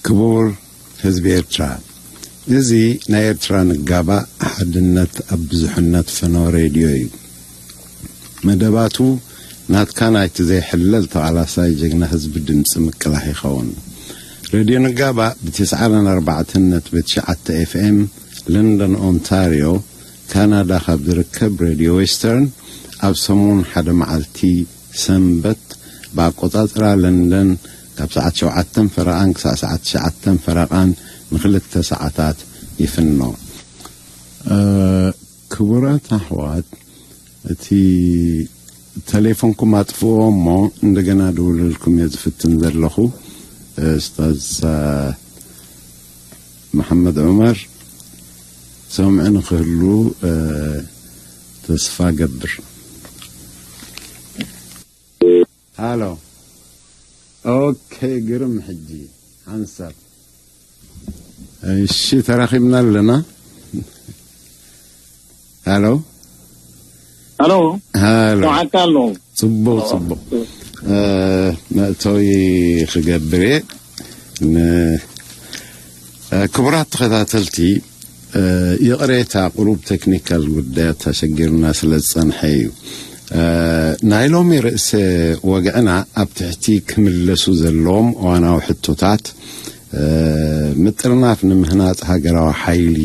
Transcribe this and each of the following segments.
ክቡር ህዝቢ ኤርትራ፣ እዚ ናይ ኤርትራ ንጋባእ ሓድነት ኣብ ብዙሕነት ፈኖ ሬድዮ እዩ። መደባቱ ናትካ ናይቲ ዘይሕለል ተቓላሳይ ጀግና ህዝቢ ድምፂ ምቅላሕ ይኸውን። ሬድዮ ንጋባእ ብ94.9 ኤፍኤም ለንደን ኦንታሪዮ ካናዳ ካብ ዝርከብ ሬድዮ ዌስተርን ኣብ ሰሙን ሓደ መዓልቲ ሰንበት ብኣቆጻጽራ ለንደን ካብ ሰዓት ሸውዓተን ፈረቓን ክሳዕ ሰዓት ትሽዓተን ፈረቓን ንክልተ ሰዓታት ይፍኖ። እ፣ ክቡራት ኣሕዋት፣ እቲ ተሌፎንኩም ኣጥፍኦ እሞ እንደገና ደውለልኩም እየ ዝፍትን ዘለኹ። እ፣ ኡስታዝ፣ እ፣ መሓመድ ዑመር ሰምዒ ንክህሉ፣ እ፣ ተስፋ ገብር። ሃሎ። ኦኬ፣ ግርም። ሕጂ ሓንሳብ። እሺ፣ ተራኺብና ኣለና። ሃሎ። ሃሎ። ሃሎ። ሰምዓካ ኣለኹ። ጽቡቕ፣ ኦ። ጽቡቕ። እ፣ መእተዊ ክገብር እየ። ን-፣ እ፣ ክቡራት ተኸታተልቲ፣ እ፣ ይቕሬታ፣ ቁሩብ ቴክኒካል ጉዳያት ኣሸጊሩና ስለ ዝጸንሐ እዩ። እ፣ ናይ ሎሚ ርእሰ ወግዕና ኣብ ትሕቲ ክምለሱ ዘለዎም እዋናዊ ሕቶታት፣ እ፣ ምጥርናፍ ንምህናጽ ሃገራዊ ሓይሊ፣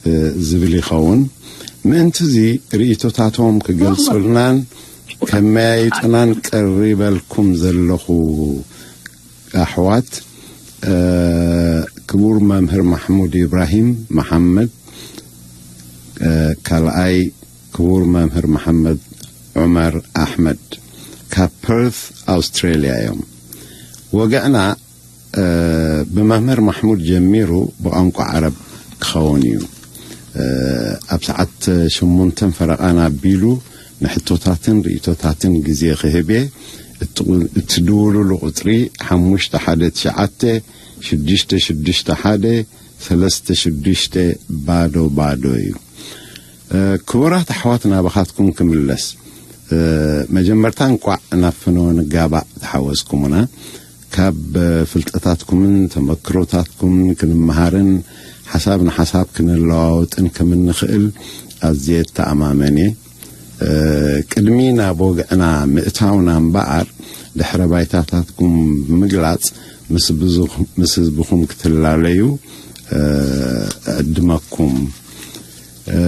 እ፣ ዝብል ይኸውን። ምእንትዚ ርእይቶታቶም ክገልጹልናን ከመያይጡናን ቀሪበልኩም ዘለኹ ኣሕዋት፣ እ፣ ክቡር መምህር ማሕሙድ ኢብራሂም መሓመድ፣ እ፣ ካልኣይ ክቡር መምህር መሓመድ ዑመር ኣሕመድ ካብ ፐርት ኣውስትራልያ እዮም። ወግዕና፣ እ፣ ብመምህር ማሕሙድ ጀሚሩ ብቋንቋ ዓረብ ክኸውን እዩ። እ፣ ኣብ ሰዓት ሸሞንተን ፈረቓን ኣቢሉ ንሕቶታትን ርእይቶታትን ግዜ ክህብ እየ። እትቁ-፣ እትድውሉሉ ቁጽሪ ሓሙሽተ ሓደ ትሽዓተ ሽዱሽተ ሽዱሽተ ሓደ ሰለስተ ሽዱሽተ ባዶ ባዶ እዩ። እ፣ ክቡራት ኣሕዋት፣ ናባኻትኩም ክምለስ። እ፣ መጀመርታ እንቋዕ ናብ ፍኖ ንጋባእ ተሓወስኩምና። ካብ፣ እ፣ ፍልጠታትኩምን ተመክሮታትኩምን ክንመሃርን ሓሳብ ንሓሳብ ክንለዋወጥን ከም እንኽእል ኣዝየ እተኣማመን እየ። እ፣ ቅድሚ ናብ ወግዕና ምእታውና እምበኣር፣ ድሕረ ባይታታትኩም ብምግላጽ ምስ ብዙ-፣ ምስ ህዝብኹም ክትላለዩ፣ እ፣ እዕድመኩም። እ፣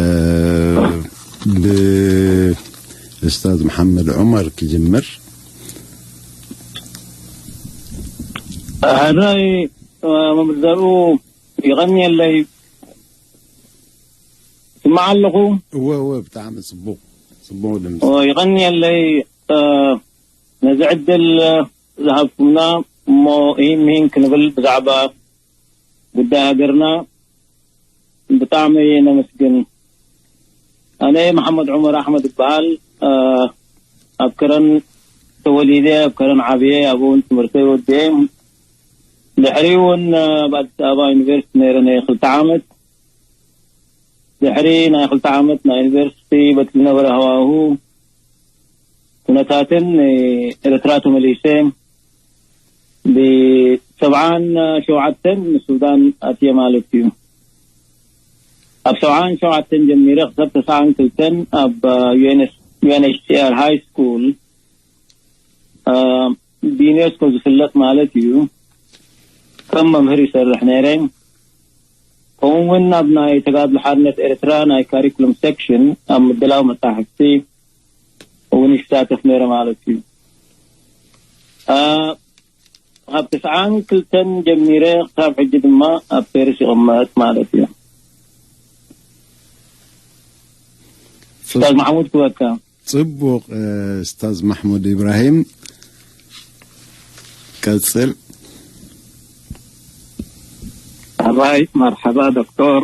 ብኡስታዝ መሓመድ ዑመር ክጅምር። ሕራይ፣ እ፣ መምህር ዘርኡ፣ ይቐንየለይ። ስማዕ ኣለኹ። እወ፣ እወ፣ ብጣዕሚ ጽቡቕ፣ ጽቡቕ ድምጺ። ኦ፣ ይቐንየለይ፣ እ፣ ነዚ ዕድል ዝሃብኩምና እሞ፣ ይህን ምሂን ክንብል ብዛዕባ ጉዳይ ሃገርና ብጣዕሚ ነመስግን። ኣነ መሓመድ ዑመር ኣሕመድ እበሃል። እ፣ ኣብ ከረን ተወሊደ፣ ኣብ ከረን ዓብየ፣ ኣብኡ እውን ትምህርተይ ወዲኤ። ድሕሪኡ እውን፣ እ፣ ኣብ ኣዲስ ኣበባ ዩኒቨርሲቲ ነይረ ናይ ክልተ ዓመት። ድሕሪ ናይ ክልተ ዓመት ናይ ዩኒቨርሲቲ በቲ ዝነበረ ሃዋሁ ኩነታትን ኤርትራ ተመሊሰ ብሰብዓን ሸውዓተን ንሱዳን ኣትየ ማለት እዩ። ኣብ ሰብዓን ሸውዓተን ጀሚረ ክሳብ ተስዓን ክልተን ኣብ ዩ ኤን ኤስ፣ ዩ ኤን ኤች ሲ ኣር ሃይ ስኩል፣ እ፣ ብዩኔስኮ ዝፍለጥ ማለት እዩ፣ ከም መምህር ይሰርሕ ነይረ። ከምኡ እውን ኣብ ናይ ተጋድሎ ሓርነት ኤርትራ ናይ ካሪኩለም ሴክሽን ኣብ ምድላው መጻሕፍቲ እውን ይሳተፍ ነይረ ማለት እዩ። እ፣ ካብ ተስዓን ክልተን ጀሚረ ክሳብ ሕጂ ድማ ኣብ ፔሪስ ይቕመጥ ማለት እዩ። ኡስታዝ ማሕሙድ ክበካ። ጽቡቕ፣ እ፣ ኡስታዝ ማሕሙድ ኢብራሂም፣ ቀጽል። ኣባይ፣ መርሓባ ዶክተር፣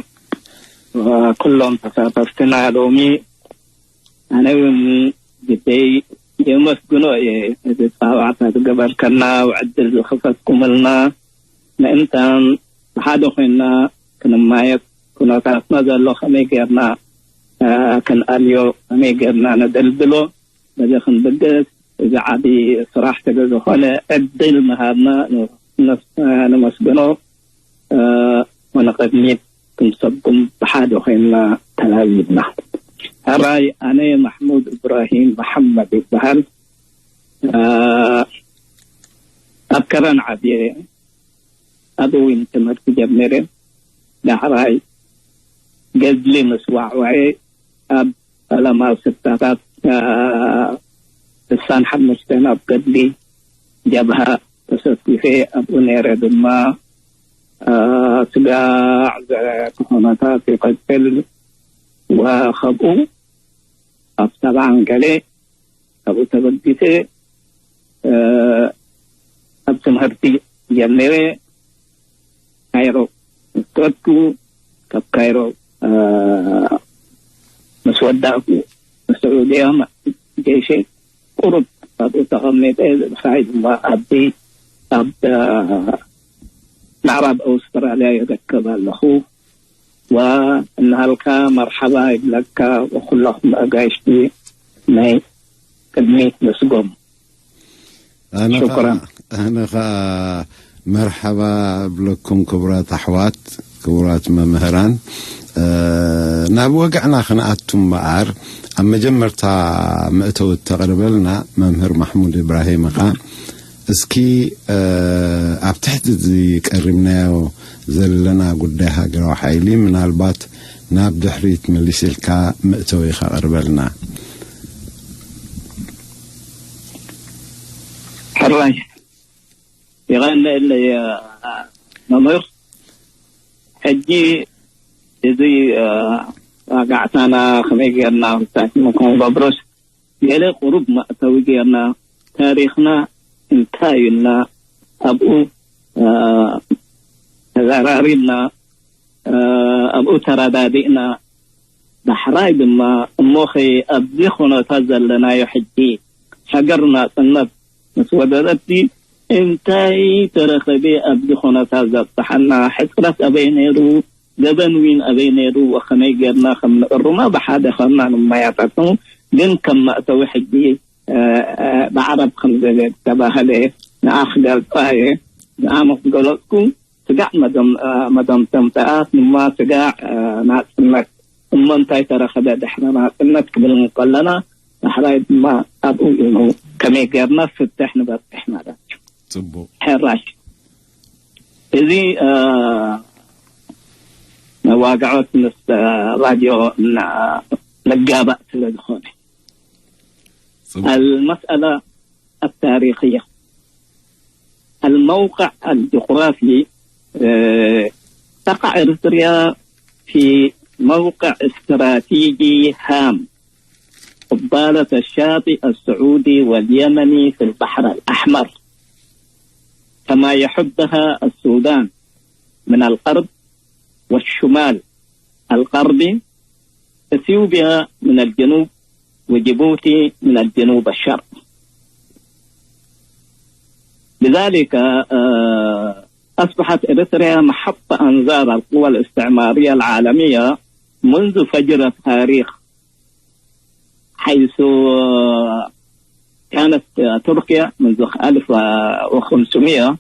እ፣ ኩሎም ተሳተፍትና ሎሚ። ኣነ እውን ግደይ የመስግኖ እየ፣ እዚ ጻባዕታ ዝገበርከና፣ ዕድል ዝኸፈትኩምልና፣ ምእንታን ብሓደ ኮይንና ክንማየት፣ ኩነታትና ዘሎ ከመይ ጌርና፣ እ፣ ክንኣልዮ፣ ከመይ ጌርና ነደልድሎ፣ በዚ ክንብገስ፣ እዚ ዓቢ ስራሕ ስለ ዝኾነ ዕድል ምሃብና ን-፣ ነስ-፣ ነመስግኖ። እ፣ ወንቕድሚት ክንሰጉም ብሓደ ኮይንና ተላዚብና። ሕራይ፣ ኣነ ማሕሙድ እብራሂም መሓመድ ይበሃል። እ፣ ኣብ ከረን ዓብየ፣ ኣብኡ እውን ትምህርቲ ጀሚረ። ዳሕራይ ገድሊ ምስ ዋዕወዐ፣ ኣብ ፈለማ ስታታት፣ እ፣ ስሳን ሓሙሽተን ኣብ ገድሊ ጀብሃ ተሰቲፈ። ኣብኡ ነይረ ድማ፣ እ፣ ስጋዕ ዘ-፣ ኩነታት ይቐጽል። ወከብኡ ኣብ ሰብዓን ገለ ካብኡ ተበጊሰ፣ እ፣ ኣብ ትምህርቲ ጀሚረ። ካይሮ ምስ ከድኩ፣ ካብ ካይሮ፣ እ፣ ምስ ወዳእኩ፣ ንስዑድያ ጀይሸይ ቁሩብ ኣብኡ ተቐሚጠ። ብፍላይ ድማ ኣብዚ ኣብ፣ እ፣ ምዕራብ ኣውስትራልያ ይረከብ ኣለኹ። ወእናሃልካ መርሓባ ይብለካ፣ ወኩለኹም ኣጋይሽቲ ናይ ቅድሚት ንስጎም። ኣነ ኸኣ፣ ሽኩራን። ኣነ ኸኣ መርሓባ እብለኩም ክቡራት ኣሕዋት፣ ክቡራት መምህራን። እ፣ ናብ ወግዕና ክንኣቱ እምበኣር፣ ኣብ መጀመርታ መእተዊ እተቕርበልና መምህር ማሕሙድ ኢብራሂም ኢኻ። እስኪ፣ እ፣ ኣብ ትሕቲ እዚ ቀሪብናዮ ዘለና ጉዳይ ሃገራዊ ሓይሊ ምናልባት ናብ ድሕሪት መሊስልካ መእተዊ ከቕርበልና። ሕራይ፣ የቐንየለይ፣ እ፣ መምህር። ሕጂ እዚ፣ እ፣ ዋጋዕታና ከመይ ጌርና እንታይ ክንገብሮስ፣ ገለ ቁሩብ መእተዊ ጌርና፣ ታሪኽና እንታይ እዩ እና ኣብኡ፣ እ፣ ተዘራሪብና፣ እ፣ ኣብኡ ተረዳዲእና፣ ዳሕራይ ድማ እሞኸ ኣብዚ ኩነታት ዘለናዮ ሕጂ፣ ሃገር ናጽነት ምስ ወደደት እንታይ ተረኸበ ኣብዚ ኩነታት ዘብጽሓና? ሕጽረት ኣበይ ነይሩ? ገበን ዊን ኣበይ ነይሩ? ወኸመይ ጌርና ከም ንእርማ ብሓደ ኸምና ንመያታቱ። ግን ከም መእተዊ ሕጂ፣ እ፣ እ፣ ብዓረብ ከም ዝተባህለ ንኣ ክገልጻ እየ። ንኣ ምስ ገለጽኩ፣ ስጋዕ መደም-፣ እ፣ መደምደምታኣ ድማ ስጋዕ፣ እ፣ ናጽነት እሞ እንታይ ተረኸበ ድሕሪ ናጽነት ክብል እንከለና፣ ዳሕራይ ድማ ኣብኡ እዩ ከመይ ጌርና ፍትሕ ንበጽሕ ማለት እዩ። ጽቡቕ። ሕራይ። እዚ፣ እ፣ መዋግዖት ምስ፣ እ፣ ራድዮ እና-፣ ንጋባእ ስለ ዝኾነ። ጽቡቕ። المسألة التاريخية. الموقع الجغرافي، آه، تقع إريتريا في موقع استراتيجي هام، قبالة الشاطئ السعودي واليمني في البحر الأحمر، كما يحدها السودان من الغرب والشمال الغربي، إثيوبيا من الجنوب، وجيبوتي من الجنوب الشرق. لذلك، آه، أصبحت إريتريا محط أنظار القوى الاستعمارية العالمية منذ فجر التاريخ، حيث، آه، كانت، آه، تركيا منذ ألف وخمسمية،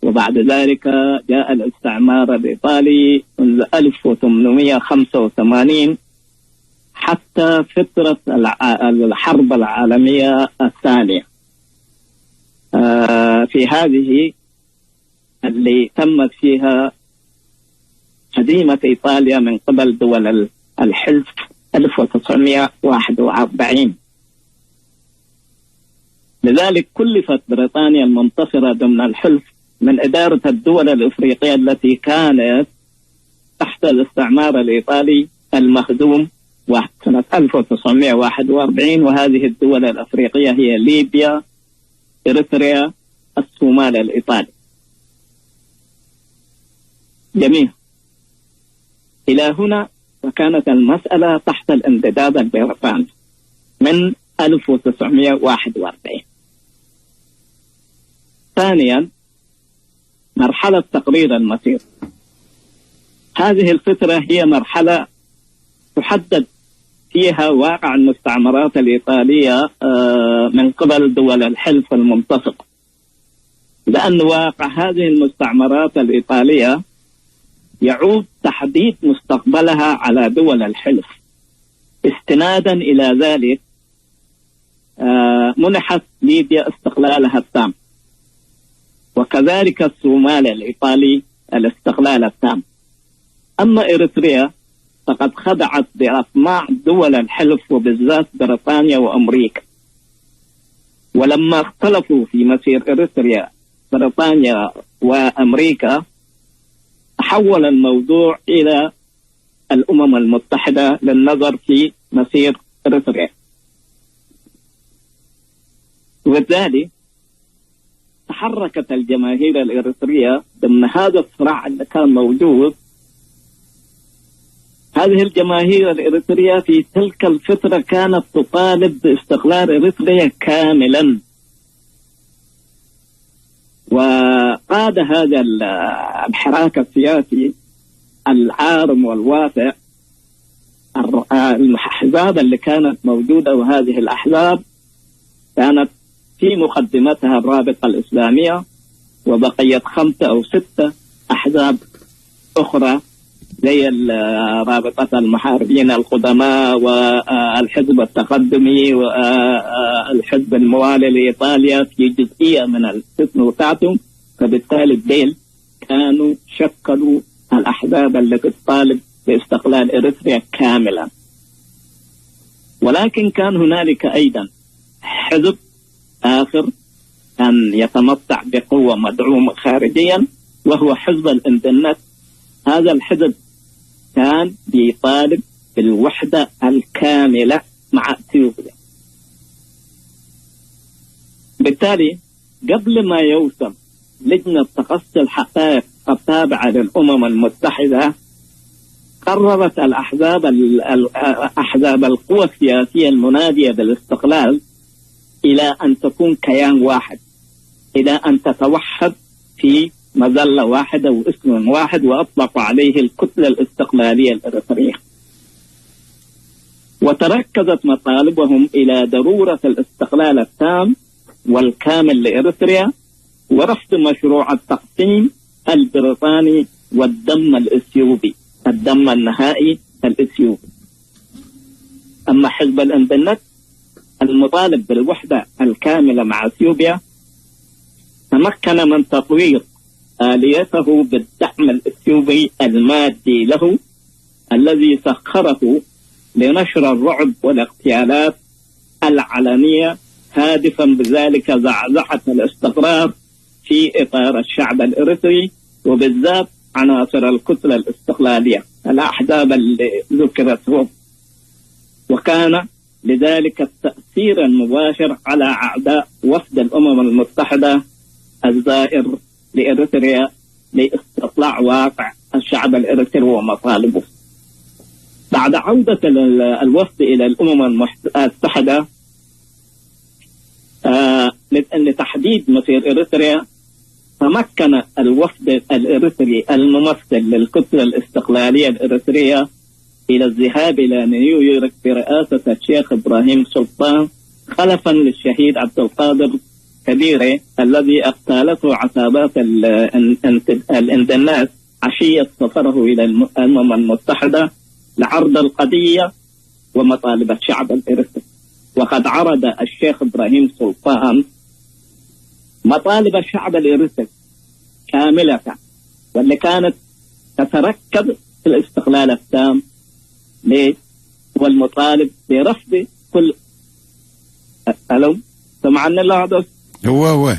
وبعد ذلك جاء الاستعمار الإيطالي منذ ألف وثمنمية وخمسة وثمانين حتى فترة الع-، الحرب العالمية الثانية. آه، في هذه اللي تمت فيها هزيمة إيطاليا من قبل دول ال-، الحلف ألف وتسعمية واحد وأربعين. لذلك كلفت بريطانيا المنتصرة ضمن الحلف من إدارة الدول الإفريقية التي كانت تحت الاستعمار الإيطالي المهزوم، وسنة ألف وتسعمية واحد وأربعين، وهذه الدول الأفريقية هي ليبيا، إريتريا، الصومال الإيطالي. جميل. إلى هنا وكانت المسألة تحت الانتداب البريطاني من ألف وتسعمية واحد وأربعين. ثانيا، مرحلة تقرير المصير. هذه الفترة هي مرحلة تحدد فيها واقع المستعمرات الإيطالية، آه، من قبل دول الحلف المنتصف، لأن واقع هذه المستعمرات الإيطالية يعود تحديد مستقبلها على دول الحلف. استنادا إلى ذلك، آه، منحت ليبيا استقلالها التام، وكذلك الصومال الإيطالي الاستقلال التام. أما إريتريا فقد خضعت بأطماع دول الحلف، وبالذات بريطانيا وأمريكا. ولما اختلفوا في مصير إريتريا بريطانيا وأمريكا، تحول الموضوع إلى الأمم المتحدة للنظر في مصير إريتريا. وبالتالي تحركت الجماهير الإريترية ضمن هذا الصراع اللي كان موجود. هذه الجماهير الإريترية في تلك الفترة كانت تطالب باستقلال إريتريا كاملا، وقاد هذا ال-، الحراك السياسي العارم والواسع الر-، الأحزاب اللي كانت موجودة، وهذه الأحزاب كانت في مقدمتها الرابطة الإسلامية، وبقيت خمسة أو ستة أحزاب أخرى زي ال-، رابطة المحاربين القدماء والحزب التقدمي والحزب الموالي لإيطاليا في جزئية من القسم بتاعته. فبالتالي ديل كانوا شكلوا الأحزاب التي تطالب باستقلال إريتريا كاملا. ولكن كان هنالك أيضا حزب آخر كان يتمتع بقوة مدعومة خارجيا، وهو حزب الإندنت. هذا الحزب كان بيطالب بالوحدة الكاملة مع إثيوبيا. بالتالي قبل ما يوصل لجنة تقصي الحقائق التابعة للأمم المتحدة، قررت الأحزاب ال-، ال-، أحزاب القوى السياسية المنادية بالاستقلال إلى أن تكون كيان واحد، إلى أن تتوحد في مظلة واحدة واسم واحد، وأطلقوا عليه الكتلة الاستقلالية الإريترية. وتركزت مطالبهم إلى ضرورة الاستقلال التام والكامل لإريتريا، ورفض مشروع التقسيم البريطاني والدم الإثيوبي، الدم النهائي الإثيوبي. أما حزب الإندنت المطالب بالوحدة الكاملة مع إثيوبيا، تمكن من تطوير آليته بالدعم الإثيوبي المادي له، الذي سخره لنشر الرعب والاغتيالات العلنية، هادفا بذلك زعزعة الاستقرار في إطار الشعب الإريتري، وبالذات عناصر الكتلة الاستقلالية، الأحزاب اللي ذكرت هون. وكان لذلك تأثيرا مباشر على أعداء وفد الأمم المتحدة الزائر لإريتريا لاستطلاع واقع الشعب الإريتري ومطالبه. بعد عودة ال-، الوفد إلى الأمم المتحدة، آه، لت-، لتحديد مصير إريتريا، تمكن الوفد الإريتري الممثل للكتلة الاستقلالية الإريترية إلى الذهاب إلى نيويورك برئاسة الشيخ إبراهيم سلطان، خلفا للشهيد عبد القادر كبيرة، الذي اغتالته عصابات ال-، ال-، ال-، الاندناس عشية سفره إلى الم-، الأمم المتحدة لعرض القضية ومطالب الشعب الإريتري. وقد عرض الشيخ إبراهيم سلطان مطالب الشعب الإريتري كاملة، واللي كانت تتركب في الاستقلال التام ل-، والمطالب برفض كل، ألو، سمعنا الله هذا؟ هو، هو.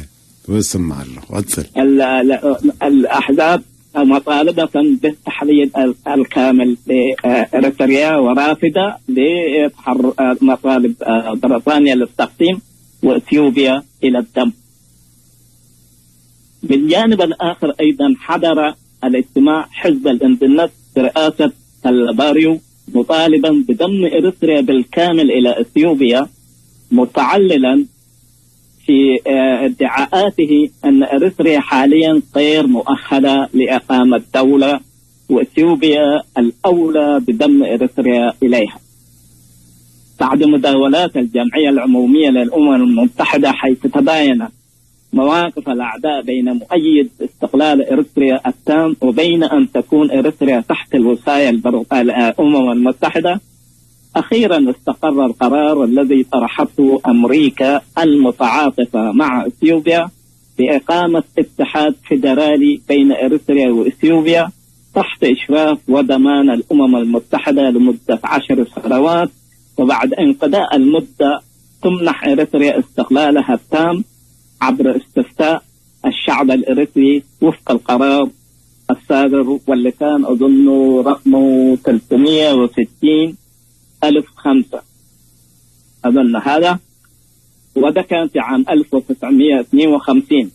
وسمع الله. واتسل. ال-، ال-، الأحزاب مطالبة بالتحرير ال-، الكامل لإريتريا، ورافضة لمطالب بريطانيا للتقسيم وإثيوبيا إلى الدم. بالجانب الآخر أيضًا حضر الاجتماع حزب الإندنت برئاسة الباريو، مطالبًا بضم إريتريا بالكامل إلى إثيوبيا، متعللًا في، آه، ادعاءاته أن إريتريا حاليًا غير مؤهلة لإقامة دولة، وإثيوبيا الأولى بضم إريتريا إليها. بعد مداولات الجمعية العمومية للأمم المتحدة، حيث تباين مواقف الأعداء بين مؤيد استقلال إريتريا التام وبين أن تكون إريتريا تحت الوصاية البر-، الأمم المتحدة، أخيرًا استقر القرار الذي طرحته أمريكا المتعاطفة مع إثيوبيا بإقامة اتحاد فيدرالي بين إريتريا وإثيوبيا تحت إشراف وضمان الأمم المتحدة لمدة عشر سنوات، وبعد انقضاء المدة تمنح إريتريا استقلالها التام عبر استفتاء الشعب الإريتري وفق القرار الصادر، واللي كان أظن رقمه ثلاثمية وستين ألف وخمسة، أظن هذا، وده كان في عام ألف وتسعمية واثنين وخمسين.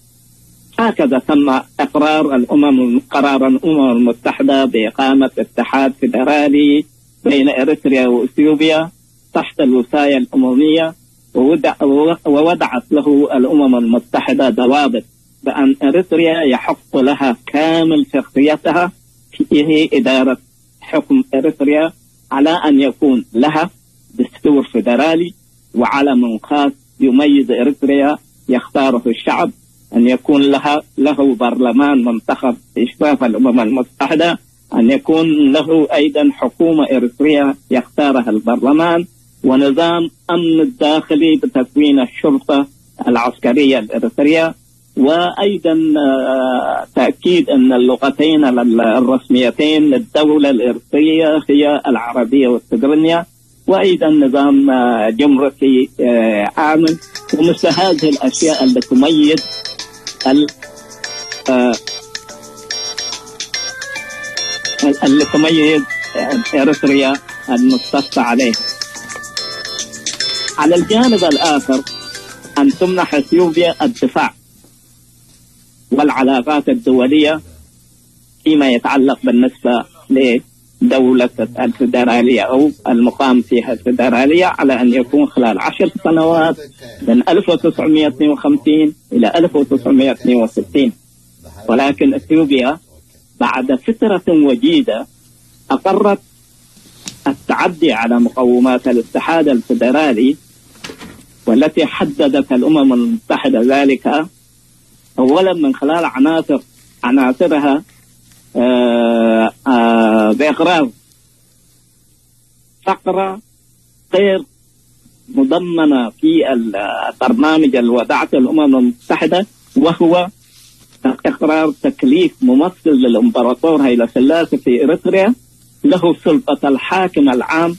هكذا تم إقرار الأمم، قرار الأمم المتحدة بإقامة اتحاد فيدرالي بين إريتريا وإثيوبيا تحت الوصاية الأممية، ووضع-، ووضعت له الأمم المتحدة ضوابط بأن إريتريا يحق لها كامل شخصيتها في إدارة حكم إريتريا، على أن يكون لها دستور فيدرالي وعلم خاص يميز إريتريا يختاره الشعب، أن يكون لها، له برلمان منتخب بإشراف الأمم المتحدة، أن يكون له أيضًا حكومة إريترية يختارها البرلمان، ونظام أمن الداخلي بتكوين الشرطة العسكرية الإريترية، وأيضًا، آه، تأكيد أن اللغتين ال-، الرسميتين للدولة الإريترية هي العربية والتجرينية، وأيضًا نظام، آه، جمركي، آه، آمن، ومثل هذه الأشياء اللي تميز ال-، آه، اللي تميز إريتريا المتصة عليها. على الجانب الآخر، أن تمنح إثيوبيا الدفاع والعلاقات الدولية فيما يتعلق بالنسبة لدولة الفدرالية أو المقام فيها الفدرالية، على أن يكون خلال عشر سنوات من ألف وتسعمية واثنين وخمسين إلى ألف وتسعمية واثنين وستين. ولكن إثيوبيا بعد فترة وجيزة أقرت التعدي على مقومات الاتحاد الفدرالي، والتي حددت الأمم المتحدة ذلك أولا من خلال عناصر، عناصرها، آه، آه، بإقرار فقرة غير مضمنة في البرنامج اللي وضعته الأمم المتحدة، وهو إقرار تكليف ممثل للإمبراطور هيلا سلاسي في إريتريا له سلطة الحاكم العام،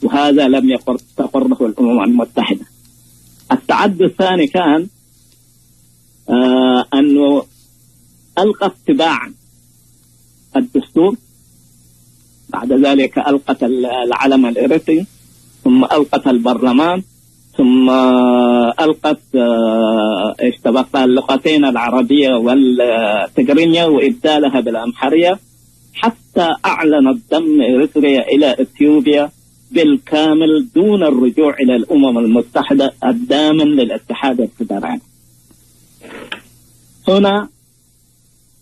وهذا لم يقر-، تقره الأمم المتحدة. التعدي الثاني كان، آه، أنه ألقت تباعا الدستور، بعد ذلك ألقت ال-، العلم الإريتري، ثم ألقت البرلمان، ثم ألقت، آه، إيش تبقى، اللغتين العربية والتجرينية وإبدالها بالأمحرية، حتى أعلنت ضم إريتريا إلى إثيوبيا بالكامل دون الرجوع إلى الأمم المتحدة الضامن للاتحاد الفدرالي. هنا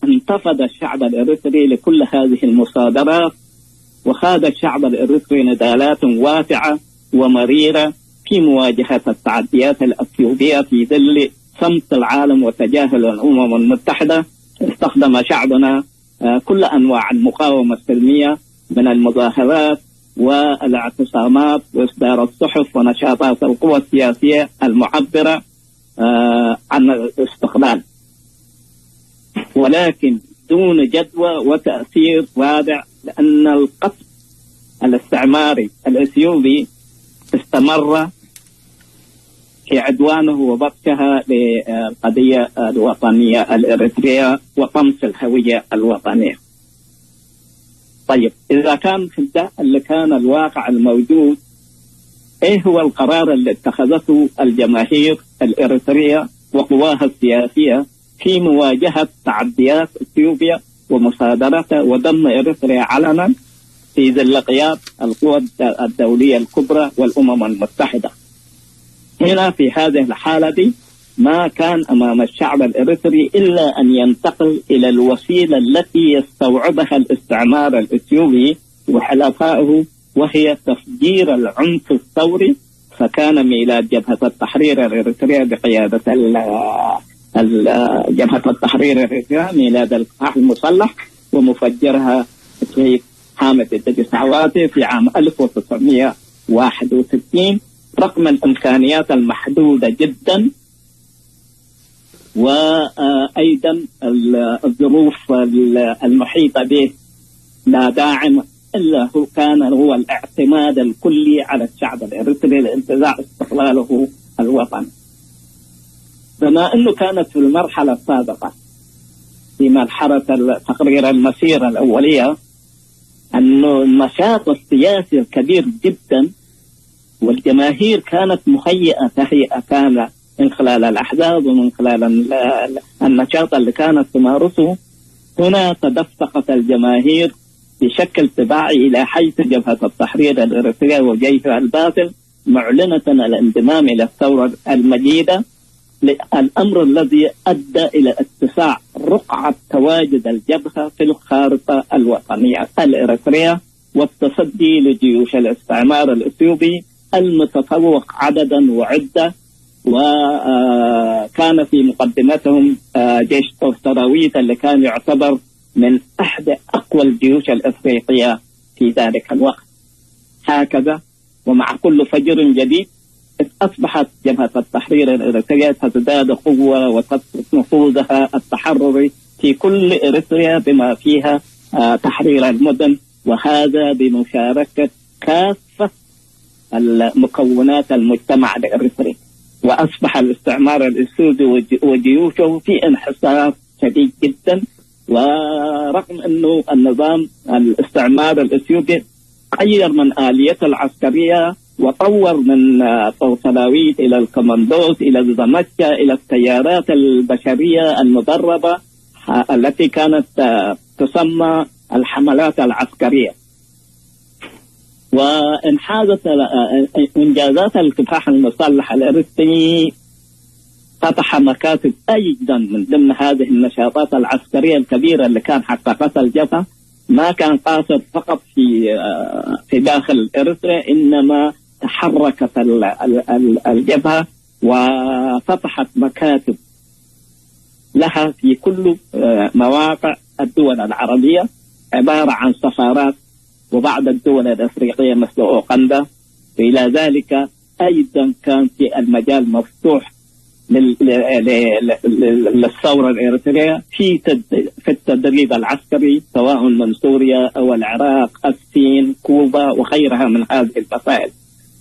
انتفض الشعب الإريتري لكل هذه المصادرات، وخاض الشعب الإريتري نضالات واسعة ومريرة في مواجهة التعديات الأثيوبية في ظل صمت العالم وتجاهل الأمم المتحدة. استخدم شعبنا، آه، كل أنواع المقاومة السلمية من المظاهرات والاعتصامات وإصدار الصحف ونشاطات القوى السياسية المعبرة، آه، عن الاستقلال، ولكن دون جدوى وتأثير رادع، لأن القصف الاستعماري الإثيوبي استمر في عدوانه وبطشه للقضية الوطنية الإريترية وطمس الهوية الوطنية. طيب، إذا كان في ده اللي كان الواقع الموجود، إيه هو القرار اللي اتخذته الجماهير الإريترية وقواها السياسية في مواجهة تعديات إثيوبيا ومصادرتها وضم إريتريا علنا في ظل قيام القوى الد-، الدولية الكبرى والأمم المتحدة؟ هنا في هذه الحالة دي ما كان أمام الشعب الإريتري إلا أن ينتقل إلى الوسيلة التي يستوعبها الاستعمار الإثيوبي وحلفائه، وهي تفجير العنف الثوري. فكان ميلاد جبهة التحرير الإريترية بقيادة ال-، ال- جبهة التحرير الإريترية، ميلاد الكفاح المسلح ومفجرها الشهيد حامد إدريس عواتي في عام ألف وتسعمية واحد وستين، رغم الإمكانيات المحدودة جدا، وأيضا ال- الظروف ال- المحيطة به. لا داعم إلا هو، كان هو الاعتماد الكلي على الشعب الإريتري لانتزاع استقلاله الوطني. بما أنه كانت في المرحلة السابقة، في مرحلة ال- تقرير المسيرة الأولية، أنه النشاط السياسي الكبير جدا والجماهير كانت مهيئة تهيئة كاملة من خلال الأحزاب ومن خلال ال- ال- النشاط اللي كانت تمارسه. هنا تدفقت الجماهير بشكل تباعي إلى حيث جبهة التحرير الإريترية وجيشها الباسل معلنة الانضمام إلى الثورة المجيدة، الأمر الذي أدى إلى اتساع رقعة تواجد الجبهة في الخارطة الوطنية الإريترية والتصدي لجيوش الاستعمار الإثيوبي المتفوق عددا وعدة، وكان في مقدمتهم آه، جيش طوستراويت اللي كان يعتبر من أحد أقوى الجيوش الإفريقية في ذلك الوقت. هكذا، ومع كل فجر جديد، أصبحت جبهة التحرير الإريترية تزداد قوة وتثبت نفوذها التحرري في كل إريتريا، بما فيها آه، تحرير المدن، وهذا بمشاركة كافة المكونات المجتمع الإريتري. وأصبح الاستعمار الإثيوبي وج- وجيوشه في انحصار شديد جدا، ورغم أنه النظام الاستعمار الإثيوبي غير من آليته العسكرية وطور من آه، طوسلاويت إلى الكوماندوز إلى الزمكة إلى التيارات البشرية المدربة، آه، التي كانت آه، تسمى الحملات العسكرية. وانحازت آه، إنجازات الكفاح المسلح الإريتري فتح مكاتب أيضا من ضمن هذه النشاطات العسكرية الكبيرة اللي كان حققتها الجبهة. ما كان قاصر فقط في آه، في داخل إريتريا، إنما تحركت ال- ال- ال- الجبهة وفتحت مكاتب لها في كل آه، مواقع الدول العربية، عبارة عن سفارات وبعض الدول الأفريقية مثل أوغندا. وإلى ذلك أيضا كان في المجال مفتوح لل- ل- ل- ل- ل- للثورة الإريترية في تد- في التدريب العسكري، سواء من سوريا أو العراق، الصين، كوبا وغيرها من هذه المسائل.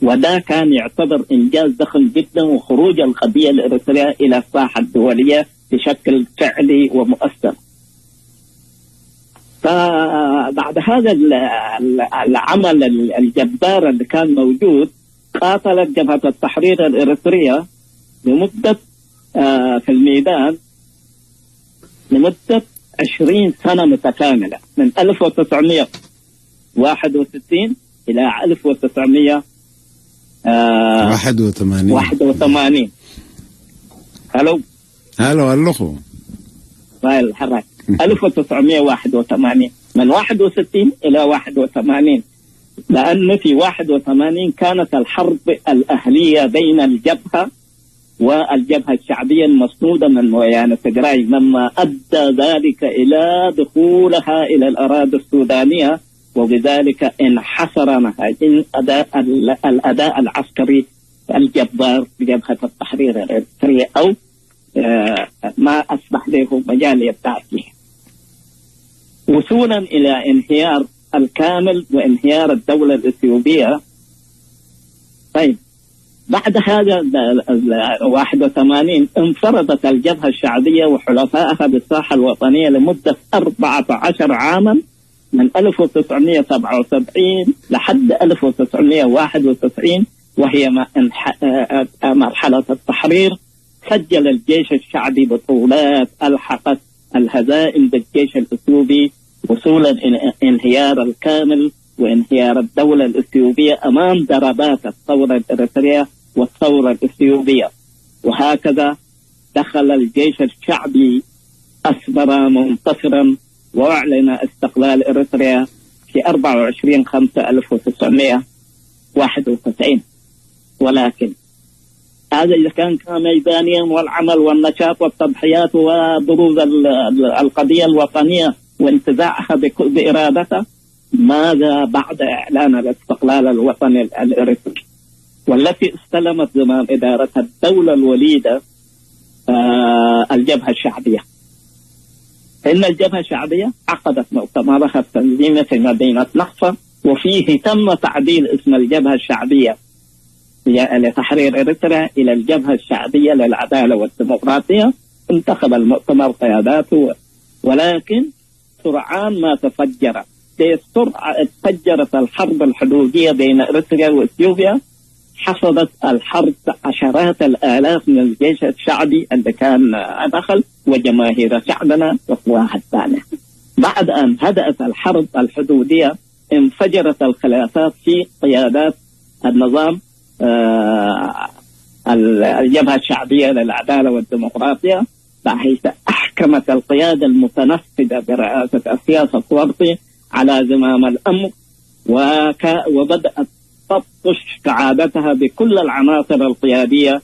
وده كان يعتبر إنجاز ضخم جدا، وخروج القضية الإريترية إلى الساحة الدولية بشكل فعلي ومؤثر. فبعد هذا ال- ال- العمل ال- الجبار اللي كان موجود، قاتلت جبهة التحرير الإريترية لمدة آه، في الميدان لمدة عشرين سنة متكاملة، من ألف وتسعمية واحد وستين إلى ألف وتسعمية واحد وثمانين. هلو. هلو، هلو. ألف وتسعمية واحد وثمانين، من واحد وستين إلى واحد وثمانين، لأن في واحد وثمانين كانت الحرب الأهلية بين الجبهة والجبهة الشعبية المسنودة من مويانا تجراي، مما أدى ذلك إلى دخولها إلى الأراضي السودانية، وبذلك انحصر مهاجم أداء ال- الأداء العسكري الجبار بجبهة التحرير الإريترية، أو آه، ما أصبح له مجال يدعي فيه، وصولا إلى انهيار الكامل وانهيار الدولة الإثيوبية. طيب، بعد هذا ال- ال- واحد وثمانين انفردت الجبهة الشعبية وحلفائها بالساحة الوطنية لمدة أربعة عشر عاما، من ألف وتسعمية سبعة وسبعين لحد ألف وتسعمية واحد وتسعين، وهي ما انح- آه، آه، مرحلة التحرير. سجل الجيش الشعبي بطولات ألحقت الهزائم بالجيش الأثيوبي، وصولا إلى انهيار الكامل وانهيار الدولة الأثيوبية أمام ضربات الثورة الإريترية والثورة الأثيوبية. وهكذا دخل الجيش الشعبي أسمرا منتصرا، وأعلن استقلال إريتريا في أربعة وعشرين خمسة ألف وتسعمية واحد وتسعين. ولكن هذا إذا كان ميدانيا، والعمل والنشاط والتضحيات وبروز ال-، ال-، القضية الوطنية وانتزاعها بك-، بإرادتها. ماذا بعد إعلان الاستقلال الوطني الإريتري، والتي استلمت زمام إدارتها الدولة الوليدة، آه، الجبهة الشعبية؟ إن الجبهة الشعبية عقدت مؤتمرها التنظيمي في مدينة نقفة، وفيه تم تعديل اسم الجبهة الشعبية لتحرير إريتريا إلى الجبهة الشعبية للعدالة والديمقراطية. انتخب المؤتمر قياداته، ولكن سرعان ما تفجر، بسرعة اتفجرت الحرب الحدودية بين إريتريا وإثيوبيا. حصدت الحرب عشرات الآلاف من الجيش الشعبي اللي كان دخل، وجماهير شعبنا وقواها الثانية. بعد أن هدأت الحرب الحدودية، انفجرت الخلافات في قيادات النظام، آه، ال-، الجبهة الشعبية للعدالة والديمقراطية، بحيث أحكمت القيادة المتنفذة برئاسة أسياس أفورقي على زمام الأمر، وك-، وبدأت تبطش كعادتها بكل العناصر القيادية،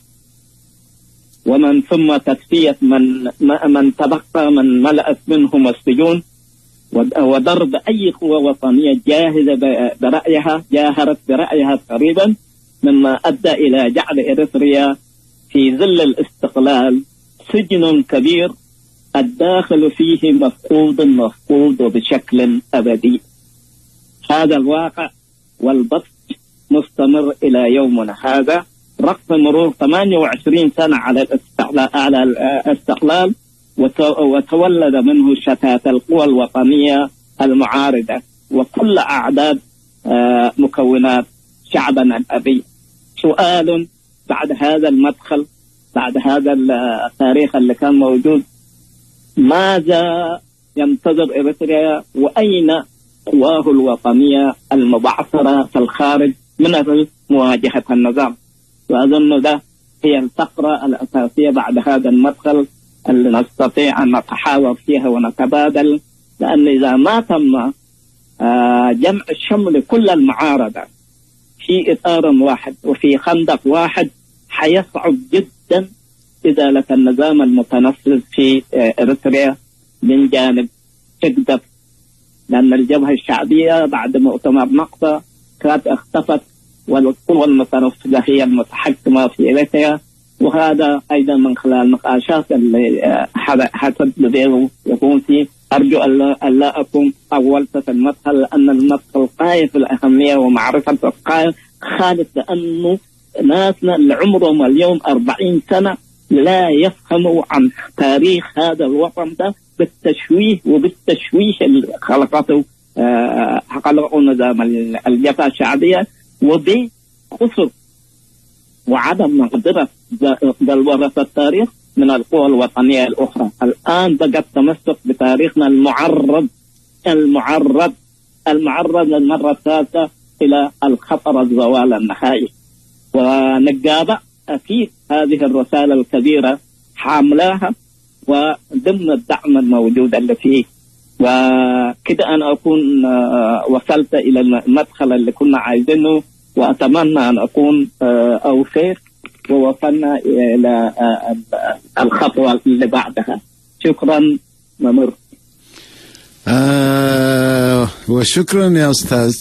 ومن ثم تدفية من، م-، من تبقى، من ملأت منهم السجون، ود-، وضرب أي قوة وطنية جاهزة ب-، برأيها، جاهرت برأيها تقريبًا، مما أدى إلى جعل إريتريا في ظل الاستقلال سجن كبير، الداخل فيه مفقود، مفقود بشكل أبدي. هذا الواقع، والبطش مستمر إلى يومنا هذا، رغم مرور ثمانية وعشرين سنة على الاستعلا-، على الاستقلال، وت-، وتولد منه شتات القوى الوطنية المعارضة وكل أعداد، آه، مكونات شعبنا الأبي. سؤال: بعد هذا المدخل، بعد هذا ال-، التاريخ اللي كان موجود، ماذا ينتظر إريتريا، وأين قواه الوطنية المبعثرة في الخارج من أجل مواجهة النظام؟ وأظن ده هي الفقرة الأساسية بعد هذا المدخل اللي نستطيع أن نتحاور فيها ونتبادل، لأن إذا ما تم، آه، جمع شمل كل المعارضة في إطار واحد وفي خندق واحد، حيصعب جدًا إزالة النظام المتنفذ في، آه، إريتريا من جانب تقدر، لأن الجبهة الشعبية بعد مؤتمر نقطة كانت اختفت، والقوى المتنفذة هي المتحكمة في إريتريا. وهذا أيضًا من خلال نقاشات اللي، آه، حد-، حتبدو بيه يكون فيه. أرجو ألا، ألا أكون طولت في المدخل، لأن المدخل غاية في الأهمية ومعرفة غاية خالص، لأنه ناسنا اللي عمرهم اليوم أربعين سنة لا يفهموا عن تاريخ هذا الوطن ده بالتشويه وبالتشويه اللي خلقته، آه، خلقه نظام ال-، الجبهة الشعبية، وبقصر وعدم مقدرة ذا-، ذا الورثة التاريخ من القوى الوطنية الأخرى. الآن بقى التمسك بتاريخنا المعرض، المعرض، المعرض للمرة الثالثة إلى الخطر الزوال النهائي. ونقابة أكيد هذه الرسالة الكبيرة حاملاها، وضمن الدعم الموجود اللي فيه. وكده أنا أكون، آه، وصلت إلى المدخل اللي كنا عايزينه، وأتمنى أن أكون، آه، أوفيت ووصلنا إلى، آه، الخطوة اللي بعدها. شكرًا. ممر. آه، وشكرًا يا أستاذ.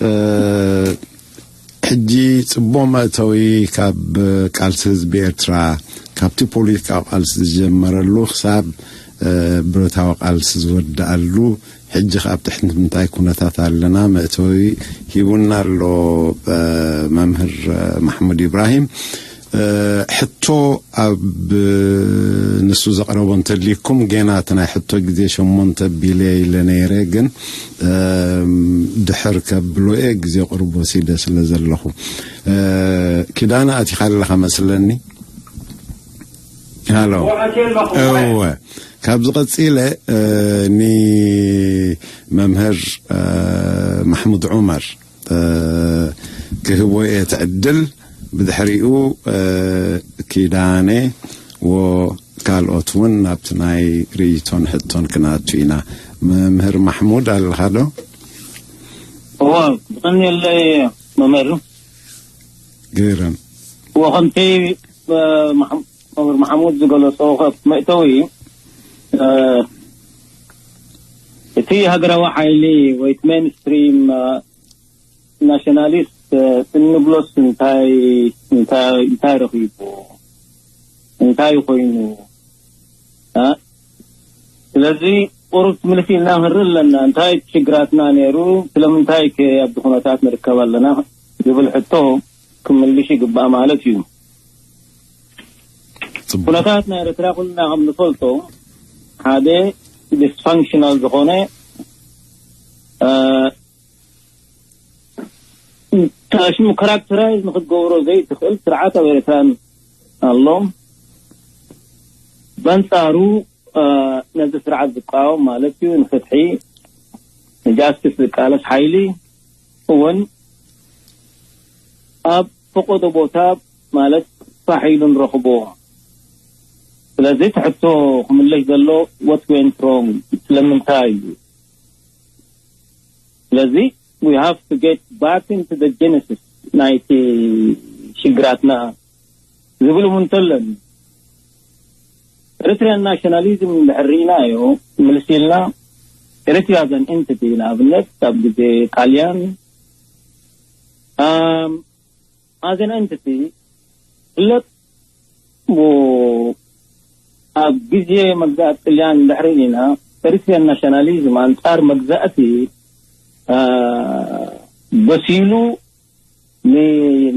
آه، ሕጂ ጽቡቕ መእተዊ ካብ ቃልሲ ህዝቢ ኤርትራ፣ ካብቲ ፖለቲካዊ ቃልሲ ዝጀመረሉ ክሳብ፣ እ፣ ብረታዊ ቃልሲ ዝወድኣሉ፣ ሕጂ ከኣ ኣብ ትሕቲ ምንታይ ኩነታት ኣለና፣ መእተዊ ሂቡና ኣሎ፣ እ፣ መምህር፣ እ፣ ማሕሙድ ኢብራሂም። እ፣ ሕቶ ኣብ ንሱ ዘቕረቦ እንተልይኩም፣ ጌና እቲ ናይ ሕቶ ግዜ ሸሞንተ ቢለ ኢለ ነይረ፣ ግን፣ እ፣ ድሕር ከብሎ እየ፣ ግዜ ቁሩብ ወሲደ ስለ ዘለኹ። እ፣ ኪዳነ ኣቲኻ ኣለኻ መስለኒ። ሃሎ። እወ። ካብዚ ቀጺለ፣ እ፣ ንመምህር፣ እ፣ ማሕሙድ ዑመር፣ እ፣ ክህቦ እየ እቲ ዕድል። ብድሕሪኡ፣ እ፣ ኪዳነ ወካልኦት እውን ናብቲ ናይ ርእይቶን ሕቶን ክንኣቱ ኢና። መምህር ማሕሙድ ኣለኻ ዶ? እወ፣ ብቐንየለይ መምህር። ግርም። ወኸምቲ መምህር መሓሙድ ዝገለጾ መእተዊ እቲ ሃገራዊ ሓይሊ ወይ ሜንስትሪም ናሽናሊስት እንብሎስ እንታይ እንታይ ረኺቡ እንታይ ኮይኑ? ስለዚ ቁሩብ ትምልስ ኢልና ክንርኢ ኣለና። እንታይ ሽግራትና ነይሩ? ስለምንታይ ከ ኣብዚ ኩነታት ንርከብ ኣለና? ዝብል ሕቶ ክምልሽ ይግባእ ማለት እዩ። ኩነታት ናይ ኤርትራ ኩልና ከም ንፈልጦ ሓደ ዲስፋንክሽናል ዝኾነ ሽሙ ካራክተራይዝ ንክትገብሮ ዘይትኽእል ስርዓት ኣብ ኤርትራን ኣሎ። በንጻሩ ነዚ ስርዓት ዝቃወም ማለት እዩ፣ ንፍትሒ ንጃስቲስ ዝቃለስ ሓይሊ እውን ኣብ ፈቆዶ ቦታ ማለት ፋሕ ኢሉ ንረኽቦ። ስለዚ ትሕቶ ክምለሽ ዘሎ what went wrong ስለምንታይ እዩ? ስለዚ we have to get back into the genesis ናይቲ ሽግራትና ዝብል እውን እንተለን ኤሪትሪያን ናሽናሊዝም እንድሕር ርኢናዮ ምልስ ኢልና ኤሪትሪያ ዘን ኤንቲቲ ንኣብነት ካብ ግዜ ጣልያን ኣም ኣዘን ኤንቲቲ ፍለጥ ኣብ ግዜ መግዛእቲ ጥልያን ድሕሪ ኢና ኤሪትሪያን ናሽናሊዝም ኣንጻር መግዛእቲ በሲሉ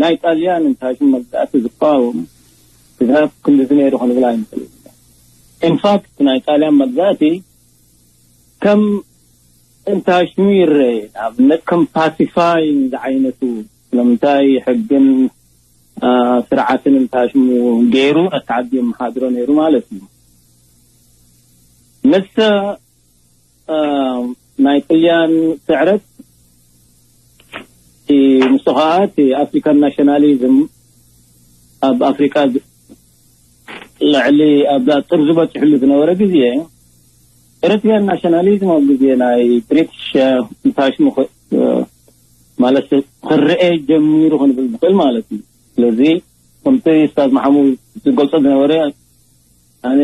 ናይ ጣልያን እንታሽም መግዛእቲ ዝቃወም ግዛት ክንድዚ ነይሩ ክንብል ኣይንክእል። ኢንፋክት ናይ ጣልያን መግዛእቲ ከም እንታሽሙ ይረአ። ንኣብነት ከም ፓሲፋይን ዝዓይነቱ ስለምንታይ ሕግን ስርዓትን እንታሽሙ ገይሩ ነቲ ዓዲ የመሓድሮ ነይሩ ማለት እዩ። ምስ ናይ ጥልያን ስዕረት ምስ ከዓ እቲ ኣፍሪካን ናሽናሊዝም ኣብ ኣፍሪካ ልዕሊ ኣብዛ ጥርዚ በፂሕሉ ዝነበረ ግዜ ኤሪትሪያን ናሽናሊዝም ኣብ ግዜ ናይ ብሪቲሽ እንታሽሙ ማለት ክረአ ጀሚሩ ክንብል ንኽእል ማለት እዩ። ስለዚ ከምቲ ስታዝ መሓሙድ ዝገልጾ ዝነበረ ኣነ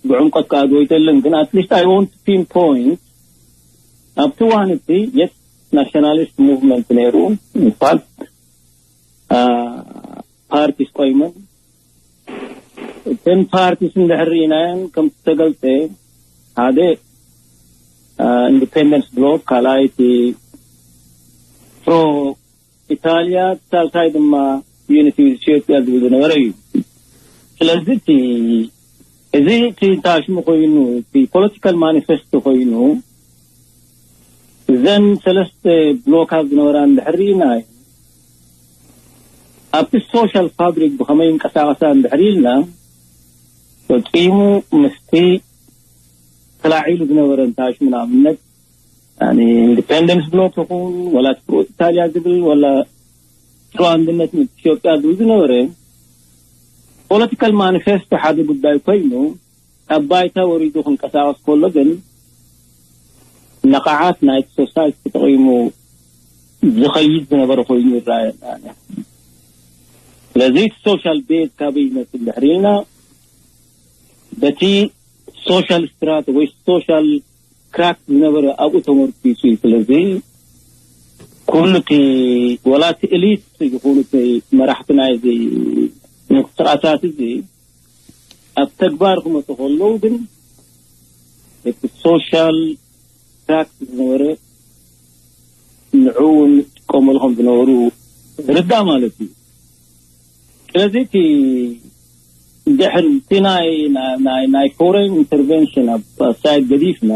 ብዕምቀት ከኣ ጎይተልን ግን ኣትሊስት ኣይ ወንት ፒን ፖይንት ኣብቲ ዋን እቲ የት ናሽናሊስት ሙቭመንት ነይሩ። ኢንፋክት ፓርቲስ ቆይመን እተን ፓርቲስ እንድሕር ርኢናየን ከም ዝተገልጸ ሓደ ኢንዲፔንደንስ ብሎክ ካልኣይቲ ፕሮ ኢታልያ ሳልሳይ ድማ ዩኒቲ ኢትዮጵያ ዝብል ዝነበረ እዩ። ስለዚ እቲ እዚ እቲ ታሽሙ ኮይኑ እቲ ፖለቲካል ማኒፌስቶ ኮይኑ እዘን ሰለስተ ብሎካት ዝነበራ እንድሕር ርኢና ኣብቲ ሶሻል ፋብሪክ ብኸመይ ይንቀሳቐሳ እንድሕር ኢልና ፈጺሙ ምስቲ ተላዒሉ ዝነበረ እንታሽሙ ንኣብነት ኢንዲፔንደንስ ብሎክ ይኹን ወላ ትሮ ኢታልያ ዝብል ወላ ትሮ ኣንድነት ኢትዮጵያ ዝብል ዝነበረ ፖለቲካል ማኒፌስቶ ሓደ ጉዳይ ኮይኑ ኣብ ባይታ ወሪዱ ክንቀሳቀስ ከሎ ግን ነቃዓት ናይቲ ሶሳይቲ ተጠቂሙ ዝኸይድ ዝነበረ ኮይኑ ይረኣየና። ስለዚ ሶሻል ቤዝ ካበይ ይመፅእ ድሕሪ ኢልና በቲ ሶሻል ስትራተ ወይ ሶሻል ክራክ ዝነበረ ኣብኡ ተመርኪሱ እዩ። ስለዚ ኩሉ እቲ ወላ እቲ ኤሊት ይኹኑ እቲ መራሕቲ ናይዚ ምንቅስቃሳት እዚ ኣብ ተግባር ክመፁ ከለዉ ግን እቲ ሶሻል ክራክ ዝነበረ ንዕኡ እውን ዝጥቀመሉ ከም ዝነበሩ ርዳእ ማለት እዩ። ስለዚ እቲ ድሕሪ እቲ ናይ ናይ ናይ ፎሬን ኢንተርቨንሽን ኣብ ሳይድ ገዲፍና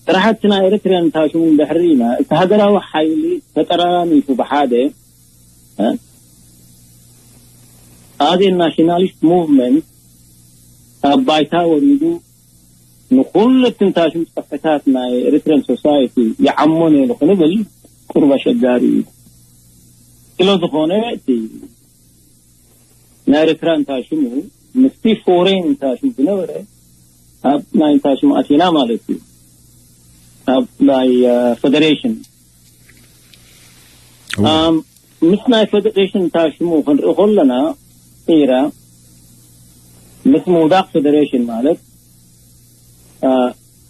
ስራሕቲ ናይ ኤርትሪያን ታሽሙ ድሕሪ ኢና እቲ ሃገራዊ ሓይሊ ተጠራራኒፉ ብሓደ ኣዜ ናሽናሊስት ሙቭመንት ኣብ ባይታ ወሪዱ ንኩሉ ትንታሽም ፀፍሕታት ናይ ኤሪትሪያን ሶሳይቲ ይዓሞ ነይሩ ክንብል ቁሩብ ኣሸጋሪ እዩ። ስለ ዝኾነ እቲ ናይ ኤርትራ እንታሽሙ ምስቲ ፎሬን እንታሽሙ ዝነበረ ኣብ ናይ እንታሽሙ ኣቲና ማለት እዩ። ኣብ ናይ ፈደሬሽን ምስ ናይ ፈደሬሽን እንታሽሙ ክንርኢ ከለና ኢራ ምስ ምውዳቕ ፌደሬሽን ማለት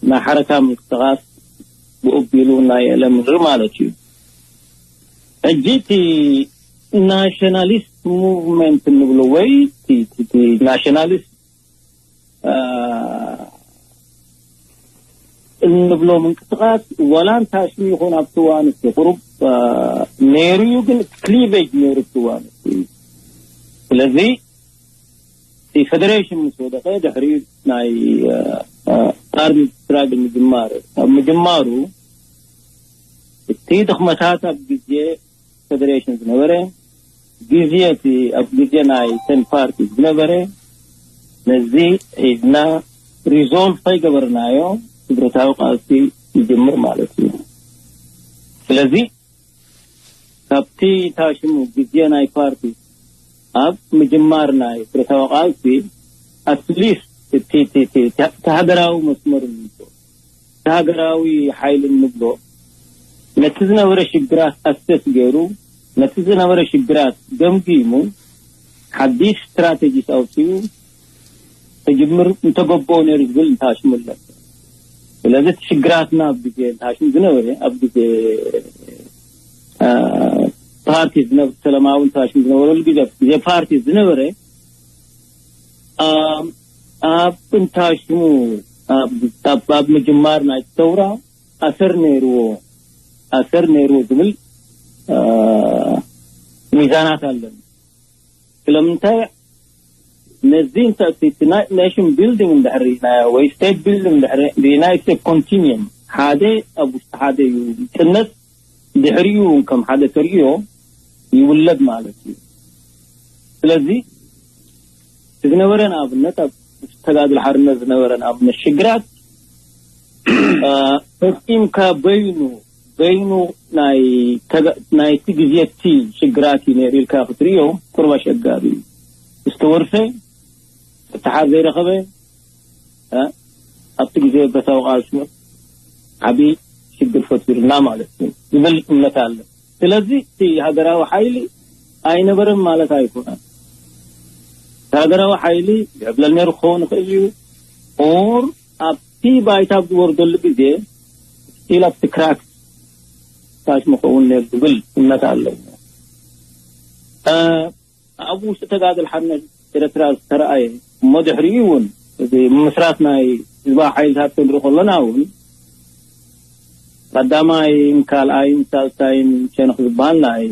ናይ ሓረካ ምንቅስቃስ ብኡቢሉ ናይ የለምር ማለት እዩ። ሕጂ እቲ ናሽናሊስት ሙቭመንት እንብሎ ወይ ናሽናሊስት እንብሎ ምንቅስቃስ ዋላ እንታ ሽሙ ይኹን ኣብቲ እዋን እቲ ቁሩብ ነይሩ እዩ፣ ግን ክሊቨጅ ነይሩ ኣብቲ እዋን እቲ። ስለዚ እቲ ፌደሬሽን ምስ ወደቀ ድሕሪ ናይ ኣርሚ ስትራግል ምጅማር ኣብ ምጅማሩ እቲ ድኽመታት ኣብ ግዜ ፌደሬሽን ዝነበረ ግዜ እቲ ኣብ ግዜ ናይ ተን ፓርቲ ዝነበረ ነዚ ሒዝና ሪዞልቭ ከይገበርናዮ ስብረታዊ ቃልሲ ይጅምር ማለት እዩ። ስለዚ ካብቲ ታሽሙ ግዜ ናይ ፓርቲ ኣብ ምጅማር ናይ ስብረታዊ ቃልሲ ኣትሊስት እቲ ሃገራዊ መስመር እንብሎ እቲ ሃገራዊ ሓይሊ እንብሎ ነቲ ዝነበረ ሽግራት ኣሰስ ገይሩ ነቲ ዝነበረ ሽግራት ገምጊሙ ሓዲሽ ስትራቴጂስ ኣውፅኡ ክጅምር እንተገበኦ ነይሩ ዝብል እንተሃሽሙ ኣሎ። ስለዚ እቲ ሽግራትና ኣብ ግዜ እንተሃሽሙ ዝነበረ ኣብ ግዜ ፓርቲ ዝነብ ሰላማዊ እንተሃሽሙ ዝነበረሉ ግዜ ግዜ ፓርቲ ዝነበረ ኣብ እንተሃሽሙ ኣብ ምጅማር ናይ ተውራ ኣሰር ነይርዎ ኣሰር ነይርዎ ዝብል ሚዛናት ኣለኒ። ስለምንታይ ነዚ እንተ እቲ ኔሽን ቢልዲንግ እንድሕር ርኢናዮ ወይ ስቴት ቢልዲንግ እንድሕር ርኢናዮ ስቴት ኮንቲኒየም ሓደ ኣብ ውሽጢ ሓደ እዩ ዝጥነት ድሕሪኡ እውን ከም ሓደ ተርእዮ ይውለድ ማለት እዩ። ስለዚ እቲ ዝነበረ ንኣብነት ኣብ ተጋድሎ ሓርነት ዝነበረ ንኣብነት ሽግራት ፈጺምካ በይኑ በይኑ ናይ ናይቲ ግዜ እቲ ሽግራት እዩ ነይሩ ኢልካ ክትርእዮ ቁሩብ ኣሸጋሪ እዩ። ዝተወርሰ ፍትሓት ዘይረኸበ ኣብቲ ግዜ ብረታዊ ቃልሲ ዓብዪ ሽግር ፈጢሩና ማለት እዩ ዝብል እምነት ኣለ። ስለዚ እቲ ሃገራዊ ሓይሊ ኣይነበረን ማለት ኣይኮነን። እቲ ሃገራዊ ሓይሊ ይዕብለል ነይሩ ክኸውን ይኽእል እዩ። ኦር ኣብቲ ባይታ ኣብ ዝወርደሉ ግዜ ስቲል ኣብቲ ክራክ ታች መኸውን ነይሩ ዝብል እምነት ኣለኒ። ኣብ ውሽጢ ተጋደል ሓርነት ኤረትራ ዝተረኣየ እሞ ድሕሪኡ እውን እዚ ምምስራት ናይ ህዝባዊ ሓይልታት ክንርኢ ከለና እውን ቀዳማይን ካልኣይን ሳልሳይን ሸነኽ ዝበሃል ናይ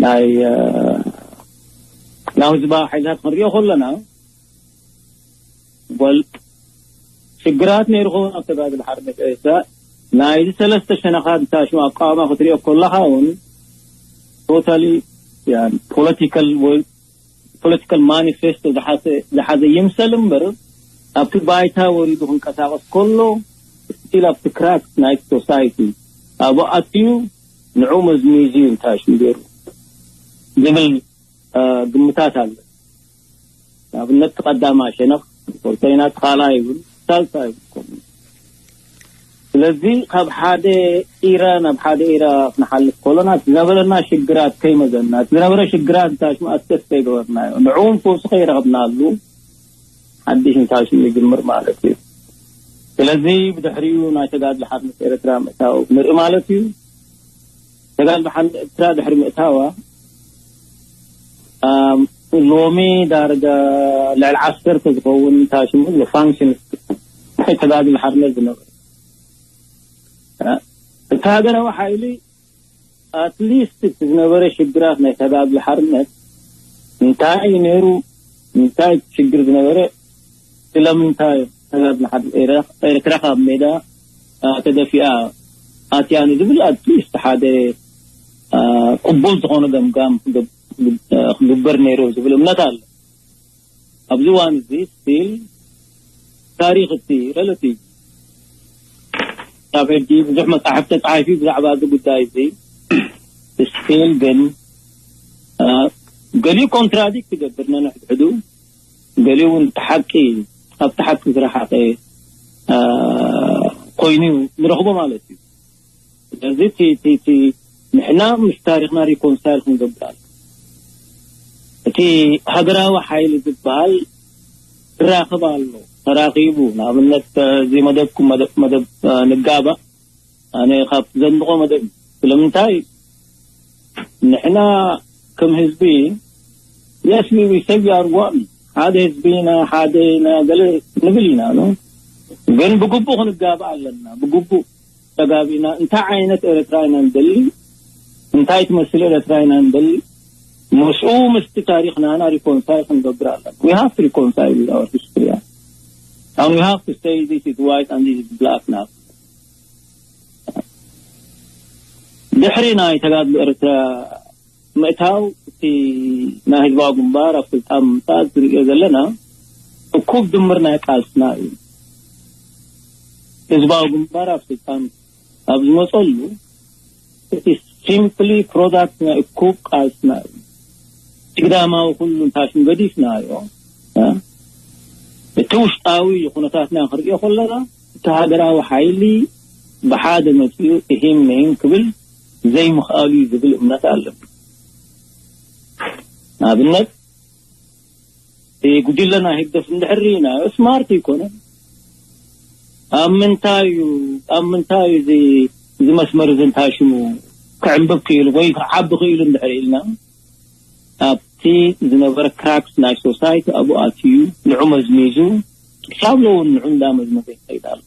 ናይ ናብ ህዝባዊ ሓይልታት ክንሪኦ ከለና ጓል ሽግራት ነይሩ ኸውን ኣብ ተጋድሎ ሓርነት ኤርትራ ናይዚ ሰለስተ ሸነኻት እንታሽሙ ኣቃውማ ክትሪኦ ከለኻ እውን ቶታሊ ፖለቲካል ወይ ፖለቲካል ማኒፌስቶ ዝሓዘ ይምሰል እምበር ኣብቲ ባይታ ወሪዱ ክንቀሳቀስ ከሎ ስቲል ኣብቲ ክራክ ናይ ሶሳይቲ ኣብኡ ኣትዩ ንዑ መዝሚዙ እዩ እንታሽሙ ገይሩ ዝብል ግምታት ኣሎ። ንኣብነት እቲ ቀዳማይ ሸነኽ ፖርተይና እቲ ካልኣይ ይብል ሳልሳይ ይብል ከምኡ። ስለዚ ካብ ሓደ ኢራ ናብ ሓደ ኢራ ክንሓልፍ ከሎና እቲ ዝነበረና ሽግራት ከይመዘና እቲ ዝነበረ ሽግራት እንታሽሙ ኣሰስ ከይገበርናዮ ንዕኡ ፈውሲ ከይረኸብናሉ ሓድሽ እንታሽሙ ይጅምር ማለት እዩ። ስለዚ ብድሕሪኡ ናይ ተጋድሎ ሓርነት ኤርትራ ምእታው ንርኢ ማለት እዩ። ተጋድሎ ሓርነት ኤርትራ ድሕሪ ምእታዋ ሎሚ ዳርጋ ልዕሊ ዓሰርተ ዝኸውን ታሽሙ ፋንክሽን ተጋድሎ ሓርነት ዝነበረ እቲ ሃገራዊ ሓይሊ ኣትሊስት እቲ ዝነበረ ሽግራት ናይ ተጋድሎ ሓርነት እንታይ እዩ ነይሩ እንታይ ሽግር ዝነበረ ስለምንታይ ተጋድሎ ሓርነት ኤርትራ ካብ ሜዳ ተደፊኣ ኣትያ ንዝብል ኣትሊስት ሓደ ቅቡል ዝኾነ ገምጋም ክግበር ነይሩ ዝብል እምነት ኣሎ። ኣብዚ እዋን እዚ ስቲል ታሪኽ እቲ ሬላቲቭ ካብ ሕጂ ብዙሕ መፅሓፍ ተፃሒፉ ብዛዕባ እዚ ጉዳይ እዚ ስቲል ግን ገሊኡ ኮንትራዲክት ይገብር ነንሕድሕዱ ገሊኡ እውን ተሓቂ ኣብቲ ሓቂ ዝረሓቐ ኮይኑ ንረኽቦ ማለት እዩ። ስለዚ እቲ ንሕና ምስ ታሪኽና ሪኮንሳይል ክንገብር እቲ ሃገራዊ ሓይሊ ዝበሃል ክራኸብ ኣሎ። ተራኺቡ፣ ንኣብነት፣ እዚ መደብኩም፣ መደብ፣ መደብ፣ እ፣ ንጋባእ፣ ኣነ ካብ ዘንድቆ መደብ እዩ። ስለምንታይ? ንሕና ከም ህዝቢ፣ yes, we, we say we are one። ሓደ ህዝቢ ኢና፣ ሓደ ኢና፣ ገለ ንብል ኢና፣ ኖ? ግን ብግቡእ ክንጋባእ ኣለና። ብግቡእ ተጋቢና እንታይ ዓይነት ኤርትራ ኢና ንደሊ፣ እንታይ ትመስል ኤርትራ ኢና ንደሊ፣ ምስኡ ምስቲ ታሪኽናና ሪኮንሳይል ክንገብር ኣለና። We have to reconcile with our history. And we have to say this is white and this is black now. ድሕሪ ናይ ተጋድሎ ኤርትራ ምእታው፣ እቲ ናይ ህዝባዊ ግንባር ኣብ ስልጣን ምምጻእ ዝሪኦ ዘለና እኩብ ድምር ናይ ቃልስና እዩ። ህዝባዊ ግንባር ኣብ ስልጣን ኣብ ዝመጸሉ፣ እቲ ሲምፕሊ ፕሮዳክት ናይ እኩብ ቃልስና እዩ። እቲ ግዳማዊ ኩሉ እንታሽም ገዲፍናዮ፣ እ? እቲ ውሽጣዊ ኩነታትና ክንሪኦ ከለና፣ እቲ ሃገራዊ ሓይሊ ብሓደ መጺኡ እሂም ምሂም ክብል ዘይምኽኣሉ እዩ ዝብል እምነት ኣለኒ። ንኣብነት፣ እቲ ጉጅለ ናይ ህግደፍ እንድሕር ርኢናዮ፣ ስማርት ኣይኮነን። ኣብ ምንታይ እዩ፣ ኣብ ምንታይ እዩ እዚ፣ እዚ መስመር እዚ እንታይ ሽሙ ክዕንብብ ክኢሉ ወይ ክዓቢ ክኢሉ እንድሕር ኢልና፣ ኣብቲ ዝነበረ ክራክስ ናይ ሶሳይቲ ኣብኡ ኣትዩ፣ ንዑ መዝሚዙ፣ ክሳብ ሎ እውን ንዑ እንዳመዝመዘ ይኸይድ ኣሎ።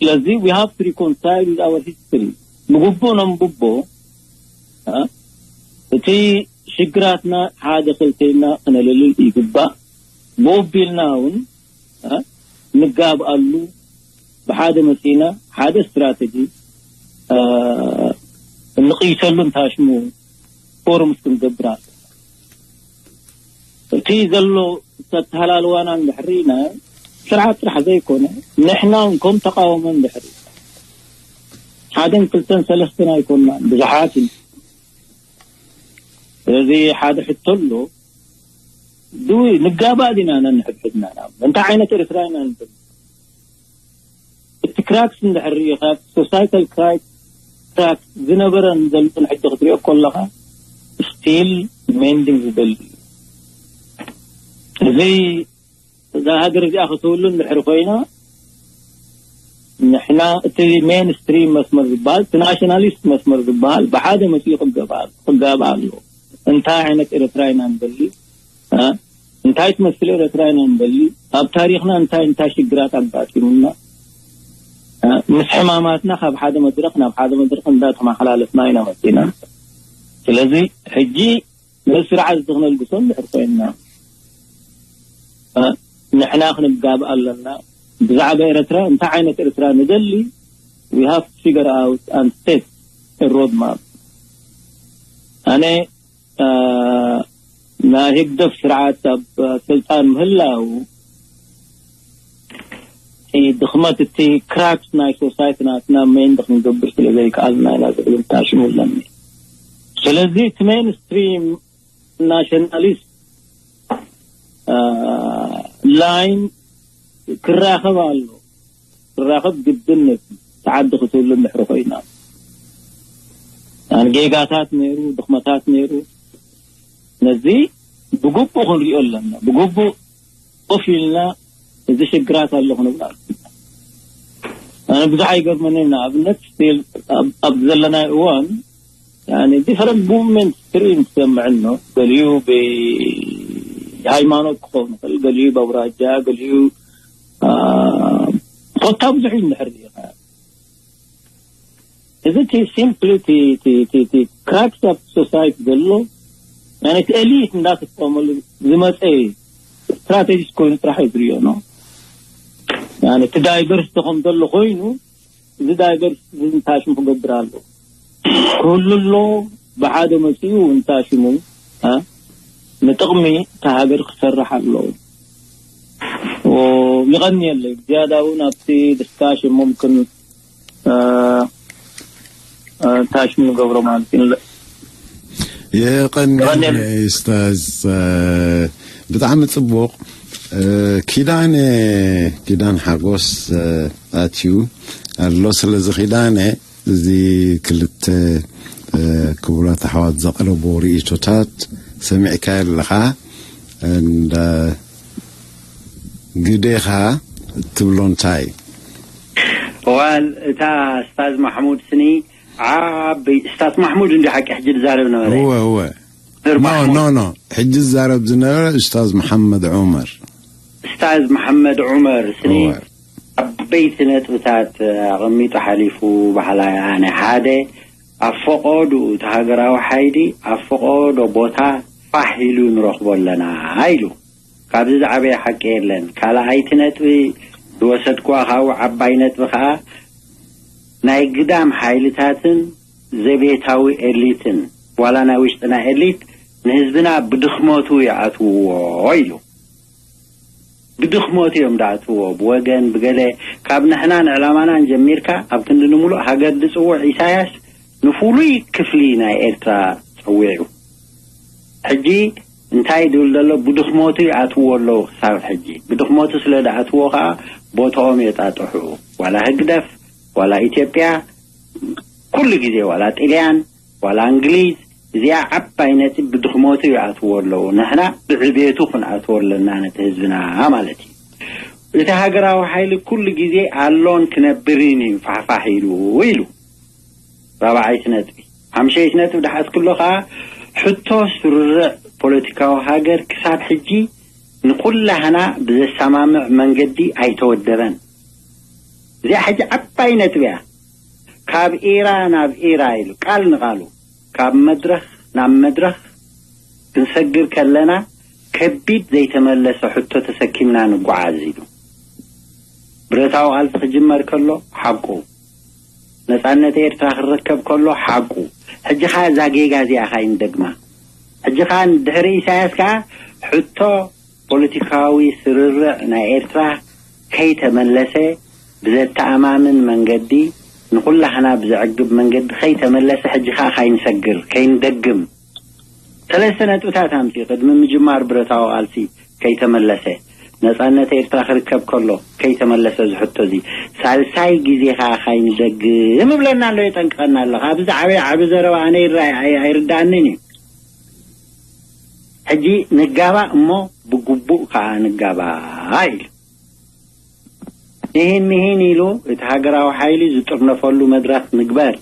ስለዚ we have to reconcile with our history። ብግቡእ ነንብቦ፣ እ፣ እቲ ሽግራትና ሓደ ክልቴና ክነለልል ይግባእ። ብኡ ኣቢልና እውን፣ እ፣ ንጋብኣሉ፣ ብሓደ መጺና ሓደ ስትራተጂ፣ እ፣ እንቕይሰሉ እንታሽሙ ፎርምስ ክንገብር ኣለና። እቲ ዘሎ ተተሃላልዋና እንድሕር ርኢና፣ ስርዓት ጥራሕ ዘይኮነ፣ ንሕና እውን ከም ተቃውሞ እንድሕር፣ ሓደን ክልተን ሰለስተን ኣይኮናን፣ ብዙሓት ኢና። ስለዚ ሓደ ሕቶ ኣሎ፣ ድዊ ንጋባእ ዲና ነንሕድሕድና? እንታይ ዓይነት ኤርትራ ኢና ንብል? እቲ ክራክስ እንድሕር ርኢኻ፣ ሶሳይታል ክራይ-፣ ክራክስ ዝነበረን ዘሎን ሕጂ ክትሪኦ ከለኻ፣ ስቲል ሜንዲንግ ዝደሊ እዩ። እዚ፣ እዛ ሃገር እዚኣ ክትህሉ እንድሕር ኮይና፣ ንሕና እቲ ሜንስትሪም መስመር ዝበሃል፣ እቲ ናሽናሊስት መስመር ዝበሃል ብሓደ መፂኡ ክገባ-፣ ክጋባእ ኣለዎ። እንታይ ዓይነት ኤርትራ ኢና ንደሊ? እ? እንታይ ትመስል ኤርትራ ኢና ንደሊ? ኣብ ታሪኽና እንታይ እንታይ ሽግራት ኣጋጢሙና? እ? ምስ ሕማማትና ካብ ሓደ መድረኽ ናብ ሓደ መድረኽ እንዳተመሓላለፍና ኢና መፂና። ስለዚ ሕጂ ነዚ ስርዓት እዚ ክነልግሶ እንድሕር ኮይንና፣ እ፣ ንሕና ክንጋብ ኣለና። ብዛዕባ ኤርትራ፣ እንታይ ዓይነት ኤርትራ ንደሊ፣ we have to figure out and set a road map። ኣነ፣ እ፣ ናይ ህግደፍ ስርዓት ኣብ ስልጣን ምህላው፣ እቲ ድኽመት፣ እቲ ክራክስ ናይ ሶሳይቲ ናትና ሜንድ ክንገብር ስለ ዘይከኣልና ኢና ዝብል ታሽሙ ኣለኒ። ስለዚ እቲ ሜንስትሪም ናሽናሊስት፣ እ፣ ላይን ክራኸብ ኣሎ። ክራኸብ ግድነት ተዓዲ ክትህሉ እንድሕር ኮይና። ያን ጌጋታት ነይሩ፣ ድኽመታት ነይሩ። ነዚ ብግቡእ ክንሪኦ ኣለና። ብግቡእ ኮፍ ኢልና እዚ ሽግራት ኣሎ ክንብል ኣለና። ኣነ ብዙሕ ኣይገርመንን። ንኣብነት ስቲል ኣብ፣ ኣብ ዘለናይ እዋን፣ ያኒ፣ ዲፈረንት ሙቭመንት ትርኢ ትሰምዕ ኣሎ። ገሊኡ ብሃይማኖት ክኸውን ይኽእል፣ ገሊኡ ብኣውራጃ፣ ገሊኡ፣ አ፣ ኮታ ብዙሕ እዩ እንድሕር ርኢኻ። እዚ እቲ ሲምፕሊ እቲ፣ እቲ፣ እቲ፣ እቲ ክራክስ ኣብ ሶሳይቲ ዘሎ፣ ያኒ፣ እቲ ኤሊት እንዳተጠቀመሉ ዝመፀ ስትራቴጂስት ኮይኑ ጥራሕ እዩ ዝሪኦ ነው። ያኒ፣ እቲ ዳይቨርሲቲ ከም ዘሎ ኮይኑ፣ እዚ ዳይቨርሲቲ እዚ እንታይ ሽሙ ክገብር ኣሎ? ክህሉ ኣሎ፣ ብሓደ መፂኡ እንታይ ሽሙ፣ እ? ንጥቕሚ እታ ሃገር ክሰርሕ ኣለዎ። ኦ፣ ይቐንየለይ። ዝያዳ እውን ኣብቲ ዲስካሽን ሙምክን፣ እ፣ እ፣ እንታይ ሽሙ ንገብሮ ማለት እዩ። የቐንየለይ። የቐንየለይ ኡስታዝ፣ እ፣ ብጣዕሚ ጽቡቕ። እ፣ ኪዳነ፣ ኪዳን ሓጎስ፣ እ፣ ኣትዩ ኣሎ። ስለዚ ኪዳነ፣ እዚ ክልተ ክቡራት ኣሕዋት ዘቕረቡ ርእይቶታት ሰሚዕካ ኣለኻ። እንደ ግዴኻ እትብሎ እንታይ? ዋል እታ ስታዝ ማሕሙድ ስኒ ዓበይ ስታዝ ማሕሙድ እንዲ ሓቂ ሕጂ ዝዛረብ ነበረ። እወ እወ። ኖ ኖ ኖ፣ ሕጂ ዝዛረብ ዝነበረ ኡስታዝ መሓመድ ዑመር። ስታዝ መሓመድ ዑመር ስኒ ዓበይቲ ነጥብታት ኣቐሚጡ ሓሊፉ። ባሕላ ኣነ ሓደ ኣብ ፈቐዱ እቲ ሃገራዊ ሓይሊ ኣብ ፈቐዶ ቦታ ፋሕ ኢሉ ንረኽቦ ኣለና ኢሉ። ካብዚ ዝዓበየ ሓቂ የለን። ካልኣይቲ ነጥቢ ዝወሰድኩዋ ካብኡ ዓባይ ነጥቢ ከዓ ናይ ግዳም ሓይልታትን ዘቤታዊ ኤሊትን ዋላ ናይ ውሽጥና ኤሊት ንህዝብና ብድኽመቱ ይኣትውዎ ኢሉ። ብድኽመቱ እዮም ዳእትዎ ብወገን ብገለ ካብ ንሕናን ዕላማናን ጀሚርካ ኣብ ክንዲ ንምሉእ ሃገር ዝፅውዕ ኢሳያስ ንፍሉይ ክፍሊ ናይ ኤርትራ ፀዊዑ። ሕጂ እንታይ ድብል ዘሎ ብድኽመቱ ይኣትዎ ኣለዉ። ክሳብ ሕጂ ብድኽመቱ ስለ ድኣትዎ ከዓ ቦትኦም የጣጥሑ። ዋላ ህግደፍ ዋላ ኢትዮጵያ ኩሉ ግዜ ዋላ ጥልያን ዋላ እንግሊዝ እዚኣ ዓባይ ነጥብ ብድኽመቱ ይኣትዎ ኣለዉ። ንሕና ብዕቤቱ ክንኣትዎ ኣለና ነቲ ህዝብና ማለት እዩ። እቲ ሃገራዊ ሓይሊ ኩሉ ግዜ ኣሎን ክነብርን እዩ ፋሕፋሕ ኢሉ ኢሉ። ራብዓይቲ ነጥቢ ሓምሸይቲ ነጥቢ ድሓዝክሎ ከዓ ሕቶ ስርርዕ ፖለቲካዊ ሃገር ክሳብ ሕጂ ንኩላህና ብዘሰማምዕ መንገዲ ኣይተወደበን። እዚኣ ሕጂ ዓባይ ነጥቢ እያ። ካብ ኢራ ናብ ኢራ ኢሉ ቃል ንቃሉ ካብ መድረኽ ናብ መድረኽ ክንሰግር ከለና ከቢድ ዘይተመለሰ ሕቶ ተሰኪምና ንጓዓዝ ኢሉ። ብረታዊ ቃልሲ ክጅመር ከሎ ሓቁ፣ ነፃነት ኤርትራ ክረከብ ከሎ ሓቁ። ሕጂ ከዓ እዛ ጌጋ እዚኣ ካይንደግማ። ሕጂ ከዓ ድሕሪ ኢሳያስ ከዓ ሕቶ ፖለቲካዊ ስርርዕ ናይ ኤርትራ ከይተመለሰ ብዘተኣማምን መንገዲ ንኩላህና ብዘዕግብ መንገዲ ከይተመለሰ ሕጂ ከዓ ካይንሰግር ከይንደግም ሰለስተ ነጥብታት ኣምፂኡ ቅድሚ ምጅማር ብረታዊ ቃልሲ ከይተመለሰ ነፃነት ኤርትራ ክርከብ ከሎ ከይተመለሰ ዝሕቶ እዚ ሳልሳይ ግዜ ከዓ ካይንደግም እብለና ኣሎ የጠንቅቀና ኣሎ። ካብዚ ዝዓበየ ዓቢ ዘረባ ኣነ ይረኣይ ኣይ- ኣይርዳኣንን እዩ። ሕጂ ንጋባእ እሞ ብግቡእ ከዓ ንጋባእ ኢሉ። ምሂን ምሂን ኢሉ እቲ ሃገራዊ ሓይሊ ዝጥርነፈሉ መድረኽ ምግበር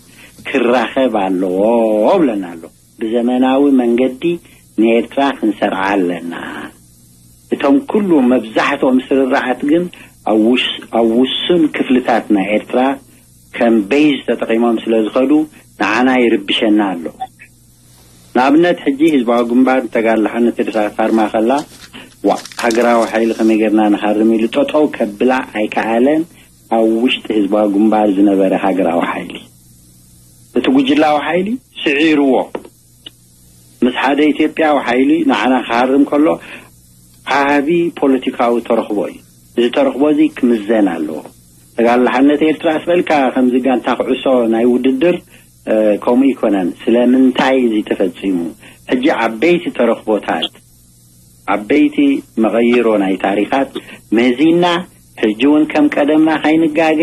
ክራኸብ ኣለዎ እብለና ኣሎ። ብዘመናዊ መንገዲ ንኤርትራ ክንሰርዓ ኣለና። እቶም ኩሉ መብዛሕትኦም ስርርዓት ግን ኣብ ውስ- ኣብ ውሱን ክፍልታት ናይ ኤርትራ ከም በይዝ ተጠቒሞም ስለ ዝኸዱ ንዓና ይርብሸና ኣሎ። ንኣብነት ሕጂ ህዝባዊ ግንባር ንተጋድሎ ሓርነት ኤርትራ ክሃርማ ከላ ዋእ ሃገራዊ ሓይሊ ከመይ ጌርና ንሃርም ኢሉ ጠጠው ከብላ ኣይከኣለን። ኣብ ውሽጢ ህዝባዊ ግንባር ዝነበረ ሃገራዊ ሓይሊ እቲ ጉጅላዊ ሓይሊ ስዒርዎ ምስ ሓደ ኢትዮጵያዊ ሓይሊ ንዓና ክሃርም ከሎ ዓቢ ፖለቲካዊ ተረኽቦ እዩ። እዚ ተረኽቦ እዚ ክምዘን ኣለዎ። ተጋድሎ ሓርነት ኤርትራ ስበልካ ከምዚ ጋንታ ኩዕሶ ናይ ውድድር ከምኡ ኣይኮነን። ስለምንታይ እዚ ተፈጺሙ? ሕጂ ዓበይቲ ተረኽቦታት ዓበይቲ መቐይሮ ናይ ታሪኻት መዚና ሕጂ እውን ከም ቀደምና ካይንጋገ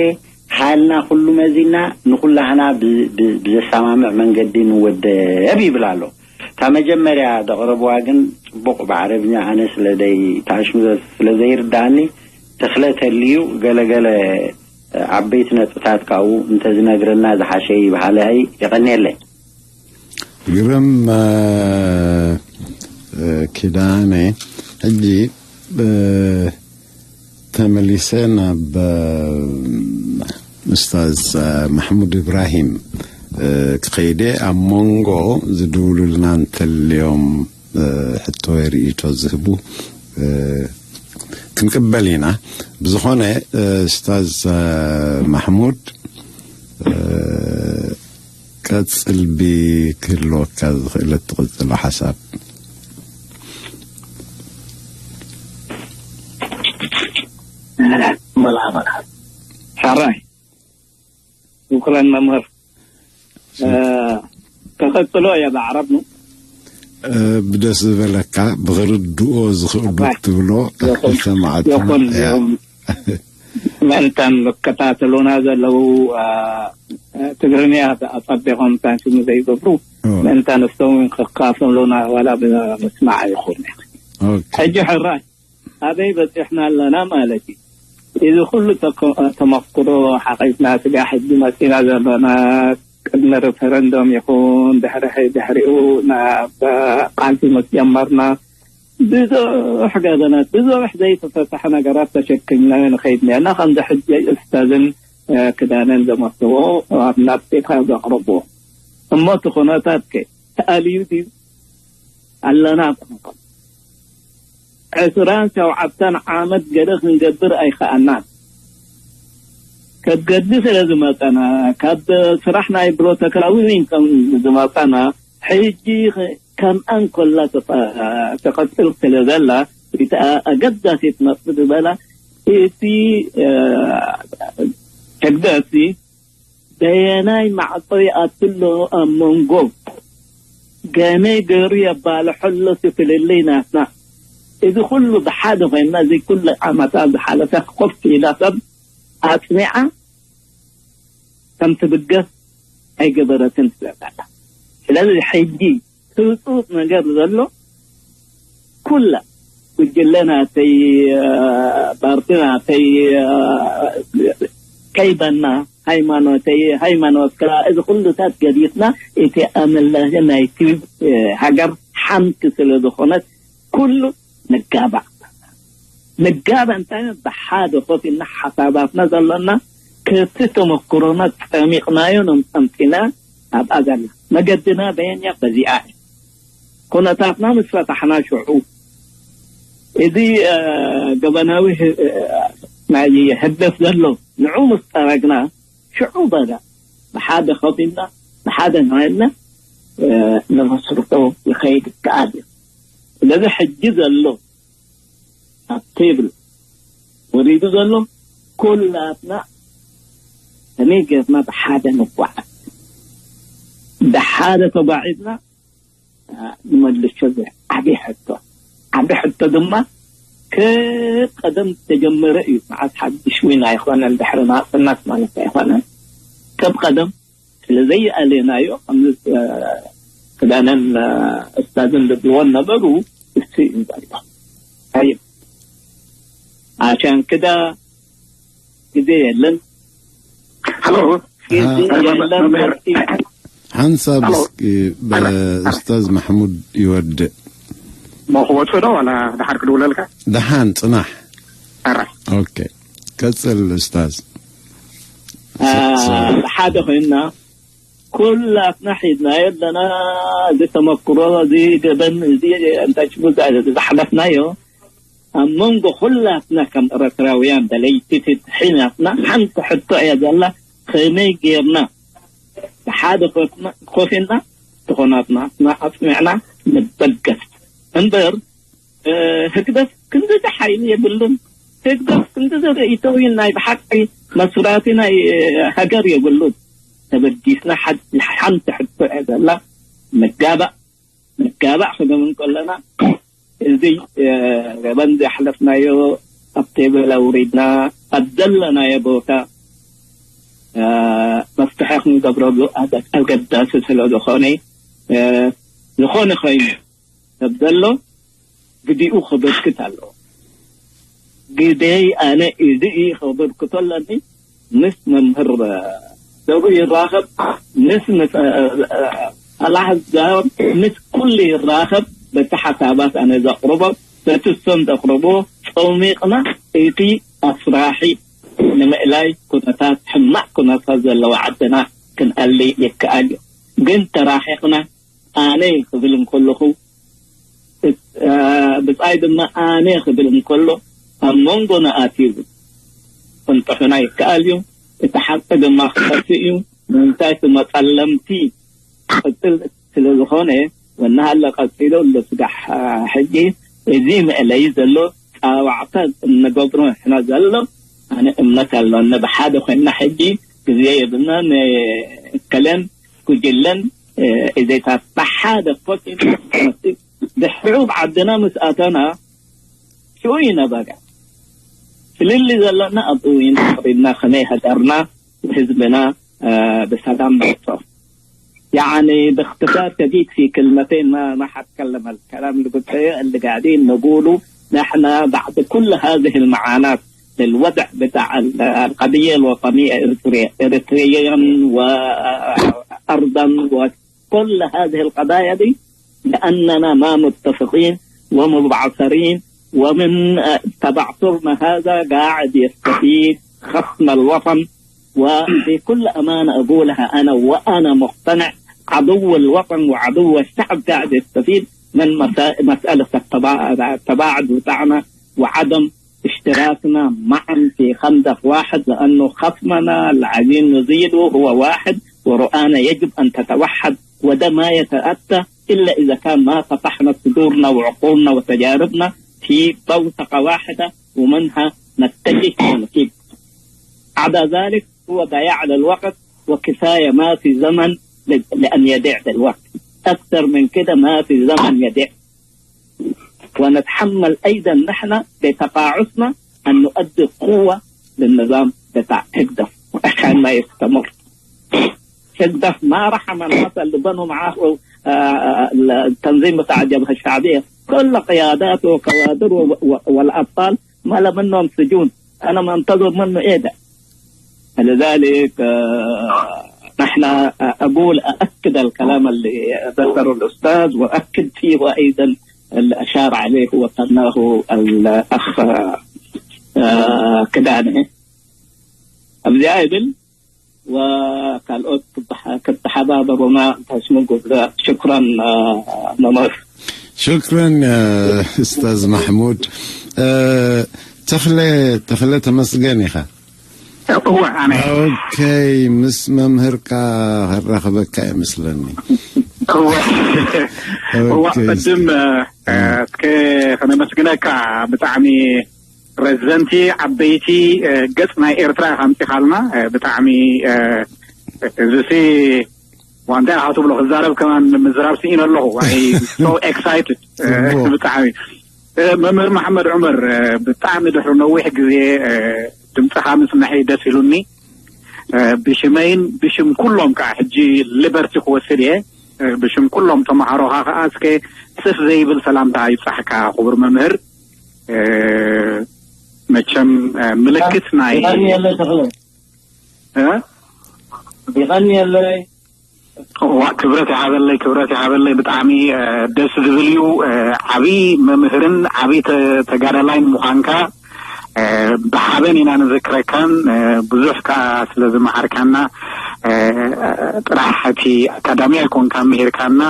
ሃልና ኩሉ መዚና ንኩላህና ብዘሳማምዕ መንገዲ ንወደብ ይብል ኣሎ። እታ መጀመርያ ዘቕረብዋ ግን ጽቡቕ ብዓረብኛ ኣነ ስለደይ ተኣሽምዘ ስለዘይርዳእኒ ተኽለ ተልዩ ገለገለ ዓበይቲ ነጥብታት ካብኡ እንተዝነግረና ዝሓሸ ይበሃለይ። የቐንየለይ። ግርም ኪዳነ። ሕጂ ተመሊሰ ናብ ኡስታዝ ማሕሙድ ኢብራሂም ክኸይደ ኣብ መንጎ ዝድውሉልና እንተልዮም ሕቶ ወይ ርእይቶ ዝህቡ ክንቅበል ኢና። ብዝኾነ ኡስታዝ ማሕሙድ ቀጽል ብክህልወካ ዝኽእል እትቕጽሎ ሓሳብ። ሓራይ ሽኩራን መምህር። ተቐጽሎ እያ ብዓረብ ነው። ብደስ ዝበለካ ብክርድኦ ዝኽእሉ ትብሎ ሰማዕትና መእንታን ዝከታተሉና ዘለዉ ትግርኛ ኣጸቢቖም ሳንሽኑ ዘይገብሩ፣ ምእንታ ንሶም ክካፈሉና ዋላ ብምስማዕ ኣይኹን። ሕጂ ሕራይ ኣበይ በፂሕና ኣለና ማለት እዩ። እዚ ኩሉ ተመክሮ ሓቂፍና ስጋ ሕጂ መፂና ዘሎና ቅድሚ ሪፈረንዶም ይኹን ድሕሪ ድሕሪኡ ናብ ቃልሲ ምስ ጀመርና ብዙሕ ገበናት፣ ብዙሕ ዘይተፈተሐ ነገራት ተሸክምና ንኸይድ ነርና። ከምዚ ሕጂ ኡስታዝን ክዳነን ዘመርትዎ ኣብ ናብቴካ ዘቕርብዎ። እሞ እቲ ኩነታት ከ ተኣልዩ ድዩ? ኣለና ቁምቁም ዕስራን ሸውዓተን ዓመት ገለ ክንገብር ኣይከኣናን። ከገዲ ስለ ዝመፀና፣ ካብ ስራሕ ናይ ፕሮቶኮላዊ ዊንግን ዝመፀና፣ ሕጂ ከምኣን ኮላ ተቐፅል ስለ ዘላ፣ እቲ ኣገዳሲት ነጥቢ ዝበላ እቲ ሕግደሲ በየናይ ማዕጾ ይኣቱ ኣሎ ኣብ መንጎ ገመይ ገይሩ የባልሖ ኣሎ እቲ ፍልልይ ናትና። እዚ ኩሉ ብሓደ ኮይና እዚ ኩሉ ዓመታት ዝሓለፈ ኮፍ ኢላ ሰብ ኣጽኒዓ ከም ትብገስ ኣይገበረትን ስለዘላ። ስለዚ ሕጂ ህጹጽ ነገር ዘሎ ኩላ ጉጅለ ናተይ፣ ፓርቲ ናተይ፣ ከይበና ሃይማኖተይ፣ ሃይማኖትካ፣ እዚ ኩሉታት ገዲፍና እቲ ኣመላኺ ናይቲ ሃገር ሓንቲ ስለ ዝኾነት ኩሉ ንጋባእ። ንጋባእ እንታይ ብሓደ ኮፍ ኢልና ሓሳባትና ዘሎና ከቲ ተመክሮና ጸሚቕናዮ ነምጸምጢና ኣብኣ ዘላ መገድና በየኛ በዚኣ እዩ። ኩነታትና ምስ ፈታሕና ሽዑ እዚ ገበናዊ ናይ ህግደፍ ዘሎ ንዑ ምስ ጠረግና ሽዑ በዳ ብሓደ ከፊልና ብሓደ ናይልና ንመስርቶ ይኸይድ ይከኣል እዩ። ስለዚ ሕጂ ዘሎ ኣብ ቴብል ወሪዱ ዘሎ ኩላትና ከመይ ጌርና ብሓደ ንጓዓዝ፣ ብሓደ ተጓዒዝና ንመልሶ። ዓብዪ ሕቶ፣ ዓብዪ ሕቶ ድማ ከቀደም ተጀመረ እዩ። መዓስ ሓድሽ ዊን ኣይኮነን፣ ድሕሪ ናጽነት ማለት ኣይኮነን። ከም ቀደም ስለ ዘይኣለናዮ፣ ከምዚ ክዳነን እስታዝን ዝብልዎ ነበሩ። እሱ እዩ እንዛሪባ ኣይ ኣሻን ክዳ ግዜ የለን። ሄሎ፣ ግዜ የለን። ሓንሳብ እስኪ ኡስታዝ ማሕሙድ ይወድእ። ሞ ክወፅእ ዶ ዋላ ደሓር ክድውለልካ? ደሓን ፅናሕ። ኣራይ ኦኬ፣ ቀፅል ኡስታዝ። ሓደ ኮይና ኩላትና ሒዝናዮ ኣለና። እዚ ተመክሮ፣ እዚ ገበን፣ እዚ እንታይ ሽሙ ዝሓለፍናዮ ኣብ መንጎ ኩላትና ከም ኤረትራውያን ደለይቲ ፍትሒ ናትና ሓንቲ ሕቶ እያ ዘላ። ከመይ ጌርና ብሓደ ኮፍና፣ ኮፊና ዝኾናትና ኣጽሚዕና ንበገስ እምበር፣ ህግደፍ ክንድዚ ሓይሊ የብሉን። ህግደፍ ክንድዚ ርእይቶዊ ናይ ብሓቂ መስራቲ ናይ ሃገር የብሉን። ተበጊስና ሓንቲ ሕቶ እያ ዘላ። ንጋባእ ንጋባእ ክነምን ከለና፣ እዚ ገበን ዘሕለፍናዮ ኣብ ቴብል ኣውሪድና ኣብ ዘለናዮ ቦታ መፍትሒ ክንገብረሉ ኣገዳሲ ስለ ዝኾነ፣ ዝኾነ ኮይኑ ሰብ ዘሎ ግዲኡ ከበርክት ኣለዎ። ግደይ ኣነ እዚ እዩ ከበርክቶ ኣለኒ። ምስ መምህር ዘሩ ይራኸብ፣ ምስ ኣላሕዛብ፣ ምስ ኩሉ ይራኸብ። በቲ ሓሳባት ኣነ ዘቕርቦ፣ በቲ እሶም ዘቕርቦ ጸሚቕና እቲ ኣፍራሒ ንምእላይ ኩነታት፣ ሕማቕ ኩነታት ዘለዋ ዓድና ክንኣሊ ይከኣል እዩ። ግን ተራሒቕና ኣነ ክብል እንከለኹ፣ ብጻይ ድማ ኣነ ክብል እንከሎ ኣብ መንጎና ኣትዩ ክንጥሑና ይከኣል እዩ። እቲ ሓቂ ድማ ክኸፍእ እዩ። ንምንታይ እቲ መጸለምቲ ቅጽል ስለ ዝኾነ፣ ወናሃለ ቀጺሎ ኣሎ ስጋሕ ሕጂ እዚ መእለይ ዘሎ ጻዋዕታ እንገብሮ ንሕና ዘሎ ኣነ እምነት ኣለኒ። ብሓደ ኮይንና ሕጂ ግዜ የብልና ንከለን ጉጅለን እዜታት ብሓደ ኮፍ ኢልና ድሕሪኡ ብዓድና ምስ ኣተና ሽኡ ይነበረ ፍልሊ ዘለና ኣብኡ ኢና ኣቕሪብና ከመይ ሃገርና ህዝብና آه، بسلام مصر. يعني باختصار شديد في كلمتين، ما ما حتكلم الكلام اللي قلت، اللي قاعدين نقوله نحن بعد كل هذه المعاناة للوضع بتاع ال- القضية الوطنية إريتريا، إريتريا وأرضا وكل هذه القضايا دي، لأننا ما متفقين ومبعثرين، ومن آه، تبعثرنا هذا قاعد يستفيد خصم الوطن. وبكل أمانة أقولها أنا، وأنا مقتنع عدو الوطن وعدو الشعب قاعد يستفيد من مسا- مسألة التبا- التباعد بتاعنا وعدم اشتراكنا معا في خندق واحد، لأنه خصمنا اللي عايزين نزيله هو واحد، ورؤانا يجب أن تتوحد، وده ما يتأتى إلا إذا كان ما فتحنا صدورنا وعقولنا وتجاربنا في بوتقة واحدة ومنها نتجه ونكيب. عدا ذلك هو ضياع للوقت، وكفاية ما في زمن ل- لأن يضيع الوقت. أكثر من كده ما في زمن يضيع، ونتحمل أيضا نحن بتقاعسنا أن نؤدي قوة للنظام بتاع هجدف عشان ما يستمر. هجدف ما رحم الناس اللي بنوا معاه، آه، التنظيم بتاع الجبهة الشعبية، كل قياداته وكوادره و- و- والأبطال ما لا منهم سجون. أنا منتظر منه إيه ده؟ لذلك آه، نحن، آه، أقول أأكد الكلام اللي ذكره الأستاذ، وأكد فيه أيضا اللي أشار عليه وقناه الأخ آه، كداني أبزي آيبل وكالأوت كتحبابر وما تسمو قبل. شكرا آه، ممر. شكرا يا أستاذ محمود. آه، تخلي تخلي تمسجن إخا. እወ ኣነ ኦኬይ፣ ምስ መምህርካ ከራኽበካ ይመስለኒ። እወ እወ ኦኬ። ቅድም እ፣ እስከ ከነመስግነካ ብጣዕሚ ረዘንቲ ዓበይቲ እ፣ ገጽ ናይ ኤርትራ ኢኻ ኣምጺኻልና እ፣ ብጣዕሚ እ፣ እዚ ሲ ዋንታ ኢኻ ትብሎ ክዛረብ ከማን ምዝራብ ስኢነ ኣለኹ so excited ጽቡቕ። ብጣዕሚ እ፣ መምህር መሓመድ ዑመር እ፣ ብጣዕሚ ድሕሪ ነዊሕ ግዜ እ፣ ድምፅኻ ምስማሐይ ደስ ኢሉኒ እ፣ ብሽመይን ብሽም ኩሎም ከዓ ሕጂ ሊበርቲ ክወስድ እየ እ፣ ብሽም ኩሎም ተምሃሮኻ ከዓ እስከ ስፍ ዘይብል ሰላምታ ይብፃሕካ ክቡር መምህር እ፣ መቸም እ፣ ምልክት ናይ ቢቐኒ የለ ተኽለ እ? ቢቐኒ የለ ዋ ክብረት ይሃበለይ ክብረት ይሃበለይ ብጣዕሚ እ፣ ደስ ዝብል እዩ እ፣ ዓብይ መምህርን ዓብይ ተ- ተጋዳላይን ምዃንካ እ፣ ብሓበን ኢና ንዝክረካን እ፣ ብዙሕ ከዓ ስለ ዝመሃርካና እ፣ ጥራሕ እቲ ኣካዳሚ ኣይኮንካ ምሂርካና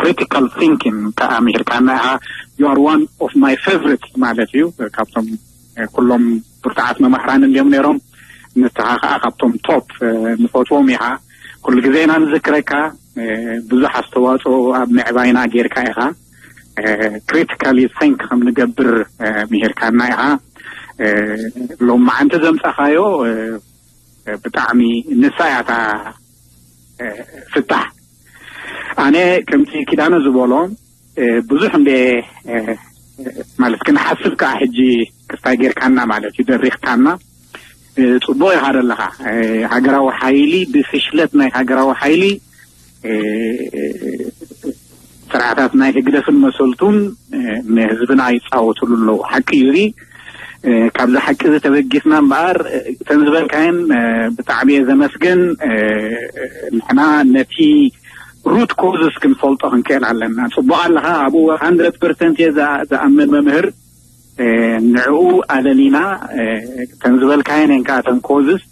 critical thinking ከዓ ምሂርካና ኢኻ you are one of my favorite ማለት እዩ ካብቶም እ፣ ኩሎም ብርቱዓት መማህራን እንዲዮም ነይሮም ንስኻ ከዓ ካብቶም top እ፣ ንፈትዎም ኢኻ ኩሉ ግዜ ኢና ንዝክረካ እ፣ ብዙሕ ኣስተዋፅኦ ኣብ ምዕባይና ጌርካ ኢኻ critical think ከም ንገብር እ፣ ምሂርካና ኢኻ እ፣ ሎማዓንቲ ዘምፃኻዮ እ፣ ብጣዕሚ ንሳ እያ እታ እ፣ ፍታሕ ኣነ ከምቲ ኪዳነ ዝበሎ እ፣ ብዙሕ እንደ እ፣ ማለት ክንሓስብ ከዓ ሕጂ ክስታይ ጌርካና ማለት እዩ ደሪኽካና እ፣ ፅቡቅ ኢኻ ዘለኻ እ፣ ሃገራዊ ሓይሊ ብፍሽለት ናይ ሃገራዊ ሓይሊ እ፣ ስርዓታት ናይ ህግደፍን መሰልቱን እ፣ ንህዝብና ይፃወትሉ ኣለዉ ሓቂ እዩ እዚ እ፣ ካብዚ ሓቂ እዚ ተበጊስና እምበኣር እ፣ እተን ዝበልካየን እ፣ ብጣዕሚ እየ ዘመስግን እ፣ ንሕና ነቲ root causes ክንፈልጦ ክንክእል ኣለና ፅቡቅ ኣለኻ ኣብኡ hundred percent እየ ዝኣ- ዝኣምን መምህር እ፣ ንዕኡ ኣለሊና እ፣ እተን ዝበልካየን እየን ከዓ እተን causes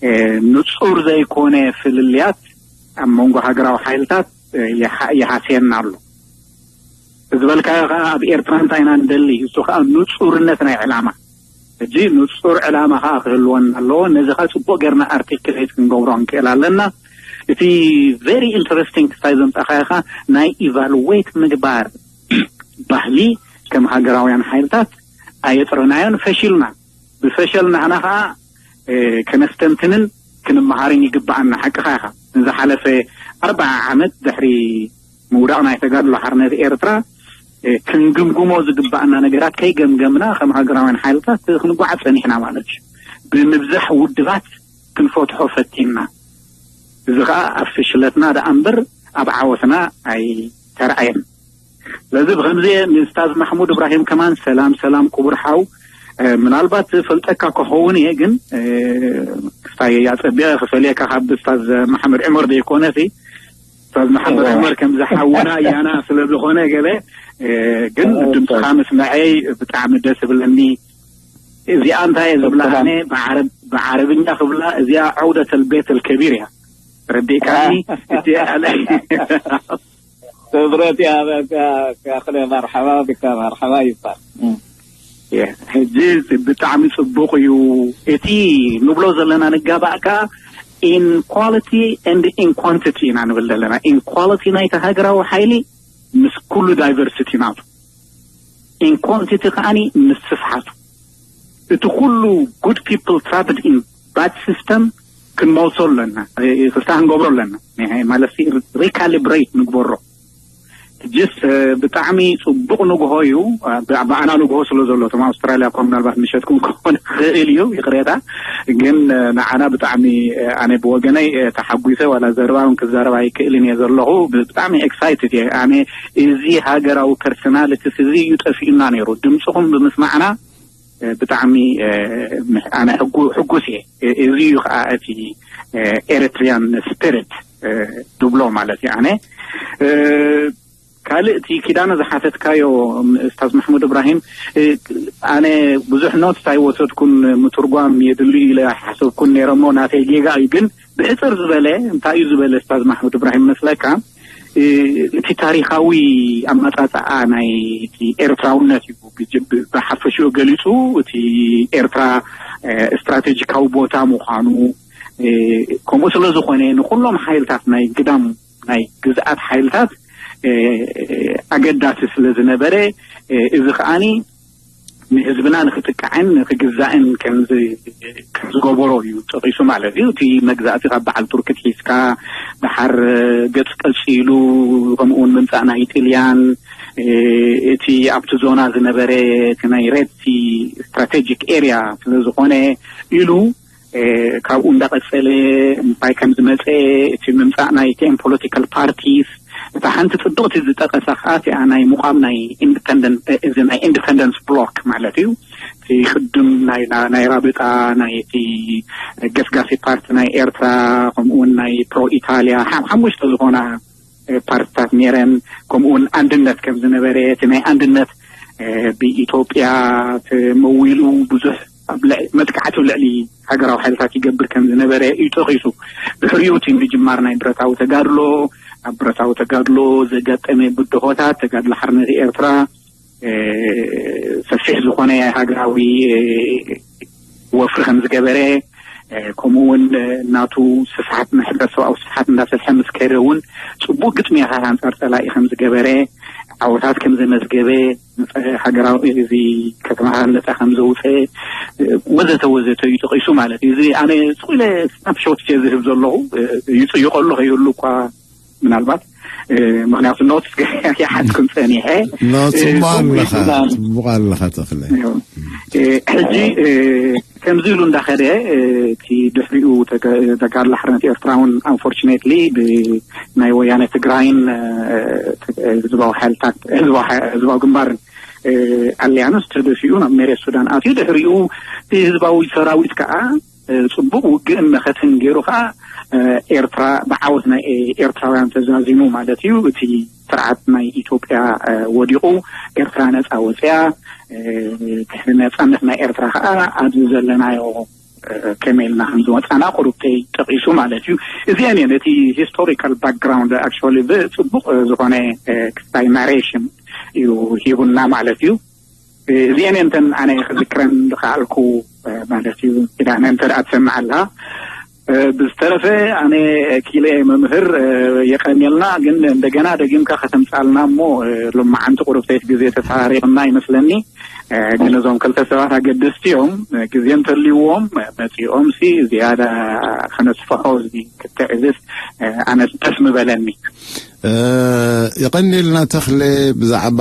እ፣ ንፁር ዘይኮነ ፍልልያት ኣብ መንጎ ሃገራዊ ሓይልታት እ፣ ይሃ- ይሃስየና ኣሎ ዝበልካዮ ከዓ ኣብ ኤርትራ እንታይ ኢና ንደሊ እሱ ከዓ ንፁርነት ናይ ዕላማ ሕጂ ንፁር ዕላማ ከዓ ክህልወና ኣለዎ ነዚ ከዓ ፅቡቅ ጌርና articulate ክንገብሮ ክንክእል ኣለና እቲ very interesting ክስታይ ዘምፃኻዮ ከዓ ናይ evaluate ምግባር ባህሊ ከም ሃገራውያን ሓይልታት ኣየጥረናዮን ፈሺልና ብፈሸል ናህና ከዓ እ፣ ከነስተንትንን ክንመሃርን ይግብኣና ሓቅኻ ኢኻ ንዝሓለፈ ኣርባዓ ዓመት ድሕሪ ምውዳቕ ናይ ተጋድሎ ሓርነት ኤርትራ እ፣ ክንግምግሞ ዝግባኣና ነገራት ከይገምገምና ከም ሃገራውያን ሓይልታት ክንጓዓዝ ፀኒሕና ማለት እዩ ብምብዛሕ ውድባት ክንፈትሖ ፈቲንና እዚ ከዓ ኣብ ፍሽለትና ደኣ እምበር ኣብ ዓወትና ኣይተረኣየን። ስለዚ ብከምዚ ምስታዝ ማሕሙድ እብራሂም ከማን ሰላም ሰላም ክቡር ሓው። ምናልባት ፈልጠካ ክኸውን እየ፣ ግን ክስታይ ኣፀቢቐ ክፈልየካ ካብ ስታዝ መሓመድ ዕመር ዘይኮነሲ፣ ስታዝ መሓመድ ዕመር ከምዚ ሓውና እያና ስለ ዝኾነ ገለ፣ ግን ድምፅኻ ምስመዐይ ብጣዕሚ ደስ ብለኒ። እዚኣ እንታይ እየ ዝብላ ኣነ፣ ብዓረብኛ ክብላ እዚኣ ዐውደተል ቤተል ከቢር እያ። ረዲእካኒ? እቲ ኣለ ክብረት ያበካ። ካክለ መርሓባ ብካ መርሓባ ይባል። ሕጂ ብጣዕሚ ጽቡቕ እዩ። እቲ ንብሎ ዘለና ንጋባእ ከኣ in quality and in quantity ኢና ንብል ዘለና። In quality ናይቲ ሃገራዊ ሓይሊ ምስ ኩሉ ዳይቨርሲቲ ናቱ፣ in quantity ከኣኒ ምስ ስፍሓቱ። እቲ ኩሉ good people trapped in bad system ክንመልሶ ኣለና። ይቅርታ ክንገብሮ ኣለና ማለት recalibrate ንግበሮ። ጅስ ብጣዕሚ ጽቡቕ ንግሆ እዩ። ብኣና ንግሆ ስለ ዘሎ እቶም ኣውስትራልያ እኳ ምናልባት ምሸትኩም ክኾን ክኽእል እዩ፣ ይቕሬታ። ግን ንዓና ብጣዕሚ፣ ኣነ ብወገነይ ተሓጒሰ ዋላ ዘረባ እውን ክዛረብ ኣይክእልን እየ ዘለኹ። ብጣዕሚ ኤክሳይትድ እየ ኣነ። እዚ ሃገራዊ ፐርሶናሊቲስ እዚ እዩ ጠፊኡና ነይሩ። ድምፅኹም ብምስማዕና ብጣዕሚ ኣነ ሕጉስ እየ። እዚ እዩ ከዓ እቲ ኤሪትሪያን ስፒሪት ድብሎ ማለት እዩ። ኣነ ካልእ እቲ ኪዳነ ዝሓተትካዮ፣ እስታዝ ማሕሙድ እብራሂም፣ ኣነ ብዙሕ ኖትስ ኣይወሰድኩን፣ ምትርጓም የድሊ ኢለ ሓሰብኩን ነይረ እሞ ናተይ ጌጋ እዩ። ግን ብሕፅር ዝበለ እንታይ እዩ ዝበለ እስታዝ ማሕሙድ እብራሂም መስለካ፣ እቲ ታሪኻዊ ኣመፃፅኣ ናይ ኤርትራውነት እዩ ብሓፈሽኡ ገሊፁ። እቲ ኤርትራ ስትራቴጂካዊ ቦታ ምዃኑ፣ ከምኡ ስለ ዝኾነ ንኩሎም ሓይልታት ናይ ግዳም ናይ ግዝኣት ሓይልታት ኣገዳሲ ስለ ዝነበረ፣ እዚ ከዓኒ ንህዝብና ንክጥቃዕን ንክግዛእን ከምዝገበሮ እዩ ጠቂሱ ማለት እዩ። እቲ መግዛእቲ ካብ በዓል ቱርኪ ትሒዝካ፣ ደሓር ገፅ ቀፂሉ፣ ከምኡውን ምምፃእ ናይ ጥልያን፣ እቲ ኣብቲ ዞና ዝነበረ እቲ ናይ ሬድሲ ስትራቴጂክ ኤሪያ ስለዝኾነ ኢሉ፣ ካብኡ እንዳቐፀለ እንታይ ከም ዝመፀ፣ እቲ ምምፃእ ናይ ቲኤን ፖለቲካል ፓርቲስ፣ እታ ሓንቲ ፅብቕቲ ዝጠቐሳ ከዓ እቲኣ ናይ ምቋም ናይ ኢንዲፐንደንት፣ እዚ ናይ ኢንዲፐንደንስ ብሎክ ማለት እዩ። እቲ ቅድም ናይ ራብጣ፣ ናይ እቲ ገስጋሲ ፓርቲ ናይ ኤርትራ፣ ከምኡውን ናይ ፕሮ ኢታልያ ሓሙሽተ ዝኾና ፓርቲታት ነይረን። ከምኡውን ኣንድነት ከም ዝነበረ፣ እቲ ናይ ኣንድነት ብኢትዮጵያ ተመዊሉ ብዙሕ መጥቃዕቲ ኣብ ልዕሊ ሃገራዊ ሓይልታት ይገብር ከም ዝነበረ እዩ ጠቂሱ። ድሕሪኡ እቲ ምጅማር ናይ ብረታዊ ተጋድሎ፣ ኣብ ብረታዊ ተጋድሎ ዘጋጠመ ብድሆታት፣ ተጋድሎ ሓርነት ኤርትራ ሰፊሕ ዝኾነ ሃገራዊ ወፍሪ ከም ዝገበረ፣ ከምኡ እውን ናቱ ስፍሓት ናይ ሕብረተሰባዊ ስፍሓት እንዳሰፍሐ ምስ ከደ እውን ፅቡቅ ግጥሚያታት ኣንፃር ፀላኢ ከም ዝገበረ፣ ዓወታት ከም ዘመዝገበ፣ ሃገራዊ እዚ ከተማታት ነፃ ከም ዘውፀ፣ ወዘተ ወዘተ እዩ ጠቂሱ ማለት እዩ። እዚ ኣነ ስቁለ ስናፕሾት እየ ዝህብ ዘለኹ፣ ይፅይቆ ኣለኹ ይህሉ እኳ ምናልባት፣ ምክንያቱ ኖትስ ይሓዝኩም ፀኒሐ። ኖትስ እሞ ኣለኻ፣ ፅቡቅ ኣለኻ ተኽለ። ሕጂ ከምዚ ኢሉ እንዳኸደ፣ እቲ ድሕሪኡ ተጋድሎ ሓርነት ኤርትራ እውን ኣንፎርችኔትሊ ብናይ ወያነ ትግራይን ህዝባዊ ሓይልታት፣ ህዝባዊ ግንባርን ኣሊያንስ ተደፊኡ ናብ መሬት ሱዳን ኣትዩ። ድሕሪኡ እቲ ህዝባዊ ሰራዊት ከዓ ፅቡቅ ውግእን መኸትን ገይሩ ከዓ ኤርትራ ብዓወት ናይ ኤርትራውያን ተዛዚሙ ማለት እዩ። እቲ ስርዓት ናይ ኢትዮጵያ ወዲቁ፣ ኤርትራ ነፃ ወፅያ። ድሕሪ ነፃነት ናይ ኤርትራ ከዓ ኣብዚ ዘለናዮ ከመይ ኢልና ከም ዝወፃና ቁሩብተይ ጠቂሱ ማለት እዩ። እዚአን እየን እቲ ሂስቶሪካል ባክግራውንድ ኣክቹዋሊ ብፅቡቅ ዝኾነ ክስታይ ናሬሽን እዩ ሂቡና ማለት እዩ። እዚአን እየን እተን ኣነ ክዝክረን ዝኸኣልኩ ማለት እዩ። ኪዳነ እንተ ደኣ ትሰምዕ ኣለኻ። ብዝተረፈ ኣነ ኪለ መምህር የቀንየልና፣ ግን እንደገና ደጊምካ ከተምጻልና እሞ ሎማዓንቲ ቁሩብተይት ግዜ ተፈራሪቕና ይመስለኒ። ግን እዞም ክልተ ሰባት ኣገደስቲ እዮም። ግዜ እንተልይዎም መጺኦም ሲ ዝያዳ ከነስፍሖ እዚ ክትዕዝዝ ኣነ ደስ ምበለኒ። የቐንየልና ተኽለ። ብዛዕባ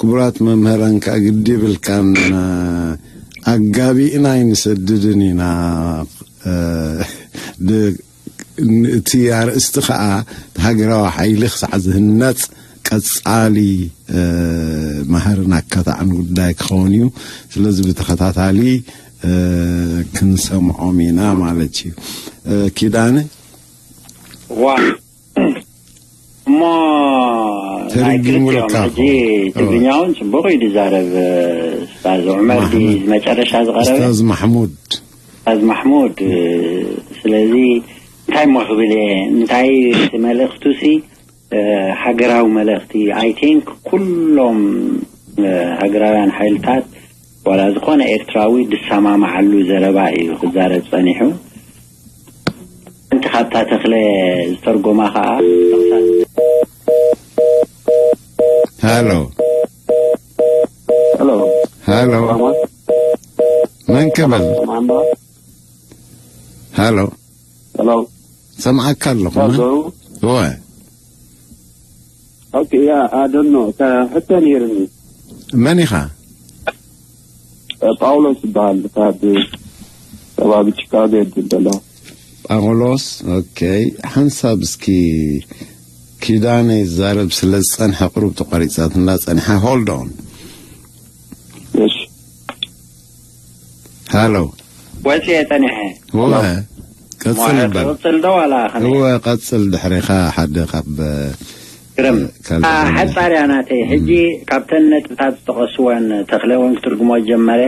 ክቡራት መምህራን ከዓ ግዲ የብልካን፣ ኣጋቢእና ኣይንሰድድን ኢና። እቲ ኣርእስቲ ከዓ ሃገራዊ ሓይሊ ክሳዕ ዝህነፅ ቀፃሊ፣ እ፣ ማህርን ኣካታዕን ጉዳይ ክኸውን እዩ። ስለዚ ብተኸታታሊ፣ እ፣ ክንሰምዖም ኢና ማለት እዩ። እ፣ ኪዳነ? ዋ፣ እሞ ናይ ተርጉሙ ክልቲኦም ለካ ሕጂ እኮ። ትግርኛ እውን ጽቡቕ እዩ ዝዛረብ። ኡስታዝ ዑመር ድዩ ማሕሙድ። መጨረሻ ዝቐረበ? ኡስታዝ ማሕሙድ። ኡስታዝ ማሕሙድ። ስለዚ እንታይ እሞ ክብል እየ? እንታይ እቲ መልእኽቱ ሲ፣ እ፣ ሃገራዊ መልእኽቲ። I think ኩሎም፣ እ፣ ሃገራውያን ሓይልታት ዋላ ዝኾነ ኤርትራዊ ዝሰማማዓሉ ዘረባ እዩ ክዛረብ ጸኒሑ። ሓንቲ ካብታ ተኽለ ዝተርጎማ ኸኣ ጥቕሳ ሃሎ። ሃሎ። ሃሎ። ማማ። መን ክብል? ማማ። ሃሎ። ሃሎ። ሰምዓካ ኣለኹ። ሃሎ። እወ። ኦኬ፣ ያ፣ I don't know። ሕቶ ነይርኒ። መን ኢኻ? ጳውሎስ ይበሃል። ካብ ከባቢ ቺካጎ እየ ዝደሎ። ጳውሎስ፣ ኦኬ። ሓንሳብ እስኪ ኪዳነ ይዛረብ ስለ ዝጸንሐ ቁሩብ ተቋሪጻትና ጸኒሓ። Hold on። እሺ። ሃሎ። ወጽየ ጸኒሐ። እወ፣ ሃሎ። ቀጽል እሞ እምበር። ክቕጽል ዶ ዋላ ከመይ? እወ፣ ቀጽል ድሕሪኻ ሓደ ካብ፣ ግርም። ካልእ አ፣ ዜና። ሓጻር እያ ናተይ። ሕጂ እም። ካብተን ነጥብታት ዝጠቐስወን ተኽለ እውን ክትርጉሞ ጀመረ።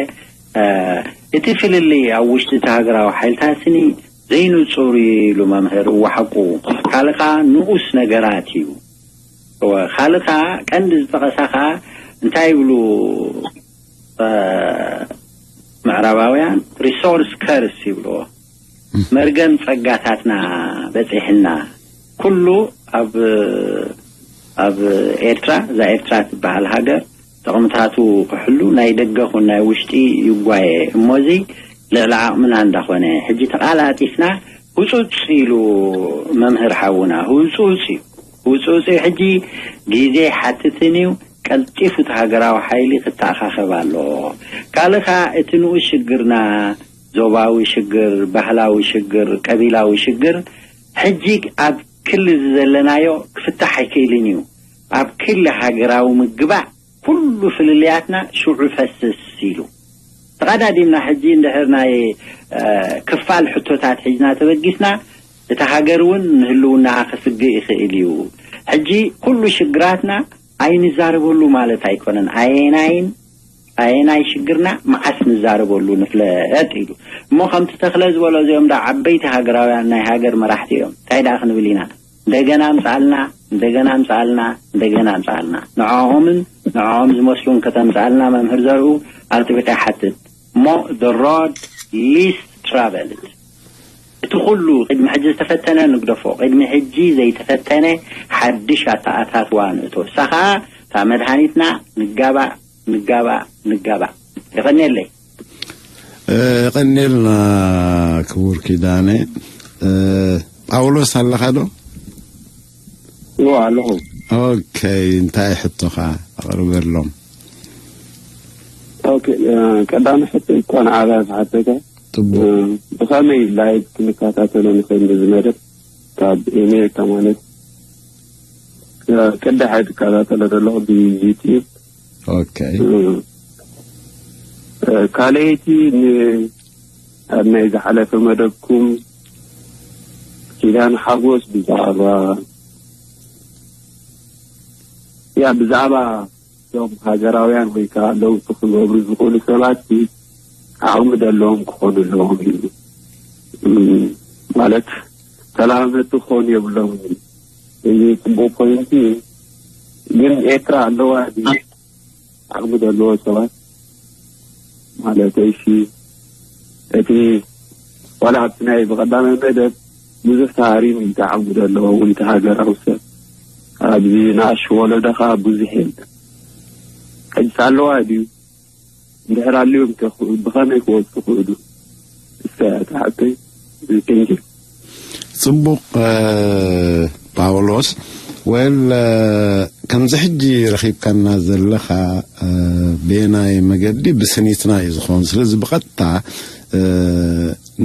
እ፣ እቲ ፍልልይ ኣብ ውሽጢ እቲ ሃገራዊ ሓይልታት ስኒ ዘይንጹር እዩ ኢሉ መምህር። እወ ሓቁ። ካልእ ከኣ ንኡስ ነገራት እዩ። እወ፣ ካልእ ከኣ ቀንዲ ዝጠቐሳ ከኣ እንታይ ይብሉ፣ እ፣ ምዕራባውያን ሪሶርስ ከርስ ይብልዎ። እም። መርገም ጸጋታትና በጺሕና። ኩሉ ኣብ፣ ኣብ ኤርትራ፣ እዛ ኤርትራ ትበሃል ሃገር ጥቕምታቱ ክሕሉ ናይ ደገ ኹን ናይ ውሽጢ ይጓየ። እሞዚ ልዕሊ ዓቕምና እንዳኾነ፣ ሕጂ ተቓላጢፍና ህጹጽ ኢሉ መምህር ሓውና፣ ህጹጽ እዩ። ህጹጽ እዩ። ሕጂ ግዜ ይሓትትን እዩ። ቀልጢፉ እቲ ሃገራዊ ሓይሊ ክተኣኻኸብ ኣለዎ። ካልእ ከኣ እቲ ንኡስ ሽግርና፣ ዞባዊ ሽግር፣ ባህላዊ ሽግር፣ ቀቢላዊ ሽግር፣ ሕጂ ኣብ ክሊ እዚ ዘለናዮ ክፍታሕ ኣይክእልን እዩ። ኣብ ክሊ ሃገራዊ ምግባእ ኩሉ ፍልልያትና ሽዑ ፈስስ ኢሉ። ተቐዳዲምና ሕጂ እንድሕር ናይ፣ እ፣ ክፋል ሕቶታት ሒዝና ተበጊስና፣ እታ ሃገር እውን ንህልውናኣ ከስግእ ይኽእል እዩ። ሕጂ ኩሉ ሽግራትና ኣይንዛረበሉ ማለት ኣይኮነን። ኣየናይን፣ ኣየናይ ሽግርና መዓስ ንዛረበሉ ንፍለጥ ኢሉ። እሞ ከምቲ ተኽለ ዝበሎ እዚኦም ዳ ዓበይቲ ሃገራውያን ናይ ሃገር መራሕቲ እዮም። እንታይ ደኣ ክንብል ኢና? እንደገና ኣምጽኣልና፣ እንደገና ኣምጽኣልና፣ እንደገና ኣምጽኣልና። ንዕኦምን ንዕኦም ዝመስሉን ከተምጽኣልና መምህር ዘርኡ ኣጥቢቐ ይሓትት። እሞ the road least traveled፣ እቲ ኩሉ ቅድሚ ሕጂ ዝተፈተነ ንግደፎ፣ ቅድሚ ሕጂ ዘይተፈተነ ሓድሽ ኣተኣታትዋ ንእቶ። እሳ ኸኣ እታ መድሃኒትና ንጋባእ፣ ንጋባእ፣ ንጋባእ። የቐንየለይ። እ፣ የቐንየልና ክቡር ኪዳነ። እ፣ ጳውሎስ ኣለኻ ዶ? እወ፣ ኣለኹ። ኦኬ፣ እንታይ ሕቶኻ ኣቕርበሎም። ኦኬ፣ እ፣ ቀዳሚ ሕቶ እኳ ንዓኻ ዝሓተካ፣ ጽቡቕ። እ፣ ብኸመይ ላይቭ ክንከታተሎ ንኽእል ነዚ መደብ? ካብ ኢሜይል ማለት፣ እ፣ ቅዳሕ ትከታተሎ ዘለኹ ብዩቲዩብ። ኦኬ። እ፣ እ፣ ካልኣይቲ ን-፣ ኣብ ናይ ዝሓለፈ መደብኩም ኪዳነ ሓጎስ ብዛዕባ፣ ያ፣ ብዛዕባ እዞም ሃገራውያን ወይ ከዓ ለውጢ ክገብሩ ዝኽእሉ ሰባት ዓቕሚ ዘለዎም ክኾኑ ኣለዎም እዩ። እም፣ ማለት ተላመድቲ ክኾኑ የብሎምን። እዚ ጽቡቕ ፖይንት እዩ። ግን ኤርትራ ኣለዋ ድዩ? ዓቕሚ ዘለዎ ሰባት ማለት እሺ፣ እቲ ዋላ ኣብቲ ናይ ብቐዳማይ መደብ ብዙሕ ተሃሪሙ እዩ፣ እቲ ዓቕሚ ዘለዎ እውን እቲ ሃገራዊ ሰብ። ኣብዚ ንኣሽቱ ወለዶ ከዓ ብዙሕ የለን። ሕጅስ ኣለዋ ድዩ? እንድሕር ኣልዮም ከ ብኸመይ ክወፁ ክእሉ? እስከ ተሓተይ። Thank you። ጽቡቕ፣ እ፣ ጳውሎስ። ወል፣ እ፣ ከምዚ ሕጂ ረኺብካና ዘለኻ፣ እ፣ ቤናይ መገዲ ብስኒትና እዩ ዝኸውን። ስለዚ ብቐጥታ፣ እ፣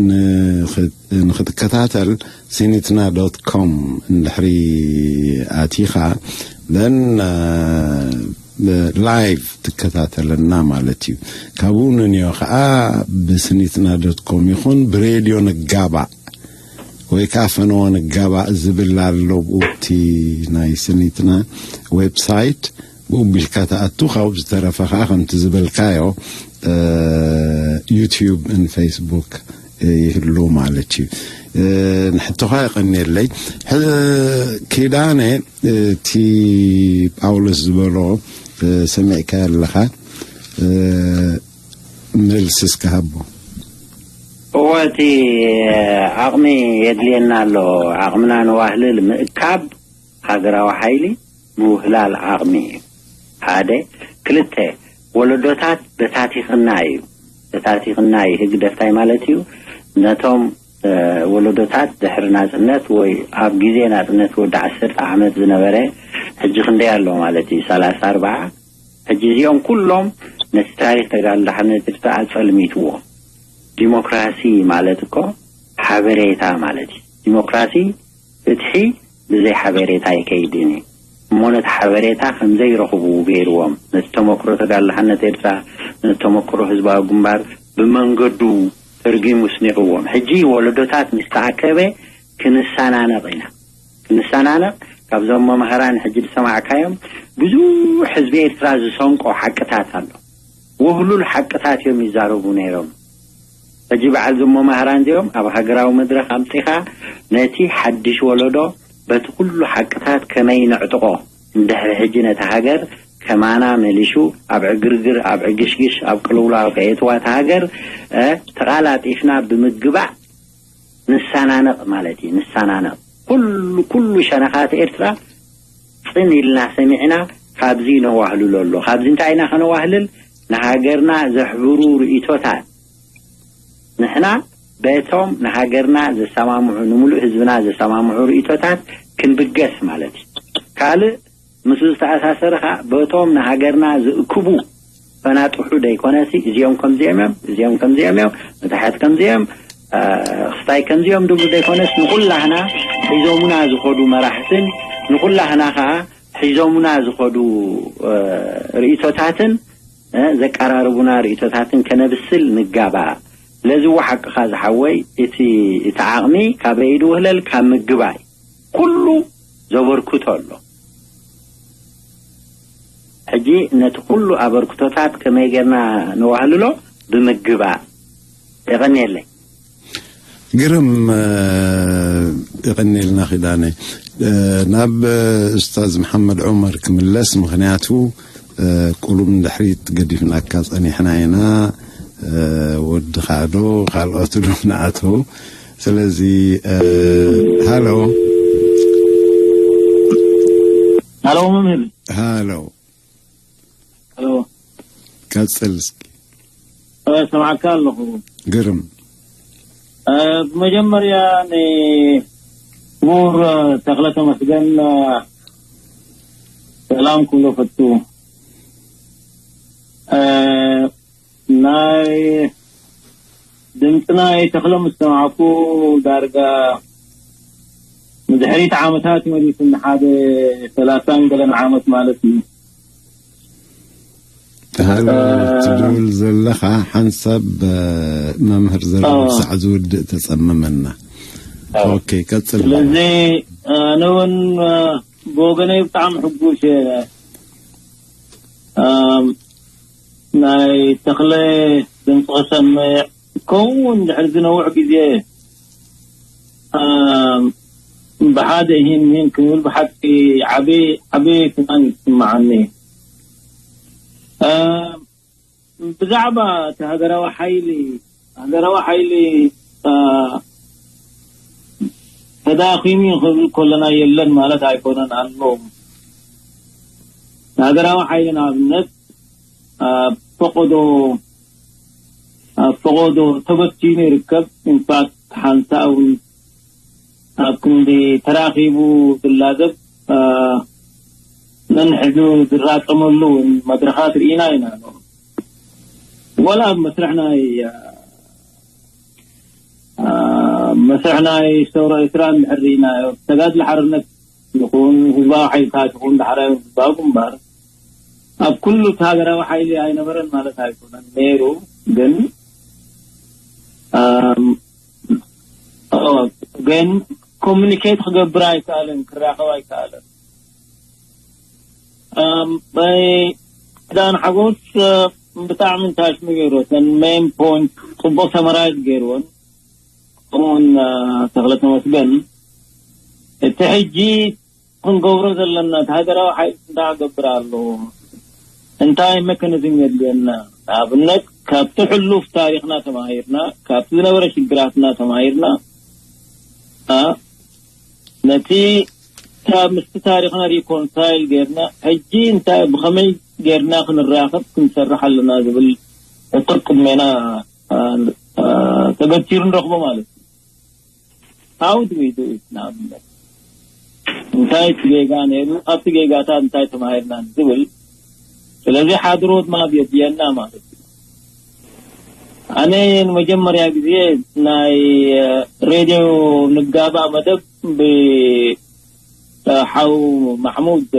ንኽት-፣ ንክትከታተል ሲኒትና ዶት ኮም እንድሕሪ ኣቲኻ፣ then ላይቭ ትከታተለና ማለት እዩ። ካብኡ ንንዮ ከዓ ብስኒትና ዶት ኮም ይኹን ብሬድዮ ንጋባእ ወይ ከዓ ፈነወ ንጋባእ ዝብል ኣሎ ብኡቲ ናይ ስኒትና ዌብሳይት። ብኡ ቢልካ ተኣቱ። ካብኡ ዝተረፈ ከዓ ከምቲ ዝበልካዮ ዩቲዩብ ን ፌስቡክ ይህሉ ማለት እዩ። ንሕቶኻ የቐንየለይ። ኪዳነ፣ እቲ ጳውሎስ ዝበሎ ሰሚዕካ ኣለኻ፣ መልሲ እስከ ሃቦ። እወ፣ እቲ ዓቕሚ የድልየና ኣሎ። ዓቕምና ነዋህልል ምእካብ ሃገራዊ ሓይሊ ምውህላል ዓቕሚ እዩ። ሓደ። ክልተ፣ ወለዶታት በታቲኽና እዩ። በታቲኽና እዩ። ህግደፍ እንታይ ማለት እዩ? ነቶም ወለዶታት ድሕሪ ናጽነት ወይ ኣብ ግዜ ናጽነት ወዲ ዓሰርተ ዓመት ዝነበረ፣ ሕጂ ክንደይ ኣሎ ማለት እዩ? ሰላሳ ኣርባዓ። ሕጂ እዚኦም ኩሎም ነቲ ታሪኽ ተጋድሎ ሓርነት ኤርትራ ኣጸልሚትዎ። ዲሞክራሲ ማለት እኮ ሓበሬታ ማለት እዩ። ዲሞክራሲ ፍትሒ ብዘይ ሓበሬታ ኣይከይድን እዩ። እሞ ነቲ ሓበሬታ ከም ዘይረኽቡ ገይርዎም። ነቲ ተመክሮ ተጋድሎ ሓርነት ኤርትራ፣ ነቲ ተመክሮ ህዝባዊ ግንባር ብመንገዱ ተርጊሙ ስኒቕዎም። ሕጂ ወለዶታት ምስ ተኣከበ ክንሰናነቕ ኢና። ክንሰናነቕ፣ ካብዞም መምህራን ሕጂ ዝሰማዕካዮም ብዙሕ ህዝቢ ኤርትራ ዝሰንቆ ሓቅታት ኣሎ። ውህሉል ሓቅታት እዮም ይዛረቡ ነይሮም። ሕጂ በዓል እዞም መምህራን እዚኦም ኣብ ሃገራዊ መድረኽ ኣምጺኻ ነቲ ሓድሽ ወለዶ በቲ ኩሉ ሓቅታት ከመይ ነዕጥቖ፣ እንድሕሪ ሕጂ ነቲ ሃገር ከማና መሊሹ ኣብ ዕግርግር፣ ኣብ ዕግሽግሽ፣ ኣብ ቅልውላው ከየእትዋ እታ ሃገር፣ እ፣ ተቓላጢፍና ብምግባእ ንሰናነቕ ማለት እዩ። ንሰናነቕ። ኩሉ፣ ኩሉ ሸነኻት ኤርትራ ጽን ኢልና ሰሚዕና ካብዚ ነዋህልሎ ኣሎ። ካብዚ እንታይ ኢና ከነዋህልል? ንሃገርና ዘሕብሩ ርእይቶታት። ንሕና በቶም ንሃገርና ዘሰማምዑ፣ ንምሉእ ህዝብና ዘሰማምዑ ርእይቶታት ክንብገስ ማለት እዩ። ካልእ ምስኡ ዝተኣሳሰረ ኸኣ በቶም ንሃገርና ዝእክቡ ፈናጥሑ ደይኮነሲ፣ እዚኦም ከምዚኦም እዮም፣ እዚኦም ከምዚኦም እዮም፣ ንታሕት ከምዚኦም፣ እ፣ ክስታይ ከምዚኦም ድብሉ ደይኮነስ፣ ንኹላህና ሒዞሙና ዝኸዱ መራሕትን ንኹላህና ኸኣ ሒዞሙና ዝኸዱ፣ እ፣ ርእይቶታትን፣ እ፣ ዘቀራርቡና ርእይቶታትን ከነብስል ንጋባእ። ስለዚ እዎ ሓቅኻ ዝሓወይ፣ እቲ፣ እቲ ዓቕሚ ካበይ ድውህለል? ካብ ምግባይ። ኩሉ ዘበርክቶ ኣሎ። ሕጂ ነቲ ኩሉ ኣበርክቶታት ከመይ ጌርና ነዋህልሎ? ብምግባእ። የቐንየለይ። ግርም፣ እ፣ የቐንየልና ኪዳነ። እ፣ ናብ፣ እ፣ ኡስታዝ መሓመድ ዑመር ክምለስ፣ ምኽንያቱ፣ እ፣ ቁሩብ ንድሕሪት ገዲፍናካ ጸኒሕና ኢና። እ፣ ወድኻ ዶ ካልኦት ዶ ንኣተው? ስለዚ፣ እ፣ ሃሎ። ሃሎ መምህር። ሃሎ። ሃሎ። ቀጽል እስኪ። እ፣ ሰማዕካ ኣለኹ። ግርም። እ፣ ብመጀመርያ ንክቡር፣ እ፣ ተኽለ ተመስገን፣ እ፣ ሰላም ክብሎ ፈቱ። እ፣ ናይ ድምፂ ናይ ተኽለ ምስ ሰማዕኩ ዳርጋ ንድሕሪት ዓመታት መሊሱ፣ ንሓደ ሰላሳን ገለን ዓመት ማለት እዩ። ተሃሎ፣ እ፣ ትድውል ዘለኻ ሓንሳብ፣ እ፣ መምህር ዘረባ፣ እ፣ ሳዕ ዝውድእ ተጸመመና። እ። ኦኬ፣ ቀጽል። ስለዚ፣ እ፣ ኣነ እውን፣ እ፣ ብወገነይ ብጣዕሚ ሕጉሽ እየ። እ፣ ናይ ተኽለ ድምፂ ክሰምዕ ከምኡ እውን ድሕሪ ዝነውሕ ግዜ፣ እ፣ ብሓደ ሂን ሂን ክብል ብሓቂ ዓቢ፣ ዓቢ ፍናን ይስምዓኒ። እ፣ ብዛዕባ እቲ ሃገራዊ ሓይሊ፣ ሃገራዊ ሓይሊ፣ እ፣ ተዳኺሙ ክንብል ከለና የለን ማለት ኣይኮነን፣ ኣሎ። ሃገራዊ ሓይሊ ንኣብነት ኣብ ፈቐዶ፣ ኣብ ፈቐዶ ተበቲኑ ይርከብ። ኢንፋክት ሓንሳእ እውን ኣብ ክንዲ ተራኺቡ ዝላዘብ፣ እ፣ ነንሕዱ ዝራጸመሉ እውን መድረኻት ርኢና ኢና። ወላ ኣብ መስርሕ ናይ፣ እ፣ እ፣ መስርሕ ናይ ሰውራ ኤርትራ እንድሕር ርኢናዮ፣ ተጋድሎ ሓርነት ይኹን ህዝባዊ ሓይልታት ይኹን ዳሕራይ ህዝባዊ ግንባር ኣብ ኩሉ እቲ ሃገራዊ ሓይሊ ኣይነበረን ማለት ኣይኮነን፣ ነይሩ። ግን ኣም፣ ኦ፣ ግን ኮሚኒኬት ክገብር ኣይከኣለን፣ ክራኸብ ኣይከኣለን። ኣም፣ በይ ዳን ሓጎስ እ፣ ብጣዕሚ እንታሽሙ ገይሩ፣ እተን ሜን ፖይንት ጽቡቕ ሰመራይዝ ገይርዎን። ከምኡውን እ፣ ተኽለ ተመስገን፣ እቲ ሕጂ ክንገብሮ ዘለና፣ እቲ ሃገራዊ ሓይሊ እንታይ ክገብር ኣለዎ፣ እንታይ ሜካኒዝም የድልየና? ንኣብነት ካብቲ ሕሉፍ ታሪኽና ተማሂርና፣ ካብቲ ዝነበረ ሽግራትና ተማሂርና፣ እ፣ ነቲ ካብ ምስቲ ታሪኽና ሪኮንሳይል ጌርና፣ ሕጂ እንታይ፣ ብኸመይ ጌርና ክንራኸብ ክንሰርሕ ኣለና ዝብል ሕቶ ቅድሜና፣ እ፣ እ፣ ተገቲሩ ንረኽቦ ማለት እዩ። How do we do it? ንኣብነት እንታይ እቲ ጌጋ ነይሩ፣ ካብቲ ጌጋታት እንታይ ተማሂርና ዝብል። ስለዚ ሓደ ሮድማፕ የድልየና ማለት እዩ። ኣነ ንመጀመርያ ግዜ ናይ ሬድዮ ንጋባ መደብ ብ ሓው ማሕሙድ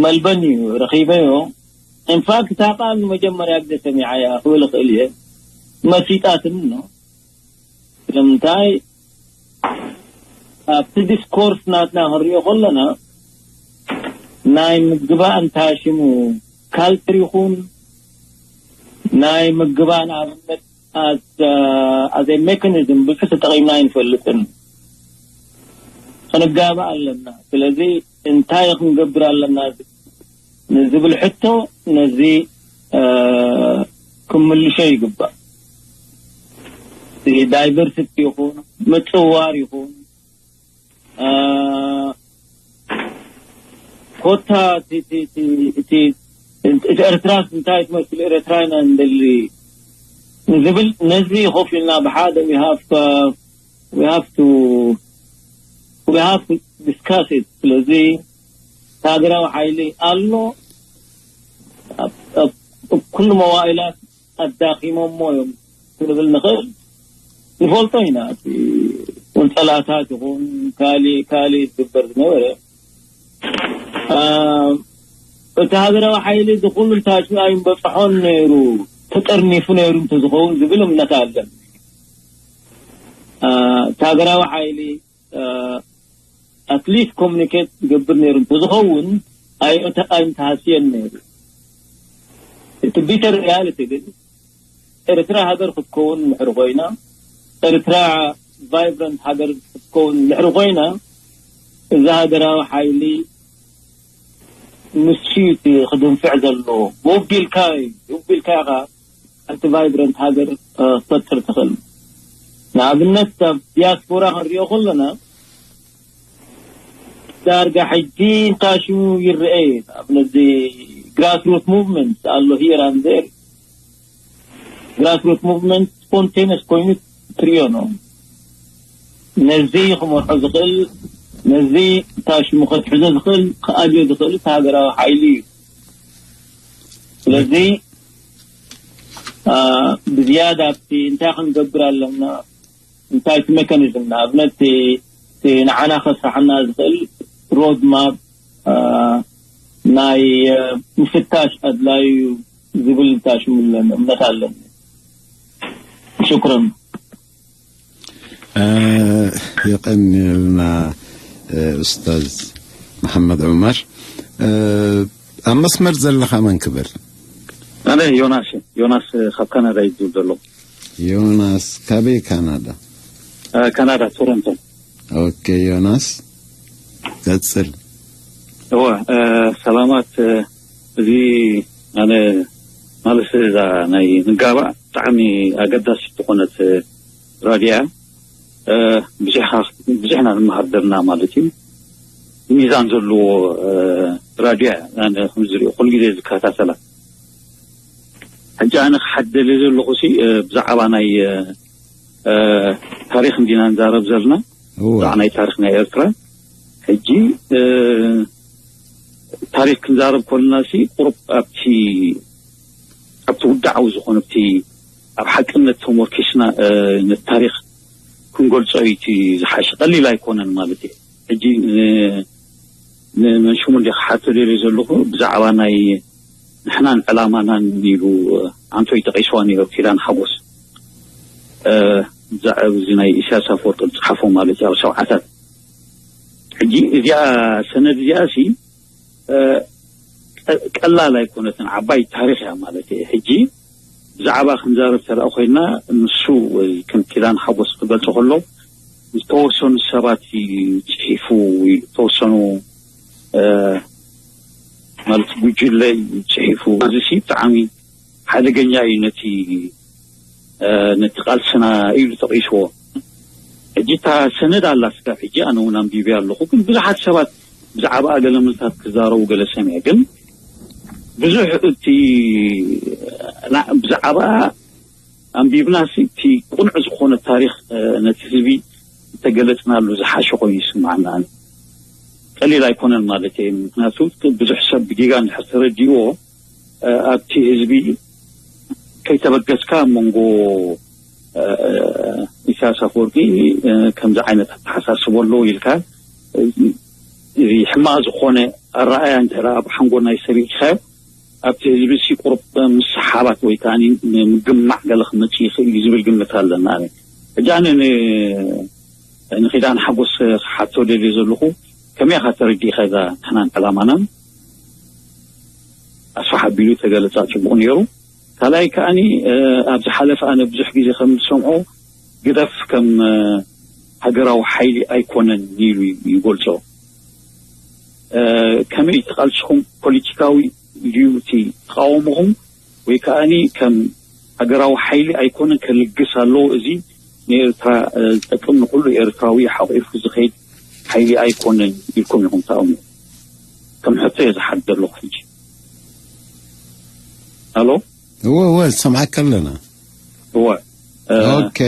መልበን እዩ ረኺበዮ። ኢንፋክት እታ ቃል ንመጀመርያ ግዜ ሰሚዓያ ክብል እኽእል እየ። መሲጣትኒ ነው። ስለምንታይ ኣብቲ ዲስኮርስ ናትና ክንሪኦ ከለና ናይ ምግባእ እንታይ ሽሙ ካልቸር ይኹን ናይ ምግባእ ንኣብነት ኣዘ ሜካኒዝም ብዙሕ ተጠቒምና ኣይንፈልጥን። ክንጋባእ ኣለና። ስለዚ እንታይ ክንገብር ኣለና ንዝብል ሕቶ ነዚ እ፣ ክምልሾ ይግባእ። ዳይቨርሲቲ ይኹን ምጽዋር ይኹን እ፣ ኮታ እቲ- እቲ- እቲ- እቲ- እቲ ኤርትራስ እንታይ ትመስል ኤርትራ ኢና እንደሊ ንዝብል ነዚ ኮፍ ኢልና ብሓደ we have to we have to we have to discuss it። ስለዚ ሃገራዊ ሓይሊ ኣሎ ኣብ- ኣብ- ኣብ ኩሉ መዋእላት ኣዳኺሞሞ እዮም ክንብል ንኽእል። ንፈልጦ ኢና እቲ ቁንጸላታት ይኹን ካሊእ ካሊእ ዝግበር ዝነበረ እ፣ እቲ ሃገራዊ ሓይሊ እዚ ኩሉ እንታሽሙ ኣይምበጽሖን ነይሩ፣ ተጠርኒፉ ነይሩ እንተዝኸውን ዝብል እምነት ኣለን። እ፣ እቲ ሃገራዊ ሓይሊ ኣትሊስት ኮሚኒኬት ዝገብር ነይሩ እንተዝኸውን ኣይምተ- ኣይምተሃስየን ነይሩ። እቲ ቢተር ሪያሊቲ ግን ኤርትራ ሃገር ክትከውን ምሕሪ ኮይና፣ ኤርትራ ቫይብረንት ሃገር ክትከውን ምሕሪ ኮይና፣ እዚ ሃገራዊ ሓይሊ ንሱ እዩ እቲ ክድንፍዕ ዘለዎ። ውቢልካ እዩ ውቢልካ ኢኻ ሓንቲ ቫይብረንት ሃገር እ፣ ክፈጥር ትኽእል። ንኣብነት ኣብ ዲያስፖራ ክንሪኦ ከለና ዳርጋ ሕጂ እንታይ ሽሙ ይረአ እዩ። ንኣብነት ግራስሩት ሙቭመንት ኣሎ here and there። ግራስሩት ሙቭመንት ስፖንቴነስ ኮይኑ ትሪኦ ነው። ነዚ ክመርሖ ዝኽእል፣ ነዚ እንታይ ሽሙ ከትሕዞ ዝኽእል፣ ክኣልዮ ዝኽእል እቲ ሃገራዊ ሓይሊ እዩ። ስለዚ እ፣ ብዝያዳ ኣብቲ እንታይ ክንገብር ኣለና እንታይ እቲ ሜካኒዝም ንኣብነት እቲ ንዓና ከስራሓና ዝኽእል ሮድማፕ ናይ ምፍታሽ ኣድላዩ ዝብል ታሽሙለን እምነት ኣለኒ። ሽኩረን። የቐንየልና ኡስታዝ መሓመድ ዑመር። ኣብ መስመር ዘለኻ መን ክብል? ኣነ ዮናስ እየ። ዮናስ ካብ ካናዳ እዩ ዝብል ዘሎ። ዮናስ ካበይ ካናዳ? ካናዳ ቶሮንቶ። ኦኬ ዮናስ ቀጽል። እወ ሰላማት። እዚ ኣነ ማለት እዛ ናይ ንጋባእ ብጣዕሚ ኣገዳሲት ዝኾነት ራድያ ብዙሕና ንመሃር ደርና ማለት እዩ። ሚዛን ዘለዎ ራድያ ኣነ ከም ዝሪኦ ኩሉ ግዜ ዝከታተላ። ሕጂ ኣነ ክሓደለ ዘለኹ ሲ ብዛዕባ ናይ ታሪኽ እንዲና ንዛረብ ዘለና። ብዛዕባ ናይ ታሪኽ ናይ ኤርትራ ሕጂ ታሪኽ ክንዛረብ ኮልና ሲ ቁሩብ ኣብቲ ኣብቲ ውዳዓዊ ዝኾነ ኣብቲ ኣብ ሓቅነት ተሞርኪስና ነቲ ታሪኽ ክንገልጾ እዩ እቲ ዝሓሸ። ቀሊል ኣይኮነን ማለት እዩ። ሕጂ ን- ንመንሽሙ እንደ ክሓቶ ደልየ ዘለኹ ብዛዕባ ናይ ንሕናን ዕላማናን ኢሉ ኣንቶይ ጠቂስዋ ነይሩ ኪዳን ሓጎስ፣ ብዛዕባ እዚ ናይ ኢሳያስ ኣፈወርቂ ዝፅሓፎ ማለት እዩ ኣብ ሰብዓታት። ሕጂ እዚኣ ሰነድ እዚኣ ሲ ቀላል ኣይኮነትን፣ ዓባይ ታሪኽ እያ ማለት እየ። ሕጂ ብዛዕባ ክንዛረብ ተደኣ ኮይና፣ ንሱ ወይ ከም ኪዳን ሓጎስ ክገልጾ ከሎ ዝተወሰኑ ሰባት እዩ ጽሒፉ፣ ዝተወሰኑ ማለት ጉጅለ እዩ ጽሒፉ። እዚ ሲ ብጣዕሚ ሓደገኛ እዩ ነቲ ነቲ ቃልስና ኢሉ ተቂስዎ። ሕጂ እታ ሰነድ ኣላ ስጋብ ሕጂ ኣነ እውን ኣንቢበያ ኣለኹ፣ ግን ብዙሓት ሰባት ብዛዕባ ገለ ምልታት ክዛረቡ ገለ ሰሚዐ፣ ግን ብዙሕ እቲ ብዛዕባ ኣንቢብናሲ እቲ ቁኑዕ ዝኾነ ታሪኽ ነቲ ህዝቢ እንተገለፅናሉ ዝሓሸ ኮይኑ ይስማዓና። ቀሊል ኣይኮነን ማለት እየ። ምክንያቱ ብዙሕ ሰብ ብጌጋ እንድሕር ተረዲእዎ ኣብቲ ህዝቢ ከይተበገስካ ኣብ መንጎ ኢሳያስ ኣፈወርቂ ከምዚ ዓይነት ኣተሓሳስቦ ኣለዎ ኢልካ እዚ ሕማቕ ዝኾነ ኣረኣያ እንተ ኣብ ሓንጎና ይሰሪዕካዮ ኣብቲ ህዝቢ ሲ ቁሩብ ምስሓባት ወይ ከዓ ምግማዕ ገለ ክመፅእ ይኽእል እዩ ዝብል ግምት ኣለና። ሕጂ ኣነ ንኺዳን ሓጎስ ክሓቶ ደልየ ዘለኹ ከመይ ኢኻ ተረዲእካ እዛ ንሕናን ዕላማናን ኣስፋሕ ኣቢሉ ተገለጻ ጽቡቕ ነይሩ። ካልኣይ ከኣኒ ኣብ ዝሓለፈ ኣነ ብዙሕ ግዜ ከም ዝሰምዖ ግደፍ ከም ሃገራዊ ሓይሊ ኣይኮነን ኢሉ ይገልጾ። ከመይ ተቃልስኹም ፖለቲካዊ ድዩ እቲ ተቃውሞኹም ወይ ከኣኒ ከም ሃገራዊ ሓይሊ ኣይኮነን ከልግስ ኣለዎ፣ እዚ ንኤርትራ ዝጠቅም ንኩሉ ኤርትራዊ ሓቂፉ ዝኸይድ ሓይሊ ኣይኮነን ኢልኩም ኢኹም ተኣምኑ? ከም ሕቶ እየ ዝሓት ዘለኹ ሕጂ። ኣሎ እወ እወ ዝሰምዓካ ኣለና። እወ ኦኬ።